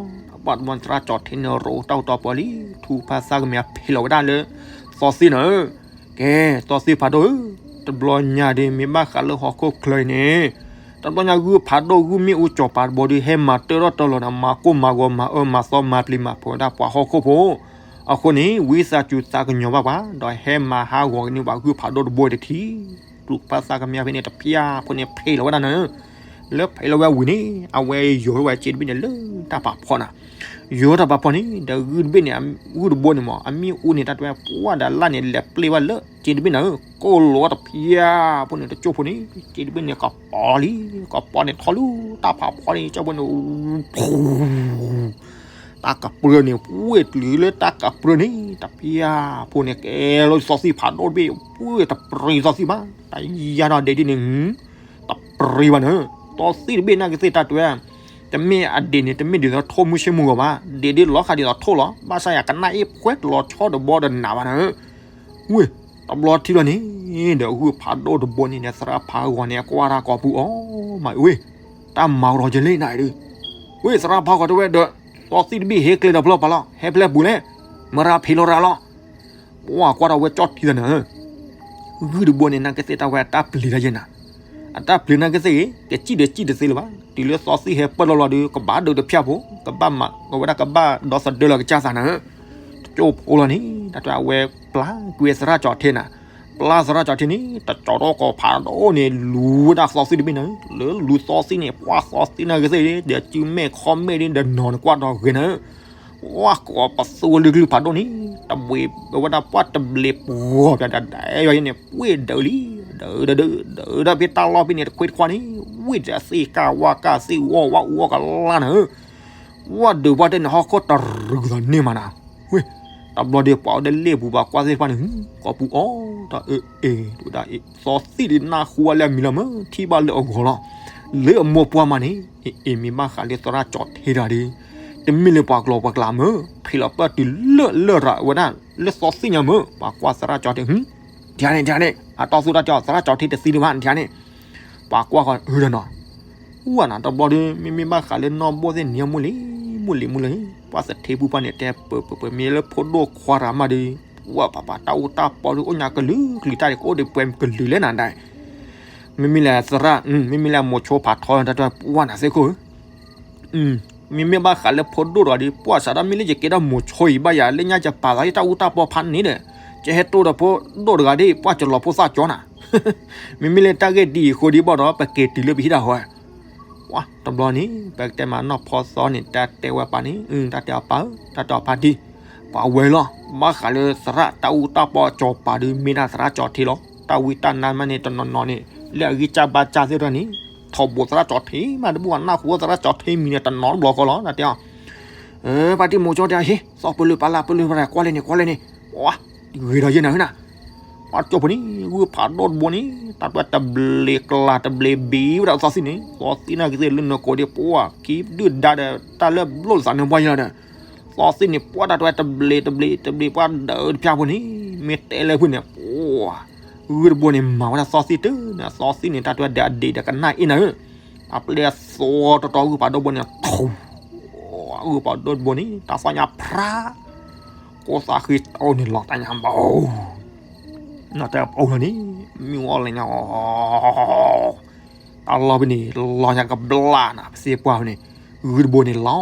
ဘၣ်တဘျီသရၣ်ကၠီၤထ့န့ၣ် ရိးတၢ်အိၣ်တီပီၤလံ, ထူဖးသးကမ့ၢ်ဖံးလီၤဝဲဒၣ်လၢသီသံၣ်နၤဧၢ, ကဲ သီသံၣ်ဖးဒိၣ်ဧၢ, တဘျီညါဒီး မ့ၢ်ဘၣ်ဃးလၢဟီၣ်ခိၣ်ချၢအံၤန့ၣ် တဘျီညါဂုၢ်ဖးဒိၣ်ဂုၢ်မ့ၣ်အူကၠီၤပၤတဘိဒီး ဟဲမၤတၢၢ်ထီၣ်တၢၢ်လီၤဒီး မၤကိၢ်မၤဂီၤမၤအၢမၤသီမၤပျံၤမၤဖုးဝဲဒၣ်ပှၤဟီၣ်ခိၣ်ဖိ, အဃိန့ၣ် ဝံသးစူၤသးကညီၤဘၣ်ပှၤ ဒီးဟဲမၤဟးဂီၤက့ၤန့ၢ်ပှၤဂုၢ်ဖးဒိၣ်တဘိတထံး, ပျူၤဖးသးကမ့ၢ်ဖဲန့ၣ် တဖျၢၣ်ဖိန့ၣ် ဖံးလီၤဝဲဒၣ်နၤဧၢ, လၢဖံးလီၤဝဲဝံၤန့ၣ် အဝဲယိၤထီၣ်ဝဲစ့တဘ့ၣ်န့ၣ်လၢတၢ်ဖးဖီနၤ, ယိၤထီၣ်တၢ်ဖးဖီန့ၣ် ဒီးဂုၢ်တဘ့ၣ်န့ၣ် ဂုၢ်တဘိန့ၣ်မး အမ့ၣ်အူန့ၣ် တၢ်တဝဲပှၢ်ဒီးလၢ်န့ၣ် လဲၤပျ့ၢ်ဘၣ်လၢစ့တဘ့ၣ်နၤဧၢ, ကိၢ်လီၤတဖျၢၣ်ဖိန့ၣ် တကၠိၢ်ဖိန့ၣ် စ့တဘ့ၣ်န့ၣ် ကပီၤလံ, ကပီၤန့ၣ်ထီၣ်လၢတၢ်ဖးဖီန့ၣ် ကၠိၢ်ဖိန့ၣ် တၢ်ကပြၢန့ၣ် ဝ့ၢ်တုၤလၢတၢ်ကပြၢန့ၣ် တဖျၢၣ်ဖိန့ၣ် ကဲလီၤသီသံၣ်ဖးဒိၣ်တဘ့ၣ် ဝ့ၢ်တပြံသီသံၣ်ဘၣ်, တၢ်ယါဒီးဒဲးဒ်န့ၣ် တပြံဘၣ်နၤ, သီသံၣ်တဘ့ၣ်နာ်က့သ့ၣ်တၢ်တဝဲ, တမ့ၢ်အဒဲးန့ၣ် တမ့ၢ်ဒ်သိးထိၣ်မုၢ်ဆ့ၣ်မုၢ်ဂီၤဘၣ်, ဒဲးဒ်လီၤဃာ်ဒ်သိးထိၣ်လီၤ, ဘၣ်ဆၣ်ယၤကနၣ်အ့ၣ်ဖှဲတလီၤဆီတဘီဒီးနၤဘၣ်နၤဧၢ ဝ့ၢ်, တဘျီထံၣ်လီၤန့ၣ်, ဒီးဂုၢ်ဖးဒိၣ်တဘိန့ၣ်ဒီး သရၣ်ဖးဂီၤန့ၣ် ကွၢ်တၢ်ကိးပူၤအီၤမး, ဝ့ၢ်, တၢ်မၤကဒီးကလဲၣ်နၤဒုး, ဝ့ၢ် သရၣ်ဖးဂီၤတဝဲဒီး, သီသံၣ်တဘ့ၣ်ဟဲကျဲဒီးဖျၢၣ်ပာ်လီၤ, ဟဲဖျဲၣ်ပူၤလဲၣ်, မရၤဖံးလီၤရၤလီၤ ပှၤကွၢ်ထီၣ်ဝဲကၠီၣ်ထံသနၤ, ဂုၢ်တဘိန့ၣ် နာ်က့သ့ၣ်တၢ်ဝဲအတၢ်ပျံၤတၢ်ယဲၢ်နၤ, အတၢ်ပျံၤနာ်က့သ့ၣ်ဂ့ၤ ကစံၣ်ဒီးစံၣ်တသ့လၢၤဘၣ်, တုၤလၢသီသံၣ်ဟဲပၢၢ်လီၤလီၤဒီး ကဘၣ်ဒုးတဖျၢၣ်ဖိ, ကဘၣ်မၤဝဲဒၣ်ကဘၣ်ဒီသဒၢလီၤကစၢ်သးနၤ, တကၠိၢ်ဖိလီၤန့ၣ် တၢ်တဝဲအဝဲပျၢ်ကွံာ်သရၣ်ကၠီၤထ့နၤ, ပျၢ်သရၣ်ကၠီၤထ့န့ၣ် တကၠီၤထီၣ်ကိးဖးဒိၣ်န့ၣ် လူၤဝဲဒၣ်သီသံၣ်တဘ့ၣ်နၤ, လၢလူၤသီသံၣ်န့ၣ် ပှၢ်သီသံၣ်နာ်က့သ့ၣ် ဒီးစုမဲာ်ခီၣ်မဲာ်ဒီးနီၤန့ၣ်ကွၢ်ဒီးဂ့ၤနၤ ဝဲကိးပသူဝဲလုၢ်ကလုၢ်ဖးဒိၣ်န့ၣ်, တဘ့ၣ်ဝဲဒၣ်ပှၢ်တဘျ့ပဂီၤပျၢ်ဒၣ်ဒဲးယဲန့ၣ် ပှ့ၢ်ဒုးလံ, ဒုးဒုးဒုးဒုးဒၣ်ဖဲတၢ်လီၢ်ဖဲန့ၣ် တခွ့တခွါန့ၣ်, ဝ့ၢ်ဒီးသ့ၣ်ကၢ်ဝါကၢ်သ့ၣ်ဝီဝါအူအီၣ်ကလါနၤဧၢ, ဝဲဒုးပှၢ်တဲန့ၣ် ဟီၣ်ခိၣ်တရူးသးန့ၢ်မးနၤ, ဝ့ၢ်, တဘျီဒီးပှၤအိၣ်ဒီးလ့ၣ်ပူၤပှၤကွၢ်သ့ၣ်တဖၣ်န့ၣ် ကိးပူၤအီၤတၢ်အၢအ့ၣ်ဒိၣ်ဒၣ်အ့ၣ် သီသံၣ်ဒုးနၢ်ဟူဝဲလၢအမံၤလီၤမၢ် ထံၣ်ဘၣ်လၢအဂီၢ်လီၤ, လၢအမိၢ်ပှၢ်မးန့ၣ်, အ့ၣ်အ့ၣ် မ့ၢ်ဘၣ်ဃးလၢသရၣ်ကၠီၤထ့တဂၤဒီး, တမ့ၢ်လၢပှၤကျီၤပှၤကျါမၢ် ဖံးလီၤပၢၢ်တုၤလၢလရာ်ဝဲဒၣ် လၢသီသံၣ်ညါမၢ် ပှၤကွၢ်သရၣ်ကၠီၤထ့, ထံၣ်န့ၣ် ထံၣ်န့ၣ် အတီၢ်သူၣ်တီၢ်ကၠီၤ သရၣ်ကၠီၤထ့တသံဒံးဘၣ် ထံၣ်န့ၣ်, ပှၤကွၢ်ဃီအၢဒီးနီၤ, ဝဲနၤတဘျီဒီး မ့မ့ၢ်ဘၣ်ဃးလၢနီၢ်ဘိၣ်သ့ၣ်န့ၣ် မုၢ်လံ, မုၢ်လံမုၢ်လံ, ပှၤသထ့ဖုပှၢ်န့ၣ် တဲပၢၤပၢၤပၢၤ မ့ၢ်လၢဖိဒိၣ်ခွါတဂၤမးဒီး, ပှၤပၤပၤတၢ်အူတၢ်ပီဒီး အိၣ်ညါကလုာ်ကလုာ်တၢ်ဒ်ကအိၣ်ဒီးပှဲၤကလုာ်လဲၣ်နၤဒၣ်, မ့မ့ၢ်လၢသရၣ်, မ့မ့ၢ်လၢမိၤဆိဖးထီတၢ်တပှၢ်နၤသ့ၣ်ခိၣ်ဧၢ မ့မ့ၢ်ဘၣ်ဃးလၢဖိဒိၣ်တဂၤဒီး ပှၢ်စးဒၣ်မ့ၢ်လၢယကဲဒၣ်မိၤဆိအံၤဘၣ်ယၤ လၢညါယပာ်သးယတၢ်အူတၢ်ပီဖးန့ၣ်ဒီး, ယဟဲတိၢ်ဒီးဖိဒိၣ်တဂၤဒီး ပှၢ်ကလီၤဖိသၣ်ကၠီနၤ, မ့မ့ၢ်လၢတၢ်ဂ့ၢ်ဒ်အံၤအဃိဒီးဘၣ်ဒီး ပက့ၤတုၤလၢပဟံၣ်တၢ်ဟီ, တဘျီန့ၣ် ပကတဲမးနီၢ်ဖီသီန့ၣ် တၢ်တဲဝဲပၢ်န့ၣ်, တၢ်တဲအီၤပၢ်ဧၢ, တၢ်တဲအီၤဖါတံၢ်, ပှၤဝဲလီၤ, ဘၣ်ဃးလၢသရၣ်တၢ်အူတၢ်ပီကၠီၤပၤဒီး မ့ၢ်ဒၣ်သရၣ်ကၠီၤထ့လီၤ, တၢ်ဝံတၢ်နါမးန့ၣ် တနီၤနီၤန့ၣ် လၢအဂံၢ်စၢ်ဘါစၢ်သ့ၣ်တဖၣ်န့ၣ်, ထီဘိသရၣ်ကၠီၤထ့မးတဘူၣ် အနၢ်ဟူသရၣ်ကၠီၤထ့မံၤန့ၣ် တနီၤတဘျီဃီလီၤ တၢ်တဲအီၤ ပှၤတံၢ်မိၤဆိတဲ ဟ့ၣ် သီပလုာ်ပာ်လၢပလုာ်ပာ်လၢကွၢ်လဲၣ်န့ၣ် ကွၢ်လဲၣ်န့ၣ်, ပှၤ, ဂ့ၤဒီးယဲၢ်နၤဧၢနၤ, ပှၤကၠိဖိန့ၣ် ဂုၢ်ဖးဒိၣ်တဘိန့ၣ် တၢ်ပှဲၤတဘျ့ကျါတဘျ့ဘံဝဲဒၣ်သီသံၣ်န့ၣ် သီသံၣ်နာ်က့သ့ၣ်လၢနကိးဒီး ပှၤကံဒုၣ်ဒါဒီး တၢ်လၢဘျိၣ်သးန့ၣ်ပှၤယဲၢ်လီၤဒီး, သီသံၣ်န့ၣ် ပှၤတၢ်တဝဲတဘျ့တဘျ့တဘျ့ပှၤဒၢးတဖၣ်ဖိန့ၣ် မ့ၢ်တဲလၢဖုန့ၣ် ပှၤ ဂုၢ်တဘိန့ၣ် မၤဝဲဒၣ်သီသံၣ်တၢ်န့ၣ် သီသံၣ်န့ၣ် တၢ်တဝဲဒၣ်အဒံးဒီးကနၣ်အ့ၣ်နၤဧၢ, အပျဲၢ်အသီတတီၤဂုၢ်ဖးဒိၣ်တဘိန့ၣ် ထူ, ဂုၢ်ဖးဒိၣ်တဘိန့ၣ် တၢ်သီၣ်ညါဖြါ, ကိးသးဃ့တအိၣ်န့ၣ်လီၤတၢ်ညါဘၣ်, နတဲပအိၣ်လီၤန့ၣ်, မ့ၢ်အီၣ်လဲၣ်ညါ တၢ်လီၢ်ဖဲန့ၣ် လီၤညါကဘျၣ်နၤ ပစ့ပှၢ်ဖဲန့ၣ်, ဂုၢ်တဘိန့ၣ်လီၤ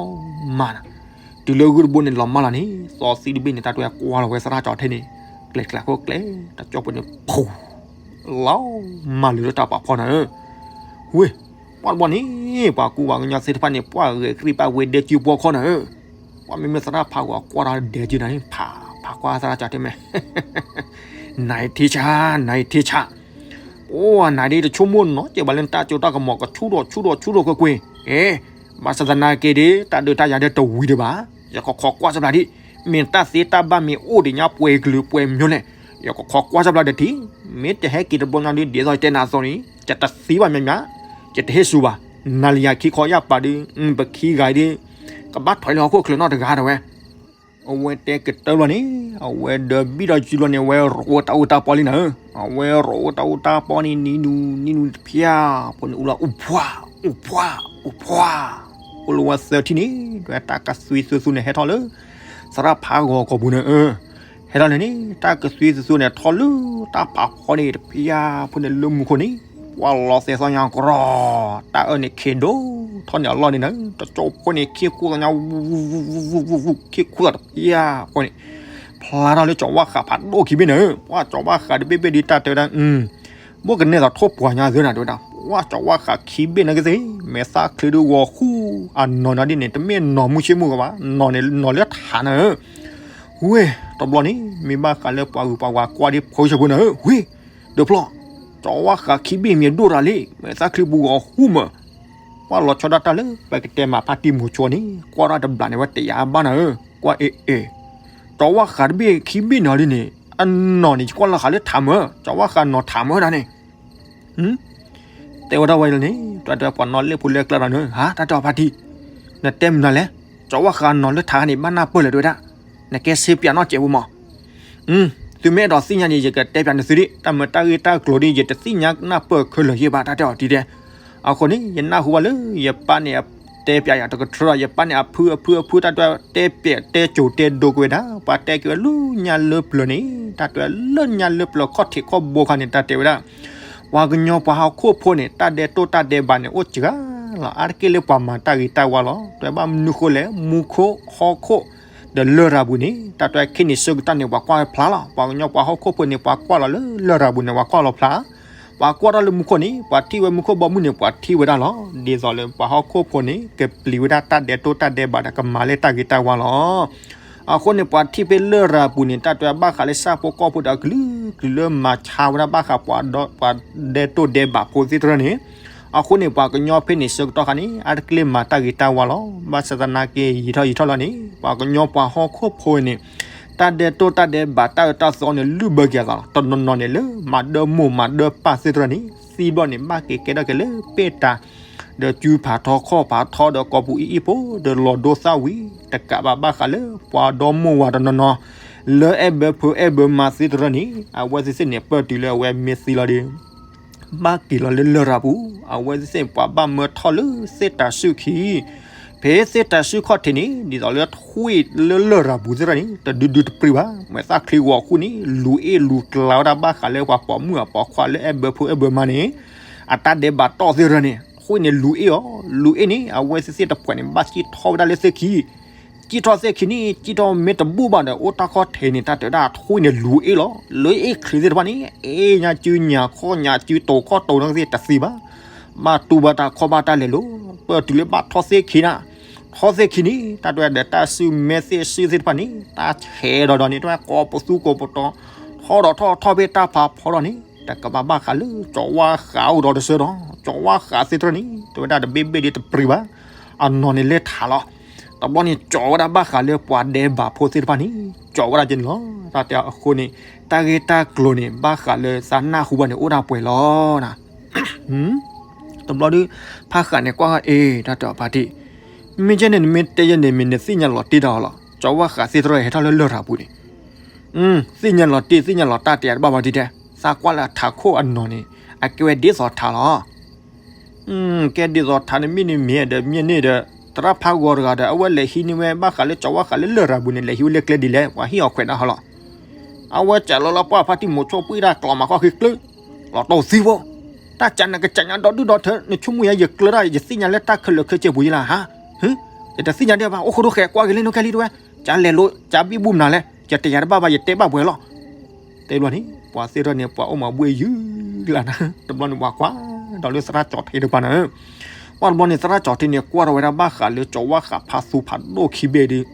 မၢ်နၤ, တုၤလၢဂုၢ်တဘိန့ၣ်လီၤမၢ်လီၤန့ၣ် သီသံၣ်တဘ့ၣ်န့ၣ် တၢ်တဝဲကွၢ်လီၤဝဲသရၣ်ကၠီၤထ့န့ၣ်, ကျဲးကျဲးခိၣ်ကျဲး, တၢ်ကၠိဖိန့ၣ် ဖူ, လီၤမၢ်လၢတၢ်ပာ်ဖီနၤဧၢ, ဝ့ၢ်, ပှၤတဘျီန့ၣ် ပှၤကူပှၤကညီသ့ၣ်တဖၣ်န့ၣ် ပှၤဂဲၤကရံၣ်ပာ်ဝဲဒဲကုပှီၢ်ခီနၤဧၢ, ပှၤမ့မ့ၢ်သရၣ်ဖးဂီၤကွၢ်ဒီးဒဲက့ၤနၤန့ၣ် ဖးဖးကွၢ်သရၣ်ကၠီတဲမဲာ် နအံၤထံဆး နအံၤထံဆး အိၣ်နၤဒ်တဆိကမိၣ်နီတစဲးဘၣ်လၢ နတၢ်စိတၢ်ကမီၤကဆူၣ်ဒီးဆူၣ်ဒီးဆူၣ်ဒီးကွ့ၢ်ကွ့ၢ်, အဲ, ဘၣ်ဆၣ်သနာ်က့ဒီး တၢ်ဒုးတၢ်ယၤဒီးတဝံၤဒံးဘၣ်, ယကခိးကွၢ်စၢ်ဘျးဒ်, မ့ၢ်တၢ်သ့တၢ်ဘၣ်မ့ၢ်အိၣ်ဒံးညါပှဲၤကလုာ်ပှဲၤမျိုးလဲၣ်, ယကခိးကွၢ်စၢ်ဘျးဒီးတထံၣ်, မ့ၢ်တဟဲက့ၤတဘျီညါဒ် ဒ်သိးယတဲနၤအသိးန့ၣ် ယတသံဘၣ်မးမး, ယတဟ့ၣ်စူၤဘၣ်, နၤလၢယၤခံခီယၢ်ပာ်ဒ်, ပခံဂၤဒ်, ကဘၣ်ထွဲလၢဟီၣ်ခိၣ်ချၢနီတဂၤတဝဲ အဝဲတဲကတၢၢ်ဘျီန့ၣ်, အဝဲဒီးဘံၣ်ဒီးစုဘျီန့ၣ် အဝဲရိးဝဲတၢ်အူတၢ်ပီလံနၤဧၢ, အဝဲရိးဝဲတၢ်အူတၢ်ပီန့ၣ် နံၤနူၤ နံၤနူၤတဖၠၣ်, ဖိန့ၣ်အူလီၤ အူဖှၣ်, အူဖှၣ်, အူဖှၣ်, အိၣ်လၢဝဲသၢထံၣ်န့ၣ်, ဒ်တၢ်ကသွံသူသူန့ၣ် ဟဲထီၣ်လၢ သရၣ်ဖးဂီၤကိာ်ပူၤန့ၣ်, ဟဲထီၣ်န့ၣ်န့ၣ် တၢ်ကသွံသူသူန့ၣ် ထီၣ်လၢတၢ်ဖးဖီန့ၣ်တဖၠၣ်, ဖိန့ၣ်လၢမူခိၣ်န့ၣ်, ပှၤလီၤသဲးသီညါကရီ, တၢ်အၢန့ၣ်ခ့ဒိၣ်ထီၣ်န့ၣ်အလီၢ်န့ၣ်နၤ, တကၠိဖိန့ၣ် ခံခူၣ်သီညါ ဝူဝူဝူဝူဝူဝူ, ခံခူၣ်သီတဖၠၣ်ဖိန့ၣ်, ဖျါထီၣ်လၢကၠီၤဝၣ်ဃးဖးဒိၣ်ခံဘ့ၣ်နၤဧၢ, ပှၤကၠီၤဝၣ်ဃးတဘ့ၣ်ဘ့ၣ်ဒ်တၢ်တဲဝဲဒၣ်, ဘိၣ်ကနဲၣ်သိးထိၣ်ပှၤညါသ့နၤတဲဝဲဒၣ်, ပှၤကၠီၤဝၣ်ဃးခံဘ့ၣ်နၤကသ့, မဲာ်သၣ်ချံဒုးဂီၤဃူ, အနီၢ်နၤဒ်န့ၣ် တမ့ၢ်နီၢ်မုၢ်ဆ့မုၢ်ဂီၤဘၣ်, နီၢ်န့ၣ်နီၢ်လၢထးနၤဧၢ, ဝ့ၢ်, တဘျီန့ၣ် မ့ၢ်ဘၣ်ဃးလၢပှၤဂုၤပှၤဂၤကွၢ်ဒ်ဖိဆၢဖိနၤဧၢ, ဝ့ၢ်, ဒုးဖျီၣ်, ကၠီၤဝၣ်ဃးခံဘ့ၣ်မ့ၢ်ဒိၣ်တၢ်လံ, မဲာ်သၣ်ချံပူၤဂီၤဃူမး ပှၤလီၤဆီဒၣ်တၢ်လၢ ပကတဲမၤဖါတံၢ်မိၤဆိန့ၣ် ကွၢ်ထီၣ်တဘျီန့ၣ် ဝဲတယာ်ဘၣ်နၤဧၢ, ကွၢ်အ့ၣ်အ့ၣ်, ကၠီၤဝၣ်ဃးတဘ့ၣ်ခံဘ့ၣ်နီၤဒ်န့ၣ် အနီၢ်န့ၣ် ယကွၢ်လီၤဃာ်လၢထးမၢ, ကၠီၤဝၣ်ဃးနီၢ်ထးမၢဒၣ်န့ၣ်, တဲဝဲဒၣ်ဝဲန့ၣ်, တၢ်တဲပှၤနီၣ်လဲၣ်ဖိလဲၣ်ကျါဒီးနၤ, ဟါ, တၢ်တဲအီၤဖါတံၢ်, နတဲမနုၤလဲၣ်, ကၠီၤဝၣ်ဃးနီၢ်လၢထးန့ၣ် ဘၣ်နၢ်ပၢၢ်လဲၣ်တဲဝဲဒၣ်, နကဲစ့ပၠးနီၣ်စဲးပူၤမး သုမ့ၢ်အဲၣ်ဒိးသ့ၣ်ညါန့ၣ် ယကတဲပၠးနသုဒ်, တၢ်မၤတၢ်ဂ့ၢ်တၢ်ကျိၤဒ် ယတသ့ၣ်ညါနၢ်ပၢၢ်ခဲလၢာ်ယဲၢ်ဘၣ် တၢ်တဲအီၤဒ်တဲ. အဃိန့ၣ် ယနၢ်ဟူဘၣ်လၢ ယပၢ်န့ၣ်တဲပၠးယၤတကထြၢဒီး ယပၢ်န့ၣ်အဖုအဖုအဖု တၢ်တဲတဲပၠးတဲစိၤတဲဒိကွဲဒၣ် ပှၤတဲက့ၤဝဲလၢညါလၢပျၢၤန့ၣ် တၢ်တဲလၢညါလၢပျၢၤခီၣ်ထံးခီၣ်ဘိခါန့ၣ် တၢ်တဲဝဲဒၣ် ပှၤကညီပှၤဟီၣ်ခိၣ်ဖိန့ၣ် တၢ်ဒဲးတိၢ်တၢ်ဒဲးဘးန့ၣ် အိၣ်စှၤလီၤ အါတက့ၢ်လၢပှၤမၤတၢ်ဂ့ၤတၢ်ဝါလီၤ. တဲဘၣ်မနုၤဃိလဲၣ် မူခိၣ်ဟီၣ်ခိၣ် ဒီးလရာ်ပူၤန့ၣ် တၢ်တဲခဲန့ၣ်ဆၢကတီၢ်န့ၣ် ပှၤကွၢ်ဝဲဖျါလီၤ. ပှၤကညီပှၤဟီၣ်ခိၣ်ဖိန့ၣ် ပှၤကွၢ်လီၤလၢလရာ်ပူၤန့ၣ် ပှၤကွၢ်လီၤဖျါ ပှၤကွၢ်ထီၣ်လၢမူခိၣ်န့ၣ် ပှၤထံၣ်ဝဲမူခိၣ်ဘီမုၢ်န့ၣ် ပှၤထံၣ်ဝဲဒၣ်လီၤ. ဒ်သိးလၢပှၤဟီၣ်ခိၣ်ဖိန့ၣ် ကပျံၤဝဲဒၣ်တၢ်ဒဲးတိၢ်တၢ်ဒဲးဘးဒီး ကမၤလၢတၢ်ဂ့ၤတၢ်ဝါလီၤ. အဃိန့ၣ် ပှၤထံၣ်ဖဲလရာ်ပူၤန့ၣ် တၢ်တဲဘၣ်ဃးလၢဆၣ်ဖိကီၢ်ဖိဒီးအကလုာ်ကလုာ်လၢမၤဆါဝဲဒၣ်ဘၣ်ဃးပှၤဒဲးတိၢ်ဒဲးဘးဖိသ့ၣ်တဖၣ်န့ၣ် အဃိန့ၣ် ပှၤကညီဖဲန့ၣ်ဆၢကတီၢ်ခါန့ၣ် အါတက့ၢ်လၢမၤတၢ်ဂ့ၤတၢ်ဝါလီၤ. ဘၣ်ဆၣ်သနာ်က့ ယံာ်ထီၣ်ယံာ်ထီၣ်လီၤန့ၣ် ပှၤကညီပှၤဟီၣ်ခိၣ်ဖိန့ၣ် တၢ်ဒဲးတိၢ်တၢ်ဒဲးဘးတၢ်အၢတၢ်သီန့ၣ် လုၢ်ဘၢက့ၤအသးလီၤ. တနီၤနီၤန့ၣ်လၢ မၤဒၢမိၢ်မၤဒၢပၢ်သ့ၣ်တဖၣ်န့ၣ် သံဘျီန့ၣ် ဘၣ်က့ၤကဲထီၣ်က့ၤလၢပဲတၢ် ဒီးစုဖးထီခီၣ်ဖးထီဒီးကိာ်ပူၤအံၤအံၤဖိ ဒီးလီၤဒိသၣ်ဝံၤ တကးဘၣ်ဘၣ်ဃးလၢပှၤဒီမိၢ်ဝၤတနီၤနီၤ လၢအဲၣ်ဘၢဖိအဲၣ်ဘၢမါသ့ၣ်တဖၣ်န့ၣ် အဝဲသ့ၣ်သ့ၣ်န့ၣ် ပၢၢ်တုၤလၢအဝဲမ့ၢ်သံလီၤဒီး ဘၣ်က့ၤလီၤလၢလရာ်ပူၤ အဝဲသ့ၣ်သ့ၣ်ပှၤဘၣ်မၢထီၣ်လၢသ့ၣ်တၤဆူၣ်ခံ ဖဲသ့ၣ်တၤဆူၣ်ခီၣ်ထံးန့ၣ် ဒ်သိးလၢထွံၣ်လၢလရာ်ပူၤသ့ၣ်တဖၣ်န့ၣ် တဒုဒုတပြံဘၣ် မဲာ်သၣ်ချံဂီၤဃူန့ၣ် လူၤအ့ၣ်လူၤကျါဝဲဒၣ်ဘၣ်ဃးလၢပှၤပိာ်မုၣ်အပိာ်ခွါလၢအဲၣ်ဘၢဖိအဲၣ်ဘၢမါန့ၣ် အတၢ်ဒဲးဘးတီၢ်သ့ၣ်တဖၣ်န့ၣ် ထွံၣ်န့ၣ်လူၤအ့ၣ်အီၤ လူၤအ့ၣ်န့ၣ် အဝဲသ့ၣ်သ့ၣ်တဖၣ်န့ၣ် ဘၣ်စံၣ်ထီၣ်ဝဲဒၣ်လၢသ့ၣ်ခံ စံၣ်ထီၣ်သ့ၣ်ခံန့ၣ် စံၣ်ထီၣ်မ့ၢ်တဘူၣ်ဘၣ်ဒီး အိၣ်တၢ်ခီၣ်ထံးန့ၣ် တၢ်တဲဝဲဒၣ်ထွံၣ်န့ၣ်လူၤအ့ၣ်လီၤ လူၤအ့ၣ်ချံသ့ၣ်တဖၣ်န့ၣ် အ့ၣ်ညါစုညါခီၣ်ညါစုတိၤခီၣ်တိၤန့ၣ်သ့ၣ်တသံဘၣ် ဘၣ်တူၢ်ဘၣ်တၢ်ခီၣ်ဘၣ်တၢ်လဲၤလိၤ ပၢၢ်တုၤလၢဘၣ်ထီၣ်သ့ၣ်ခံနၤ ထီၣ်သ့ၣ်ခံန့ၣ် တၢ်တဲဝဲဒၣ်တၢ်စုမဲသ့ၣ်စုသ့ၣ်တဖၣ်န့ၣ် တၢ်ဆဲးဒီးဒီးန့ၣ် တၢ်ကိးပသူကိးပတီၤ ထီၣ်ဒီးထီၣ်ထီၣ်ဖဲတၢ်ဖးဖီဒီးန့ၣ် တကးဘၣ်ဘၣ်ဃးလၢကၠီၤဝါဃးအိၣ်ဒီးတဆၢဒီး ကၠီၤဝါဃးသ့ၣ်တဖၣ်န့ၣ် တဲဝဲဒၣ်တဘ့ၣ်ဘ့ၣ်ဒ်တပြံဘၣ် အနီၢ်န့ၣ်လဲၤထးလီၤ တဘျီန့ၣ် ကၠီၤဝဲဒၣ်ဘၣ်ဃးလၢပှၤဒဲးဘးဖိသ့ၣ်တဖၣ်န့ၣ် ကၠီၤဝဲဒၣ်က့ၤန့ၣ်လီၤ. တၢ်တဲအဃိန့ၣ် တၢ်ဂ့ၢ်တၢ်ကျိၤန့ၣ် ဘၣ်ဃးလၢသးနၢ်ဟူဘၣ်န့ၣ် အိၣ်ဒၣ်ပှဲၤလီၤနၤ တဘျီဒုး ဖးဃာ်န့ၣ်ကွၢ်ဃာ်အ့ၣ် တၢ်တဲအီၤဖါတံၢ် မ့ၢ်ကဲန့ၣ် နမ့ၢ်တဲယဲန့ၣ် မ့ၢ်နသ့ၣ်ညါလီၤတံၢ်တၢ်အီၤလီၤ ကၠီၤဝါဃးသ့ၣ်တဖၣ်ဟဲထီၣ်လၢလရာ်ပူၤန့ၣ် သ့ၣ်ညါလီၤတံၢ် သ့ၣ်ညါလီၤတၢ်တဲတဘၣ်ဘၣ်ဒ်တဲ သးကွၢ်လၢအထးခိၣ်အနီၢ်န့ၣ် အကဲဝဲဒ်သိးထးလီၤ ကဲဒ်သိးထးန့ၣ်မ့ၢ်န့ၣ်မ့ၢ်ဒီးမ့ၢ်န့ၣ်ဒီး သရၣ်ဖးဂီၤတဂၤဒီး အဝဲလဲၤဟံးန့ၢ်ဝဲဘၣ်ဃးလၢကၠီၤဝါဃးလၢလရာ်ပူၤန့ၣ် လဲၤဟံးဝဲလၢကျဲဒ်လဲၣ် ပှၤဟ့ၣ်အီၤခွဲးဒၣ်ဟီလီၤ အဝဲစးလီၤလၢပှၢ်ဖါတံၢ်မိၤဆိပှံၢ်တၢ်ကျီမၤခီၣ်ဃံကျၢ လီၤတီၢ်သံဖိ တၢ်ကးနကစးညါဒီဒုၣ်ဒီထၢ နဆိကမိၣ်ယၤ ယကျၢၤတၢ် ယသ့ၣ်ညါလၢတၢ်ခဲလၢာ်ခဲဆ့ပူၤယဲလၢဟါ ယတသ့ၣ်ညါဒံးဘၣ် အိၣ်ဃိဒိၣ်ဃဲ ကွၢ်က့ၤလၢနကဲလံတဝဲ ကလဲၤလိၤ ကဘံၣ်ဘူမနုၤလဲၣ် ယတယာ်တဘၣ်ဘၣ် ယတဲဘၣ်ပှဲၤလီၤ တဲဘျီန့ၣ် ပှၤသ့ၣ်ထီၣ်န့ၣ် ပှၤအိၣ်မၤဘှ့ၣ်ယုၢ်လၢနၤ တဘျီန့ၣ် ပှၤကွၢ်ဒီးလၢသရၣ်ကၠီၤထံတပၤနၤဧၢ ပှၢ်တဘျီန့ၣ် သရၣ်ကၠီၤထ့န့ၣ် ကွၢ်ထီၣ်ဝဲဒၣ်ဘၣ်ဃးလၢကၠီၤဝါဃးဖါသူဖးဒိၣ်ခံဘ့ၣ်ဒီး, ဒီ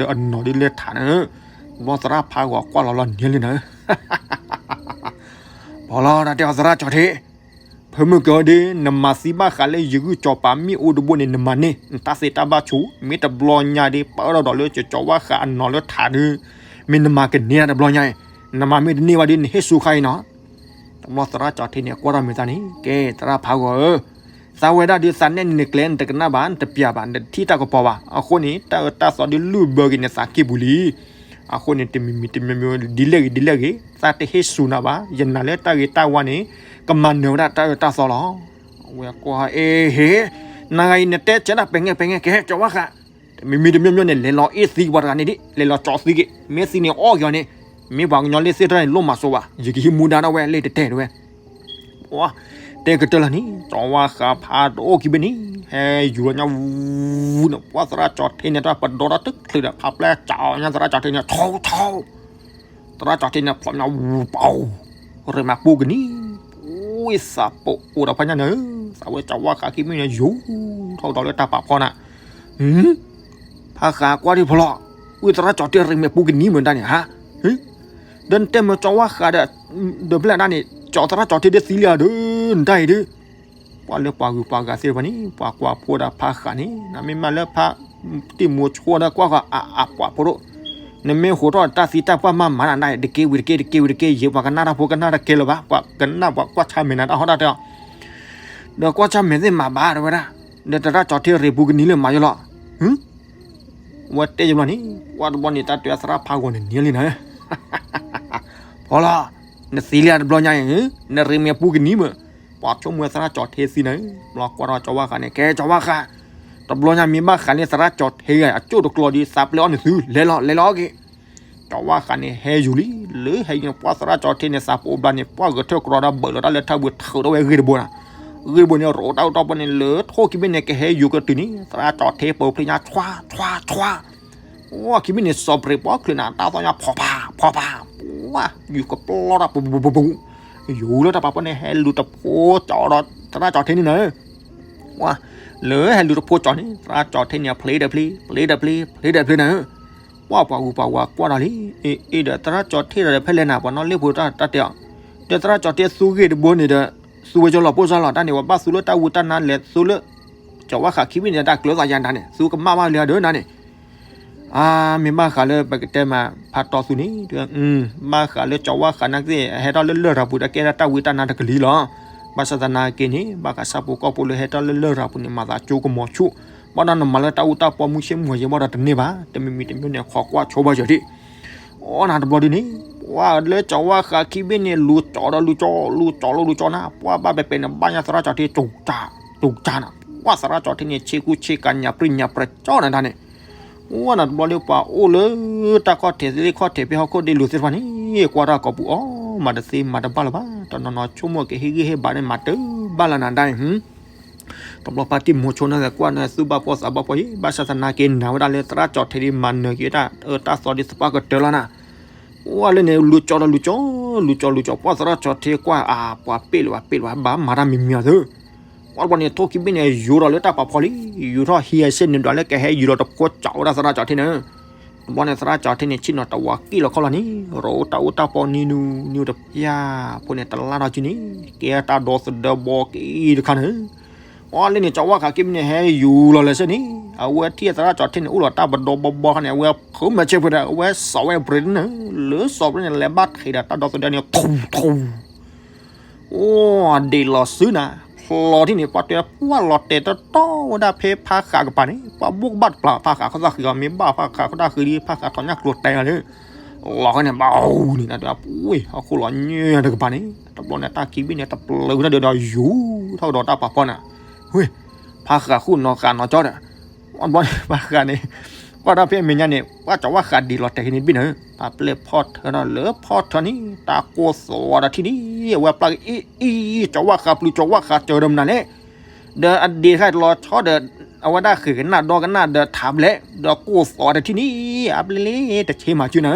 းအနီၢ်ဒ်လဲၣ်ထးန့ၣ်, တဘျီသရၣ်ဖးဂီၤကွၢ်လီၤလီၤန့ၢ်လံနၤ, ဖီလီၤ တၢ်တဲအီၤသရၣ်ကၠီၤထ့, ဖဲမုၢ်ကီၤဒ် နမၤသံဘၣ်ဃးလၢယဂုၢ်ကၠီၤပၤမ့ၣ်အူတဘိန့ၣ် နမၤန့ၢ် နတၢ်သ့တၢ်ဘၣ်ဆူၣ်, မ့ၢ်တဘျီညါဒ် ပၢၢ်ထီၣ်ဒီးလၢကၠီၤဝါဃးအနီၢ်လၢထးဒ်, မ့ၢ်နမၤကန့ၢ်တၢ်တဘျီညါအံၤ, နမၤမ့ၢ်တန့ၢ်ဘၣ်ဒ် နဟ့ၣ်ဆူၣ်ခါအံၤနီၤ. တဘျီသရၣ်ကၠီၤထ့န့ၣ် ကွၢ်ထီၣ်မဲာ်သးန့ၣ် ကဲ သရၣ်ဖးဂီၤဧၢ, သးဝဲဒၣ်ဒ်သးနဲၣ်နၤနကျဲ နတကနၣ်ဘၣ် နတပျၢ်ဘၣ် နတထံၣ်တၢ်ကပီၤဘၣ်, အဃိန့ၣ် တၢ်အၢတၢ်သီဒ်လုၢ်ဘၢက့ၤနသးကံၢ်ပူၤလံ. အဃိန့ၣ် တမံၤမံၤတမံၤမံၤ ဒ်လဲၣ်ဂ့ၤဒ်လဲၣ်ဂ့ၤ သးတဟ့ၣ်ဆူၣ်နၤဘၣ်, ယနာ်လၢတၢ်ဂ့ၤတၢ်ဝါန့ၣ် ကမၤနၢၤဝဲဒၣ်တၢ်အၢတၢ်သီလီၤ. အဝဲကွၢ် အ့ဟ့, နဂၤအံၤနတဲဆဲးဒၣ်ပဲၤငဲပဲၤငဲ ကဲ ကၠီၤဝါဃး, တမံၤမံၤတမံၤမံၤန့ၣ် လဲၤလီၤအ့ၣ်သံပှၤတဂၤန့ၣ်ဒ် လဲၤလီၤကၠီၤသံက့ၤ မ့ၢ်သံန့ၣ်အီၣ်က့ၤအီၤန့ၣ်, မ့ၢ်ပှၤကညီလၢသ့ၣ်တဖၣ်န့ၣ် လိၣ်မၤစိးဘၣ် ယကဟံးမူဒါဒၣ်ဝဲလၢတတဲတဝဲ တဲကတၢၢ်လီၤန့ၣ် ကၠီၤဝါဃးဖးတအိၣ်ခံဘ့ၣ်န့ၣ် ဟဲယူၤလီၤညါဝူၤန့ၣ် ပှၢ်သရၣ်ကၠီၤထ့န့ၣ် တၢ်ပဒီထီၣ်တချုးဒီး ဖးပျဲကၠီၤညါသရၣ်ကၠီၤထ့န့ၣ် ထိထိ, သရၣ်ကၠီၤထ့န့ၣ် ဖျိးညါဝူၤပီၤ, ရ့မဲာ်ပူၤကနံၤ, ဝံသးပအိၣ်ဒီးဖးညါန့ၣ်, သးဝဲကၠီၤဝါဃးခံဘ့ၣ်န့ၣ် ယူၤထီၣ်ဒီးလၢတၢ်ပာ်ဖီနၤ ဖးဃးကွၢ်ဒ်ဖီလီၤ, ဝံသရၣ်ကၠီၤထ့ရ့မဲာ်ပူၤကနံၤမ့ၢ်တၢ်န့ၣ်ဧါ, ဒီးနတဲမ့ၢ်ကၠီၤဝါဃးဒီး, ဒီးဖဲလဲၣ်ဒၣ်န့ၣ် ကၠီၤသရၣ်ကၠီၤထ့ဒ်သံလံဧါဒီး, နတၢ်အံၤဒုး, ပှၢ်လၢပှၤဂုၤပှၤဂၤသ့ၣ်တဖၣ်န့ၣ် ပှၤကွၢ်ဖိဒီးဖးဃးန့ၣ် နမ့ၢ်မၤလၢဖးတံၢ်မူၤဆိဒီးကွၢ်ဃီအပှၤဖိဒိၣ်, နမ့ၢ်ဟိးထီၣ်တၢ်သံတၢ်ပှၢ်မၤမၤနၤဒၣ် တက့ၢ်ဝံၤတက့ၢ် တက့ၢ်ဝံၤတက့ၢ် ယံာ်ပှၤကနၣ်တၢ်ဖိကနၣ်တကဲလၢၤဘၣ် ပှၤကနၣ်ပှၤကွၢ်ဆါမဲာ်နၤတၢ်ဟီၣ်တၢ်တဲအီၤ, ဒီးကွၢ်ဆါမဲာ်သ့ၣ်မၤဘၣ်တဝဲဒၣ်, ဒီးသရၣ်ကၠီၤထ့ရ့ပူၤကနံၤလၢမၤယိလီၤ, ဝဲတဲယဘျီန့ၣ် ပှၢ်တဘျီန့ၣ် တၢ်တဲသရၣ်ဖးဂီၤန့ၣ်န့ၢ်လံနၤ, ဖီလီၤ, နသံလံတဘျီညါအံၤ, နရ့မဲာ်ပူၤကနံၤမ့ၢ်, ပှၤဆိကမိၣ်သရၣ်ကၠီၤထ့သံနၤ, ဘျီကွၢ်ထီၣ်ကၠီၤဝါဃးန့ၣ် ကဲကၠီၤဝါဃး, တဘျီညါမ့ၢ်ဘၣ်ဃးလၢသရၣ်ကၠီၤထ့အကၠိၣ်တကျီဒီး သးပျဲအီၣ်နသု လဲၤလီၤ လဲၤလီၤက့ၤ ကၠီၤဝါဃးန့ၣ် ဟဲယူၤလံ, လၢဟဲယူၤန့ၣ် ပှၢ်သရၣ်ကၠီၤထ့န့ၣ် သးပအိၣ်ဘျါန့ၣ် ပှၢ်ဂဲၤထၢၣ်ကြီဒီးဘၢၣ်လီၤတၢ်လၢထၢၣ်ဘှံးထုးထီၣ်ဝဲဂ့ၢ်တဘိနၤ, ဂ့ၢ်တဘိန့ၣ် ရိးတၢ်အိၣ်တၢ်ပှဲၤန့ၣ် လၢထိၣ်ခံဘ့ၣ်န့ၣ် ကဟဲယူၤကတုၤန့ၣ် သရၣ်ကၠီၤထ့ပၢဖျ့ညါ ဆွါဆွါဆွါ, အိၣ်ခံဘ့ၣ်န့ၣ် စီၤပရ့ၤပှီၢ်ချုးနၤ တၢ်သီၣ်ညါ ဖီဖး ဖီဖး, ပှၢ် ယူၤကပျီတၢ်ပူၤပူၤပူၤပူၤ, ယူၤလၢတၢ်ပာ်ဖီန့ၣ် ဟဲလူၤတဖိကၠီၤဒီးသရၣ်ကၠီၤထ့န့ၣ်နၤ, ပှၢ် လၢဟဲလူၤတဖိကၠီၤန့ၣ် သရၣ်ကၠီၤထ့န့ၣ် ဖျ့ဒီးဖျ့ ဖျ့ဒီးဖျ့ ဖျ့ဒီးဖျ့နၤ, ပှၢ်ပှၤဂုၤပှၤဂၤကွၢ်ဒီးလံ, အ့ အ့ဒီးသရၣ်ကၠီၤထ့ဒီးဖဲလဲၣ်နၤ ပှၤနီၣ်လ့ၣ်ဖိတၢ်တဲအီၤ, ဒီးသရၣ်ကၠီၤထ့သူဂ့ၢ်တဘိန့ၣ်ဒီး, သူဝဲကၠီၤလီၤပိၢ်စၢ်လီၤ တၢ်န့ၣ် ပှၤဘၣ်သူလၢတၢ်ဝံတၢ်နါလဲၤသူလၢ ကၠီၤဝါဃးခံဘ့ၣ်န့ၣ် တၢ်ကျၢၤသးယၤနၤန့ၣ် သူကမၣ်ဘၣ်လံဒီးနၤန့ၣ် အါ မ့ၢ်ဘၣ်ဃးလၢပကတဲမး ဖးတီသူန့ၣ် ဘၣ်ဃးလၢကၠီၤဝါဃးနာ်က့ ဟဲထီၣ်လၢလရာ်ပူၤဒီးကဲဒၣ်တၢ်ဝံတၢ်နါတကလုာ်လီၤ. ဘၣ်ဆၣ်သနာ်က့န့ၣ် ဘၣ်ဃးဆၣ်ဖိကီၢ်ဖိလၢဟဲထီၣ်လၢလရာ်ပူၤန့ၣ် မၤသးကၠိကမီၤဆူၣ်, ဘၣ်ဒီးနမၤလၢတၢ်အူတၢ်ပီမူဆ့ၣ်မူယဲၢ်ဘၣ်ဒီးတန့ၢ်ဘၣ်, တမံၤမံၤတမံၤန့ၣ် ခိးကွၢ်ဆိဘၣ်ယၤဒၣ် အီနၤတဘျီဒ်န့ၣ် ပှၢ်လၢကၠီၤဝါဃးခံဘ့ၣ်န့ၣ် လူၤကၠီၤဒီးလူၤကၠီၤ လူၤကၠီၤလီၤလူၤကၠီၤနၤ ပှၢ်ဘၣ်ပဲပဲန့ၣ် ဘၣ်ညါသရၣ်ကၠီၤထ့ ကၠီၤကၠီၤ ကၠီၤကၠီၤနၤ ပှၢ်သရၣ်ကၠီၤထ့န့ၣ် ဆ့ကူဆ့ကၤညၣ်ပြံၣ်ညၣ်ပြဲကၠီၤနၤတၢ်န့ၣ် အိၣ်နၤတဘျီလၢပှၤအိၣ်လၢတၢ်ခီၣ်ထံးသ့ၣ်ခီၣ်ထံးဖဲဟီၣ်ခိၣ်ဒ့လူၤသ့ၣ်တဖၣ်န့ၣ် ကွၢ်တၢ်ကိာ်ပူၤအီၤ မၤတသ့မၤတဘၣ်လၢၤဘၣ် တနီၤနီၤဆိကမိၣ်ကဟ့ၣ်ဂံၢ်ဟ့ၣ်ဘါန့ၣ် မၤတဘၣ်လၢၤနၤဒၣ်အံၤ တဘျီဖါတံၢ်မိၤဆိနၤလဲၤကွၢ်နၤသူၣ်ဘၣ်ဖှီၣ်သးဘၣ်ဖှီၣ်အံၤ ဘၣ်ဆၣ်သနာ်က့နာ်ဝဲဒၣ်လၢသရၣ်ကၠီၤထ့ဒ်မၤနၢၤက့ၤတၢ်အၢတၢ်သီဒ်သပှၢ်ကတၢၢ်လီၤနၤ အိၣ်လၢန့ၣ် လူၤကၠီၤဒီးလူၤကၠီၤ လူၤကၠီၤလူၤကၠီၤ ပှၢ်သရၣ်ကၠီၤထ့ကွၢ်အါ ပှၤပ့ၣ်လၢၤဘၣ်ပ့ၣ်လၢၤဘၣ် ဘၣ်မၤတၢ်မံၤမံၤအီၤသု ပှၢ်တဘျီန့ၣ် ထိၣ်ခံဘ့ၣ်န့ၣ် ယူၤဒီးလၢတၢ်ပာ်ဖီလံ ယူၤထီၣ်ဟံးအဆ့ၣ်န့ၣ်ဒွးလၢကဟဲယူၤဒီးတဖိကၠီၤဝဲဒၣ် သရၣ်ကၠီၤထ့န့ၣ် တဘျီန့ၣ် သရၣ်ကၠီၤထ့န့ၣ် ဆ့ၣ်နီၤတဝၤက့ၣ်လီၤခီလီၤန့ၣ် ရိးတၢ်အိၣ်တၢ်ပီနံၤနူနံၤတပျၢ် ဖိန့ၣ် တလါထီၣ်က့ၤန့ၣ် ကဲတၢ်ဒီသဒၢဘီက့ၤတခါန့ၣ် အီၤလၢန့ၣ် ကၠီၤဝါဃးခံဘ့ၣ်န့ၣ် ဟဲယူၤလီၤလၢစ့ၢ်န့ၣ် အဝဲထံၣ်သရၣ်ကၠီၤထ့န့ၣ် အိၣ်လီၤတၢ်ပဒီဘီဘီခါန့ၣ် အဝဲဖုးမဲာ်ဆ့ၣ်ဖိဒီး အဝဲစိာ်ဝဲဘြ့းန့ၣ် လၢစိာ်ဘြ့းန့ၣ် လဲၤဘၣ်ထံးဒီးတၢ်ဒီသဒၢန့ၣ် ထူထူ အိၣ်ဒ့ၣ်လီၤစုနၤ ဖျိးထံၣ်န့ၣ် ပှၢ်တဲပှၢ်လီၤတဲာ်တီတီဝဲဒၣ်ဖဲဖါဃးကပၤန့ၣ် ပှၢ်ဘိၣ်ကဘၣ်တပျၢ်ဖါဃးခီသၣ်ဃံးအီၤ မ့ၢ်ဘၣ်ဖါဃးခီသၣ်ဃံးဒ် ဖါဃးထီၣ်ညၣ်ကျိၤတဲအီၤလၢ လီၤဃီန့ၣ် ဘၣ်အူန့ၣ် နတဲပှၢ် ဟီၣ်ခိၣ်လီၤညၣ်တကပၤန့ၣ် တဘျီန့ၣ် တၢ်ခံဘ့ၣ်န့ၣ် တပျၢၤဝဲဒၣ်ဒီး ယူၤထီၣ်ကဒီးတၢ်ပာ်ဖီနၤ ဝ့ၢ် ဖါဃးဃုနီၤဃးနီၤကၠီဒီး ပှၢ်တဘျီန့ၣ် ဖါဃးန့ၣ် ကွၢ်တၢ်ဖဲအမဲာ်ညါန့ၣ် ပှၢ်ကၠီၤဝါဃးဒ့ၣ်လီၤတဲာ်က့ၤန့ၣ်ဘ့ၣ်နၤ ပှၢ်ပျဲၢ်ဖီၣ်ထၢထီၣ်လၢဖီၣ်ထၢန့ၣ် တၢ်ကိၢ်သီဒီးထံၣ်န့ၣ် အဝဲပျၢ်က့ၤအံၤအံၤ ကၠီၤဝါဃးပျုၤ ကၠီၤဝါဃးစၢၤဒီးမနုၤလဲၣ် ဒီးအဒ့ၣ်တခါလီၤဆီဒီး အဝဲဒၣ်ဃ့ၢ်ကနၣ်ဒီကနၣ်ဒီးထးဘျဲၣ် ဒီးကိၢ်သီဒီးထံၣ်န့ၣ် အပျဲၢ်လံ တဆ့မၤစုနၤဧၢ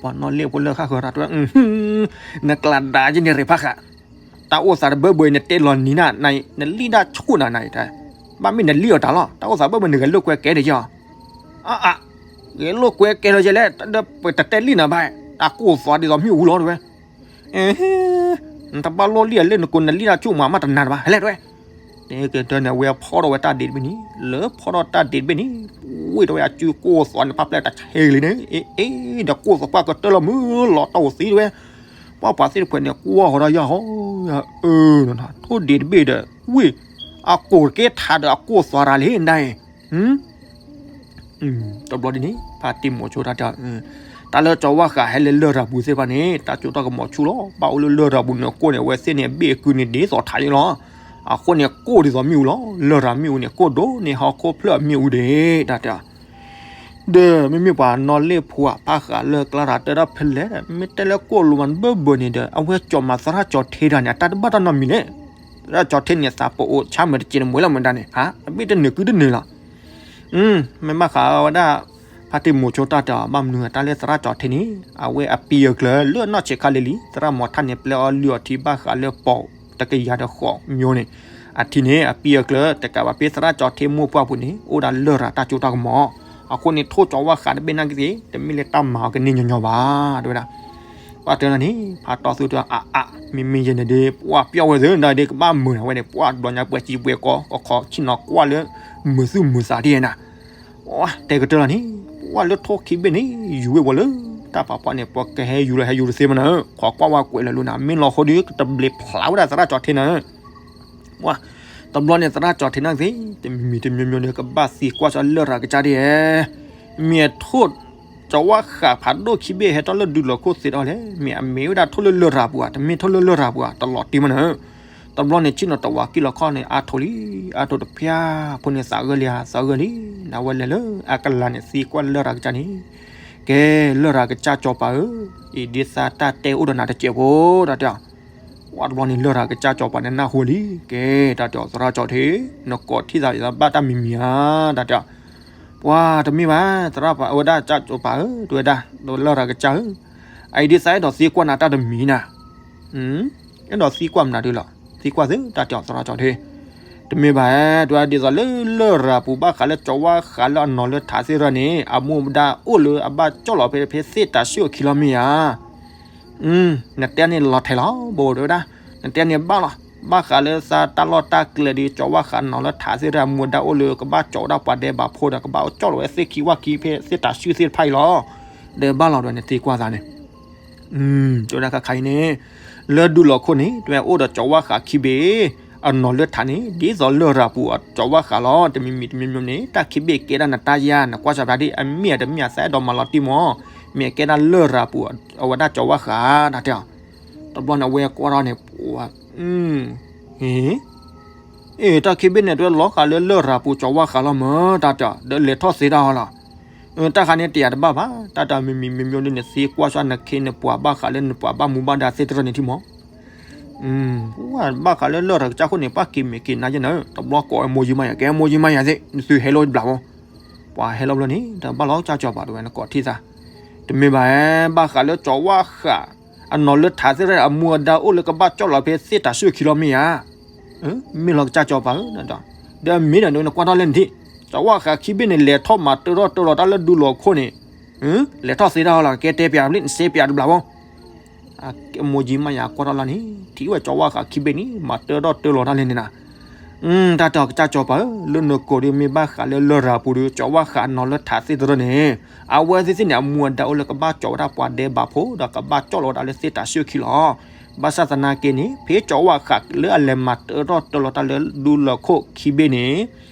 ပှၤနီၣ်လ့ၣ်ဖိလၢဃၣ်ဃၢၤတၢ်တဲ နကျးဒါက့ၤန့ၣ်ရ့ၣ်ဖါဃး တၢ်အိၣ်သးတဘၢဘၢအံၤ နတဲလီၤနံၤနၤ နလံၣ်ဒၣ်ဆူၣ်နၤနၤ, ဘၣ်မ့ၢ်နလံၣ်အီၤတၢ်လီၤ, တၢ်အိၣ်သးဘၢဘၢနဂဲၤလိာ်ကွဲကဲဒ်ယီၤ, အါအါ, ဂဲၤလိာ်ကွဲကဲလီၤယဲလဲၣ်, ဒီးပတတဲလံၣ်နၤဘၣ်, တၢ်ကိၢ်သွးဒ်သိးမ့ၣ်အူလီၤတဲဝဲ, နတဘၣ်လိၣ်လံၣ်အလၢနကိး နလံၣ်ဒၣ်ဆူၣ်မး မ့ၢ်တနာ်တဘၣ် ဟဲလဲၣ်တဲဝဲ, တဲကတၢၢ်န့ၣ် အဝဲဖီၣ်ထီၣ်ဝဲတၢ်ဒ့တဘ့ၣ်န့ၣ်, လၢဖီၣ်ထီၣ်တၢ်ဒ့တဘ့ၣ်န့ၣ်, ဝ့ၢ်တဲဝဲအစုကိၢ်သွးန့ၣ် ပာ်ဖျါတၢ်ဆဲးဂ့ၤလံန့ၣ်, အ့ အ့ ဒီးကိၢ်သွးကွၢ်ကတၢၢ်လီၤမုၢ်လီၤတီၢ်အိၣ်သံတဲဝဲ, ပှၢ်ပှၤသ့ၣ်တဖၣ်န့ၣ် ကွၢ်ဃီၤဒီးယၤဟီ, အၢ, ထိၣ်ဒ့တဘ့ၣ်ဒီး ဝ့ၢ်, အကိၢ်တကဲထးဒီးအကိၢ်သွးရၤလံဒၣ်အံၤ, တဘျီဒ်န့ၣ် ဖါတံၢ်မိၤဆိတၢ်တဲ, တၢ်လၢကၠီၤဝါဃးဟဲလၢလရာ်ပူၤသ့ၣ်တဖၣ်န့ၣ် တၢ်စိတၢ်ကမီၤဆူၣ်လီၤ, ဘၣ်အိၣ်လၢလရာ်ပူၤန့ၣ် ကိၢ်န့ၣ် အဝဲသ့ၣ်န့ၣ် အဘ့ၣ်အကုန့ၣ် ဒ်သိးထးန့ၣ်လီၤ, အဃိန့ၣ် ကိၢ်ဒ်သိးမ့ၣ်အူလီၤ, လရာ်မ့ၣ်အူန့ၣ် ကိၢ်ဒိၣ်န့ၢ်ဟီၣ်ခိၣ်ဖျၢၣ်အမ့ၣ်အူဒံး တၢ်တဲ ဒီးမ့မ့ၢ်ပှၤနီၣ်လ့ၣ်ဖိအပၢ်ဃးလၢကျါတၢ်တဲဒၣ်ဖဲလဲၣ်, မ့ၢ်တဲလၢကိၢ်လိၤမးဘၢဘၢန့ၣ်ဒီး အဝဲကၠီၤမၤသရၣ်ကၠီၤထ့တၢ်န့ၣ် အတၢ်တဘၣ်တၢ်နီတမံၤလဲၣ်, သရၣ်ကၠီၤထ့န့ၣ် သးပအိၣ်ဆါမုာ်တစဲးတမှဲၤလီၤမုာ်ဒၣ်န့ၣ်, ဟး အဘ့ၣ်တနုာ်ကုတနုာ်လီၤ, မ့ၢ်ဘၣ်ဃးဝဲဒၣ် ဖါတံၢ်မိၤဆိတၢ်တဲအီၤ ဘၣ်မနုၤတၢ်လၢသရၣ်ကၠီၤထ့န့ၣ် အဝဲအပံအကျၢၤလၢအနီၢ်ဆံးခါလံၤလံၤ သရၣ်မီၤထၣ်န့ၣ် ပျဲအီၤလုၢ်အီၤထံဘၣ်ဃးလၢပိာ်တကယၤဒီးဃိးမၠိန့ၣ်, အထံန့ၣ် အပံအကျၢၤ တကးဘၣ်ဖဲသရၣ်ကၠီၤထ့မိၢ်ပှၢ်ပူၤန့ၣ် အိၣ်ဒၣ်လရာ်တၢ်စိတၢ်ကမီၤ, အဃိန့ၣ် ထိၣ်ကၠီၤဝါဃးတဘ့ၣ်နာ်က့သ့ၣ် တမ့ၢ်လၢတၢ်မၤအီၤကန့ၢ်ညီညီဘၣ် တဲဝဲဒၣ်, ပှၢ်တဲလီၤန့ၣ် ဖါတီသူတဲအါအါ, မ့မ့ၢ်ယဲန့ၣ်ဒီး ပှၢ်ပျီဝဲသ့ၣ်ဒၣ်ဒ်ကဘၣ်မုာ်နၤဝဲန့ၣ် ပှၢ်တဘျီညါပှဲၤစံးပှဲၤကီ ကခီဆ့ၣ်နီၤကွၢ်လၢ မုာ်သူၣ်မုာ်သးဒ်နၤ တဲကတၢၢ်လီၤန့ၣ်, ပှၢ်လၢထိၣ်ခံဘ့ၣ်န့ၣ် ယူၤဝ့ၢ်ဝဲလၢ တၢ်ဖးဖီန့ၣ် ပှၤကဟဲယူၤလီၤဟဲယူၤတသ့မနၤ, ခိးကွၢ်ဝဲကွဲးလၢာ်လၢနၤ မ့ၢ်လီၤဃိဒီး ကတဘျီဖျါဝဲဒၣ်သရၣ်ကၠီၤထ့နၤ, ပှၢ်, တဘျီန့ၣ်သရၣ်ကၠီၤထ့နၤသ့ၣ် တမံၤမံၤတမံၤမံၤဒီး ကဘၣ်သံကွၢ်ဆၢလရာ်ကစၢ်ဒ်ဧါ, မ့ၢ်အထိၣ်ကၠီၤဝါဃးဖးဒိၣ်ခံဘ့ၣ်ဟဲထီၣ်လၢဒူလီၤခိၣ်သ့ၣ်ထီၣ်လဲၣ်, မ့ၢ်အမ့ၢ်ဝဲဒၣ်ထိၣ်လၢလရာ်ပူၤဧါ, တမ့ၢ်ထိၣ်လၢလရာ်ပူၤဧါ, တလီၤတံၢ်မနၤ တဘျီန့ၣ် ဆ့ၣ်နီၤတဝးကံၢ်လီၤခီန့ၣ် အါထိၣ်လံ, အါထိၣ်တဖျၢၣ်ဖိန့ၣ် သးဂၢၢ်လံဧါ, သးဂၢၢ်လံ, နဝဲလဲၤလၢအကလၤန့ၣ် သံကွၢ်လရာ်ကစၢ်န့ၣ်, ကဲ, လရာ်ကစၢ်စီၤပၤဧၢ, အံၤဒ်သးတၢ်တဲအိၣ်ဒီးနၤတစဲးဖိ, တၢ်တဲ, ပှၢ်တဘျီန့ၣ် လရာ်ကစၢ်စီၤပၤန့ၣ်နၢ်ဟူလံ, ကဲ, တၢ်တဲအီၤသရၣ်ကၠီၤထ့, နကိးထံၣ်သးယသးဘၣ်တၢ်မံၤမံၤဧါ, တၢ်တဲ, ပှၢ်တမ့ၢ်ဘၣ်, သရၣ်ပှၤဝဲဒၣ်ကစၢ်စီၤပၤဧၢ, တဝဲဒၣ်, ဒီးလရာ်ကစၢ်ဧၢ, အအံၤဒ်သးအဲၣ်ဒိးသံကွၢ်နၤတၢ်တမံၤနၤ အဲၣ်ဒိးသံကွၢ်မနုၤဒုလီၤ, သံကွၢ်သုတၢ်တဲအီၤသရၣ်ကၠီၤထ့, တမ့ၢ်ဘၣ်, တဝဲဒ်သိးလၢလရာ်ပူၤဘၣ်ဃးလၢကၠီၤဝါဃးလၢအနီၤလၢထးသ့ၣ်တဖၣ်န့ၣ် အမူအဒါအိၣ်လၢအဘၣ်ကၠီၣ်လီၤဖဲဖဲသ့ၣ်တၤဆှုၣ်အခံလီၤမ့ၢ်ဧါ နတဲန့ၣ်လီၤထဲလီၤ ဘိဒဝဲဒၣ်, နတဲန့ၣ်ဘၣ်လီၤ, ဘၣ်ဃးလၢသးတၢ်လီၢ်တၢ်ကျဲဒီး ကၠီၤဝါဃးနီၤလၢထးသ့ၣ်တဖၣ် အမူအဒါအိၣ်လၢကဘၣ်ကၠီၤဝဲဒၣ်ပှၤဒဲးဘးဖိဒီး ကဘၣ်ကၠီၣ်လီၤဝဲသ့ၣ်ခံဝၣ်ခံဖဲသ့ၣ်တၤဆှုၣ်သ့ၣ်တဖၣ်အံၤလီၤ, ဒီးဘၣ်လီၤဒီးနသံကွၢ်သးန့ၣ် တဲဝဲဒၣ်ခါခါအံၤန့ၣ်, လၢဒူလီၤခိၣ်န့ၣ် တဝဲအိၣ်ဒီးကၠီၤဝါဃးခံဘ့ၣ်, အနီၤလၢထးန့ၣ် ဒ်သိးလရာ်ပူၤအကၠီၤဝါဃးလီၤ, တမံၤမံၤတမံၤမံၤန့ၣ် တၢ်ခံဘ့ၣ်ကဲဒၣ်နတၢ်ယါ နကွၢ်စၢၤဖျါဒ်အမ့ၢ်အတမ့ၢ်အသးအဲၣ်ဒိးမၤလီၤတံၢ်မီၤ, မ့ၢ်အကဲဒၣ်လရာ်ပူၤအဝဲဒၣ်ကၠီၤဝါဃး တၢ်တဲအီၤ, တဘျီန့ၣ်အဝဲကွၢ်ထီၣ်န့ၣ်, အ့ အ့ တၢ်ခံဘ့ၣ်န့ၣ် တဝဲလီၤဃာ်လၢလရာ်ပူၤကၠီၤဝါဃးလီၤမၢ် တၢ်တဲအီၤ, ဒီးလဲၤထီၣ်သ့တၢ်ဟီလီၤ, တၢ်ခါန့ၣ်တယာ်တဘၣ်ဘၣ်, တၢ်တဲအီၤမံၤမံၤမံၤမံၤဒ်န့ၣ် သံကွၢ်ဆၢနခ့နပှၤဘၣ်ဃးလၢနပှၤဘၣ်မူဘၣ်ဒါသ့ၣ်တဖၣ်န့ၣ်ထံၣ်မီၤ, ပှၤဘၣ်ဃးလၢလရာ်ကစၢ်ခိၣ်န့ၣ် ပှၤက့ၤမဲာ်က့ၤနါယဲၢ်နၤ, တဘျီကိးဝဲမိၢ်ယံမါယၤ ကဲမိၢ်ယံမါယၤသ့ၣ် နသုဟဲလီၤတဘျီမီၤ, ပှၤဟဲလီၤဘျီန့ၣ် တဘၣ်လီၤကစၢ်ကၠီၤပၤတဝဲနကိးထံၣ်သး, တမ့ၢ်ဘၣ်, ဘၣ်ဃးလၢကၠီၤဝါဃး အနီၤလၢထးသ့ၣ်တဖၣ် အမူအဒါအိၣ်လၢကဘၣ်ကၠီၣ်လီၤဖဲသ့ၣ်တၤဆှုၣ်ခံလီၤမ့ၢ်ဧါ, မ့ၢ်လီၤကစၢ်ကၠီၤပၤဧၢ, ဒီးမ့ၢ်ဒီးနကွၢ်ထီၣ်လဲၣ်နထံၣ်, ကၠီၤဝါဃးခံဘ့ၣ်န့ၣ် လဲၤထီၣ်မၤတၢထီၣ်တၢလီၤတၢ်လၢဒူလီၤခိၣ်န့ၣ်, လဲၤထီၣ်သ့တၢ်ဟီလီၤ ကဲတဲပျးဘျ့ နစဲပျးတဘျီမီၤ မိၢ်ယံမါယၤကွၢ်ထီၣ်လီၤန့ၣ် ထံၣ်ဝဲကၠီၤဝါဃးခံဘ့ၣ်န့ၣ် မၤတၢထီၣ်တၢလီၤတၢ်လဲၣ်န့ၣ်နၤ, တၢ်တဲအီၤကစၢ်ကၠီၤပၤဧၢ, လၢနကိးဒီးမ့ၢ်ဘၣ်ဃးလၢလရာ်ပူၤဒီး ကၠီၤဝါဃးနီၤလၢထးသ့ၣ်တဖၣ်န့ၣ်, အဝဲသ့ၣ်သ့ၣ်န့ၣ် အမူအဒါအိၣ်လၢကဘၣ်ကၠီၤဝဲဒၣ်ပှၤဒဲးဘးဖိ ဒီးကဘၣ်ကၠီၣ်လီၤဝဲဒၣ်လၢသ့ၣ်တၤဆှုၣ်ခံလီၤ. ဘၣ်ဆၣ်သနာ်က့န့ၣ် ဖဲကၠီၤဝါဃးလၢအလဲၤမၤတၢထီၣ်တၢလီၤတၢ်လၢဒူလီၤခိၣ်ခံဘ့ၣ်န့ၣ်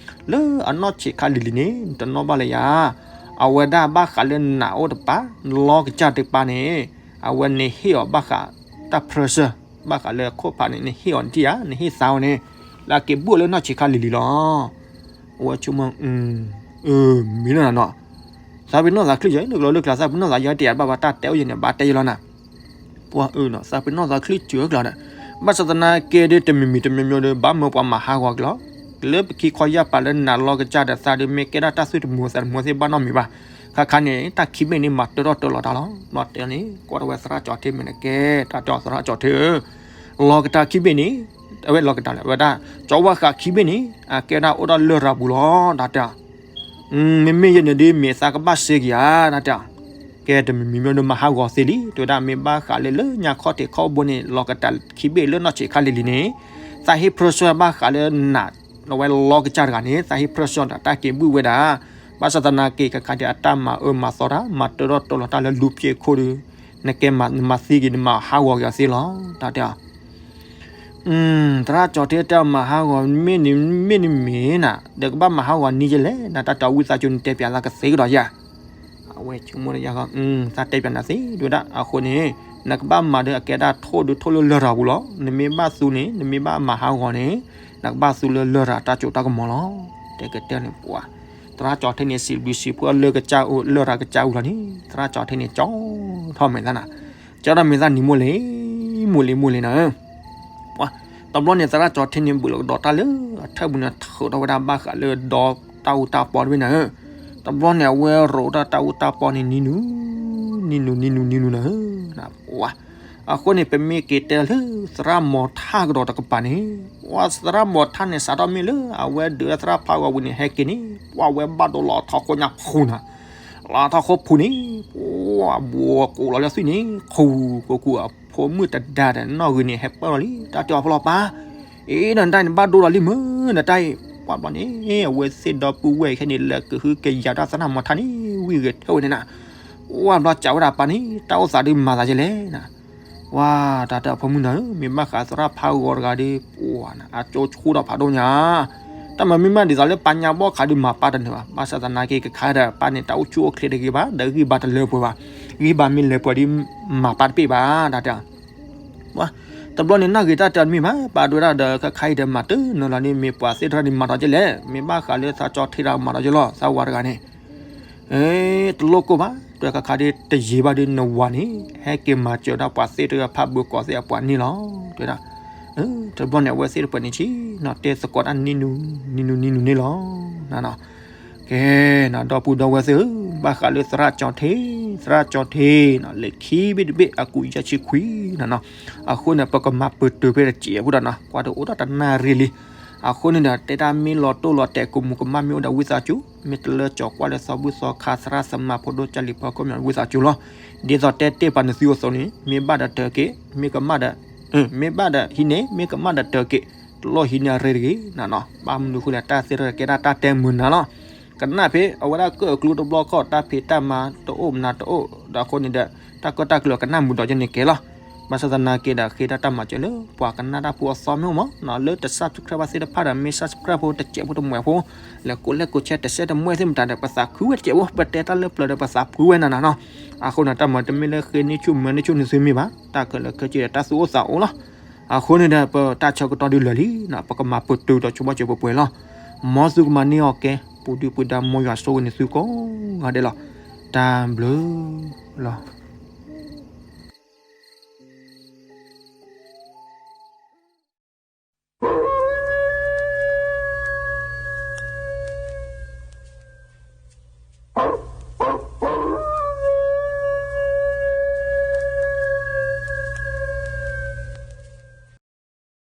လၢအနီၢ်ဆံးခါလံၤလံၤန့ၣ် နတနီၣ်ဘၣ်လၢၤယၤ, အဝဲဒၣ်ဘၣ်ဃးလၢနးအိၣ်တပၤ လီၤကစၢ်တပၤန့ၣ် အဝဲန့ၣ်ဟ့ၣ်အီၤဘၣ်ဃးတၢ် pressure ဘၣ်ဃးလၢခိၣ်ဖးန့ၣ် နဟ့ၣ်အီၤနထံၣ်ဧါ နဟ့ၣ်သါအီၤန့ၣ် လၢအက့ၤဘိၣ်လၢနီၢ်ဆံးခါလံၤလံၤလီၤ. အဝဲဆိကမိၣ် မ့ၢ်လီၤနီၤ, သးပ့ၤနီၣ်သးချံယဲ နကလီၤလၢကျါ သးပ့ၤနီၣ်သးယဲတယာ်ဘၣ်ဘၣ် တၢ်တဲအိၣ်ယဲန့ၣ် ဘၣ်တဲယဲလီၤနၤ, ပှၤအၢနီၤ သးပ့ၤနီၣ်သးချံစၢၤကျါဒီး, ဘၣ်ဆၣ်သနာ်က့ဒီး တမံၤမံၤတမံၤမံၤဒီး ဘၣ်မၢပှၤမၤဟးဂီၤကျီၤ, လၢပခံခီယၢ်ပၤလၢနးလီၤကစၢ်ဒီးသးဒီး မ့ၢ်ကဲဒၣ်တၢ်သုတမူၤသးတမူၤသ့ၣ်ဘၣ်နီတမံၤဘၣ်, ခါခါန့ၣ် တၢ်ခံဘ့ၣ်န့ၣ် မၤတၢထီၣ်တၢလီၤတၢ်လီၤ. ဘျီတဲန့ၣ် ကွၢ်ထီၣ်ဝဲသရၣ်ကၠီၤထ့မဲာ်န့ၣ်ကဲ, တၢ်တဲအီၤသရၣ်ကၠီၤထ့ဧၢ, လီၤကတၢၢ်ခံဘ့ၣ်န့ၣ်, အဝဲလီၤကတၢၢ်လၢဝဲဒၣ် ကၠီဝါဃးခံဘ့ၣ်န့ၣ် အကဲဒၣ်အိၣ်ဒီးလရာ်ပူၤလီၤ တၢ်တဲ, မ့မ့ၢ်ယဲန့ၣ်ဒီး မ့ၢ်သးကဘၣ်စ့က့ၤဧါ တၢ်တဲ, ကဲတမံၤမံၤမ့ၢ်ဒီးမၤဟးဂီၤသ့လံ တဲဝဲဒၣ် မ့ၢ်ဘၣ်ဃးလၢလၢညါခီၣ်ထံးခီၣ်ဘိန့ၣ် လီၤကတၢၢ်ခံဘ့ၣ်လၢနီၢ်ဆံးခါလံၤလံၤန့ၣ်, သးဟ့ၣ်ဖြၢၣ်ဆၢဘၣ်ဃးလၢနး အဝဲလီၤကစၢ်တဂၤန့ၣ် သးဟ့ၣ်ဖြၢၣ်ဆၢဒီးတၢ်က့ၤဘုၣ်ဝဲဒၣ်, ဘၣ်ဆၣ်သနာ်က့ ခဲခါဒ်အတၢ်မၤအၢမၤသီတၢ် မၤတၢထီၣ်တၢလီၤတၢ်လၢလူၤဖျဲးခိၣ်ဒီး နကဲမၤနမၤသံက့ၤ နမၤဟးဂီၤက့ၤအီၤသ့လီၤ တၢ်တဲအီၤ သရၣ်ကၠီၤထ့တဲအီၤ မၤဟးဂီၤမ့ၢ်န့ၣ်မ့ၢ်နမ့ၢ်နၤ ဒီးကဘၣ်မၤဟးဂီၤနံၤယဲလဲၣ် နတၢ်တဲဝံသးစူၤ နတဲပၠးသးကသ့ကဒီးယၤ, အဝဲဆိကမိၣ်လၢယၤဃီ, သးတဲပၠးနၤသ့ တဲဝဲဒၣ် အဃိန့ၣ် နကဘၣ်မၤဒီးအကဲဒၣ်ထိၣ်ဒုးထိၣ်လၢလရာ်ပူၤလီၤ နမ့ၢ်ဘၣ်သူန့ၣ် နမ့ၢ်ဘၣ်မၤဟးဂီၤန့ၣ် နကဘၣ်သူလၢလရာ်တၢ်စိတၢ်ကမီၤလီၤ တဲကတဲန့ၣ်ပှၤ, သရၣ်ကၠီၤထ့န့ၣ် စံးဘျုးစံးဖှိၣ်လၢကစၢ်အိၣ် လရာ်ကစၢ်အူလီၤန့ၣ် သရၣ်ကၠီၤထ့န့ၣ် ကၠီထီၣ်မဲာ်သးနၤ, ကၠီထီၣ်မဲာ်သးနံၤမိၢ်လံ, မိၢ်လံမိၢ်လံနၤ, တဘျီန့ၣ် သရၣ်ကၠီၤထ့န့ၣ် ဘုးလီၤကဒီးတၢ်လၢအထၢၣ်ပူၤန့ၣ် ထုးထီၣ်ဝဲဒၣ်ဘၣ်ဃးလၢဒီတၢ်အူတၢ်ပီတဘ့ၣ်နၤ, တဘျီန့ၣ် အဝဲရိးတၢ်တၢ်အူတၢ်ပီန့ၣ် နံၤနုၤ, နံၤနုၤ နံၤနုၤ နံၤနုၤနၤ, အဃိန့ၣ် ပမ့ၢ်က့ၤတဲလၢ သရၣ်မီၤထၣ်ကဒီးတကပၤန့ၣ်, ဝဲသရၣ်မီၤထၣ်န့ၣ် စးထီၣ်မ့ၢ်လၢအဝဲဒုးလၢသရၣ်ဖးဂီၤဝံၤန့ၣ် ဟဲက့ၤန့ၣ် ပှၤဝဲဘၣ်ဒိလီၤထီၣ်ခိၣ်ညါဖူနၤ, လီၤထီၣ်ခိၣ်ဖူန့ၣ်, ပှၤဘှီကိးလီၤလၢသွံၣ်န့ၣ် ခူကိးကူအဖိမုၣ်တဒါဒီး နီၣ်ဂံၢ်န့ၣ် ဟဲပၢၢ်လီၤလံ တၢ်တဲအီၤဖိလီၤပၢ်, အ့ နတၢ်န့ၣ်ဘၣ်ဒိလီၤလံမ့ၢ် နတၢ်အံၤ, ပှၤဘျီန့ၣ် အဝဲသ့ၣ်ဒီပုၢ်ဝဲၢ်ခဲန့ၣ် လဲၤကဟုကယာ်တၢ်သရၣ်မီၤထၣ်န့ၣ် ဝံၣ်ဂ့ၤထဲဝဲန့ၣ်နၤ, ပှၤဘျီစံးဝဲဒၣ်ပၢ်န့ၣ် တၢ်အိၣ်သးဒုးမၤသးယဲလဲၣ်နၤ, ပှၤတၢ်တဲအီၤဖိမုၣ်နၤဧၢ မ့ၢ်ဘၣ်ဃးသရၣ်ဖးဂီၤတဂၤဒီး ပှၤနၤ အကၠိဆူၣ်ဒီးဖးဒိၣ်ညါ, တၢ်မၤမ့ၢ်မးဒ်သိးလၢပၢ်ညါဘီၣ်ခးဒုးမၤပၢ်တနၢၤဘၣ်, ဘၣ်ဆၣ်သနာ်က့ ခဲခါဒီး ပၢ်န့ၣ် တၢ်အိၣ်ဆူၣ်အိၣ်ချ့တဂ့ၤဘၣ် ဒီးဂံၢ်ဘါတလၢပှဲၤဘၣ်, ဂံၢ်ဘါမ့ၢ်လၢပှဲၤဒီး မၤပၢ်တပ့ၢ်ဘၣ် တၢ်တဲ တဘျီန့ၣ် နီၣ်ဂံၢ်တၢ်တဲတမ့ၢ်ဘၣ်, ပာ်ဒိဝဲဒၣ်ဒီး ခဲခါအံၤဒီး မၤတနၢၤလီၤန့ၣ် မ့ၢ်ပှၤသ့ၣ်တဖၣ်န့ၣ် မၤဒီးကဲလဲၣ်, မ့ၢ်ဘၣ်ဃးလၢသးကၠီထ့တၢ်မၤဒီးကဲလီၤ, သးဝၤတဂၤန့ၣ်, တလိၣ်ကိၢ်ဘၣ်, တဲခဲခါဒ်တယံာ်ဘၣ်ဒီး နဝၤန့ၣ် ဟဲက့ၤမၤစၢၤဒၣ်ပှၤသ့ၣ်တဖၣ် ဖးဘၢကီၢ်သ့ၣ်အပှၤန့ၣ်လီၤ, တဲဒၣ်, တဘျီန့ၣ် အဝဲသ့ၣ်တဖၣ်န့ၣ်ဆံး, နီၢ်တဲသကိးတၢ်နံၤနုၤ, နံၤနုၤ နံၤနုၤန့ၣ်လီၤ, နနီၤ ကဲ, နဒီပုၢ်ဒီဝဲၢ်သ့ၣ်ဧၢ, ဘၣ်ဃးလၢသရၣ်ကၠီထ့, သရၣ်ကၠီထ့, လၢခံဘ့ၣ်တဘ့ၣ် အကူးယဲၢ်ဆံခွံနနီၤ, အဃိန့ၣ် ပကမၤပတုာ်ဖဲတစဲးဖိဒီးနီၤ, ကွၢ်တအိၣ်ဒီးတနၣ်ရံၣ်လံ, အဃိန့ၣ်ဒီး တဲတၢ်မ့ၢ်လီၤတိၢ်လီၤတဲာ် ကမူးကမၣ်မ့ၢ်အိၣ်ဒီးဝံသးစူၤ, မ့ၢ်တလၢကၠီၤကွၢ်လၢသီဘူၣ်သီခါ သရၣ်သမါဖိဒိၣ်ကၢ်လံၤ ဖီခိၣ်မၠီၤဝံသးစူၤလီၤ, ဒ်သိးတဲတ့ၢ်ပာ်နသုအိၣ်သိးန့ၣ် မ့ၢ်ဘၣ်ဒီးတၢက့ၤ, မ့ၢ်ကမၣ်ဒီး မ့ၢ်ဘၣ်ဒီးဟံးန့ၢ်, မ့ၢ်ကမၣ်ဒီးတၢက့ၤ, တလိၣ်ဟံးန့ၢ်အရ့တဂ့ၤနနီၤ, ဘၣ်မနုၤဃိလဲၣ် တၢ်သ့ၣ်တဖၣ်ကဲဒၣ်တၢ်တဲမုာ်နၤလီၤ, ကနၣ်ဖဲအဝဲဒၣ်ကၢၣ်အကျိတဘျီခီၣ် တၢ်ဖံးတၢ်မၤတအိၣ်မနုၤတအိၣ်, ဒီးအဃိန့ၣ်ဒီး တၢ်ကၢၣ်တၢ်ကျၢၤကနၣ်မုာ်ဒီးယဲန့ၣ်ကဲလီၤ, ဘၣ်ဆၣ်သနာ်က့ဒီး ဃ့တၢ်တၢ်မၤစၢၤလၢ ပှၤကနၣ်တၢ်ဖိအသီမ့ၢ်မး, လၢတ subscribe ဘၣ်သ့ၣ်တဖၣ်ဒီး မ့ၢ် subscribe ဖိတစဲးဖိတမှဲးဖိ, လဲၤကိးလဲၤကိး share တစဲးတမှဲးသ့ၣ်မတၤဒီး ပသးခုဝဲတစဲးဖိ, ပတဲတၢ်လၢပျၢၤဒီး ပသးဖှံဝဲတစဲးဖိနနီၤ, အဃိန့ၣ် တၢ်မၤတမ့ၢ်လၢဃ့န့ၢ်ဆူၣ်မၤန့ၢ်ဆူၣ်နသုမ့ၢ်ဘၣ်, တၢ်ခဲလၢာ်ခဲဆ့ဒီး တၢ်သူၣ်အိၣ်သးအိၣ်လီၤ, အဃိန့ၣ်ဒီး ပတၢ်ဆၢကတီၢ်ဒုးလၢာ်လံ, ပကမၤပတုာ်ဒီးဆိကမိၣ်စၢၤပှဲၤပှဲၤလီၤ, မ်သုကမၤန့ၢ်အီၤကဲ, ပူၤဒုၣ်ပူၤဒါ မ်ယွၤဆိၣ်ဂ့ၤန့ၢ်သုကိးဂၤဒဲးလီၤ, တၢ်ဘျုးလီၤ.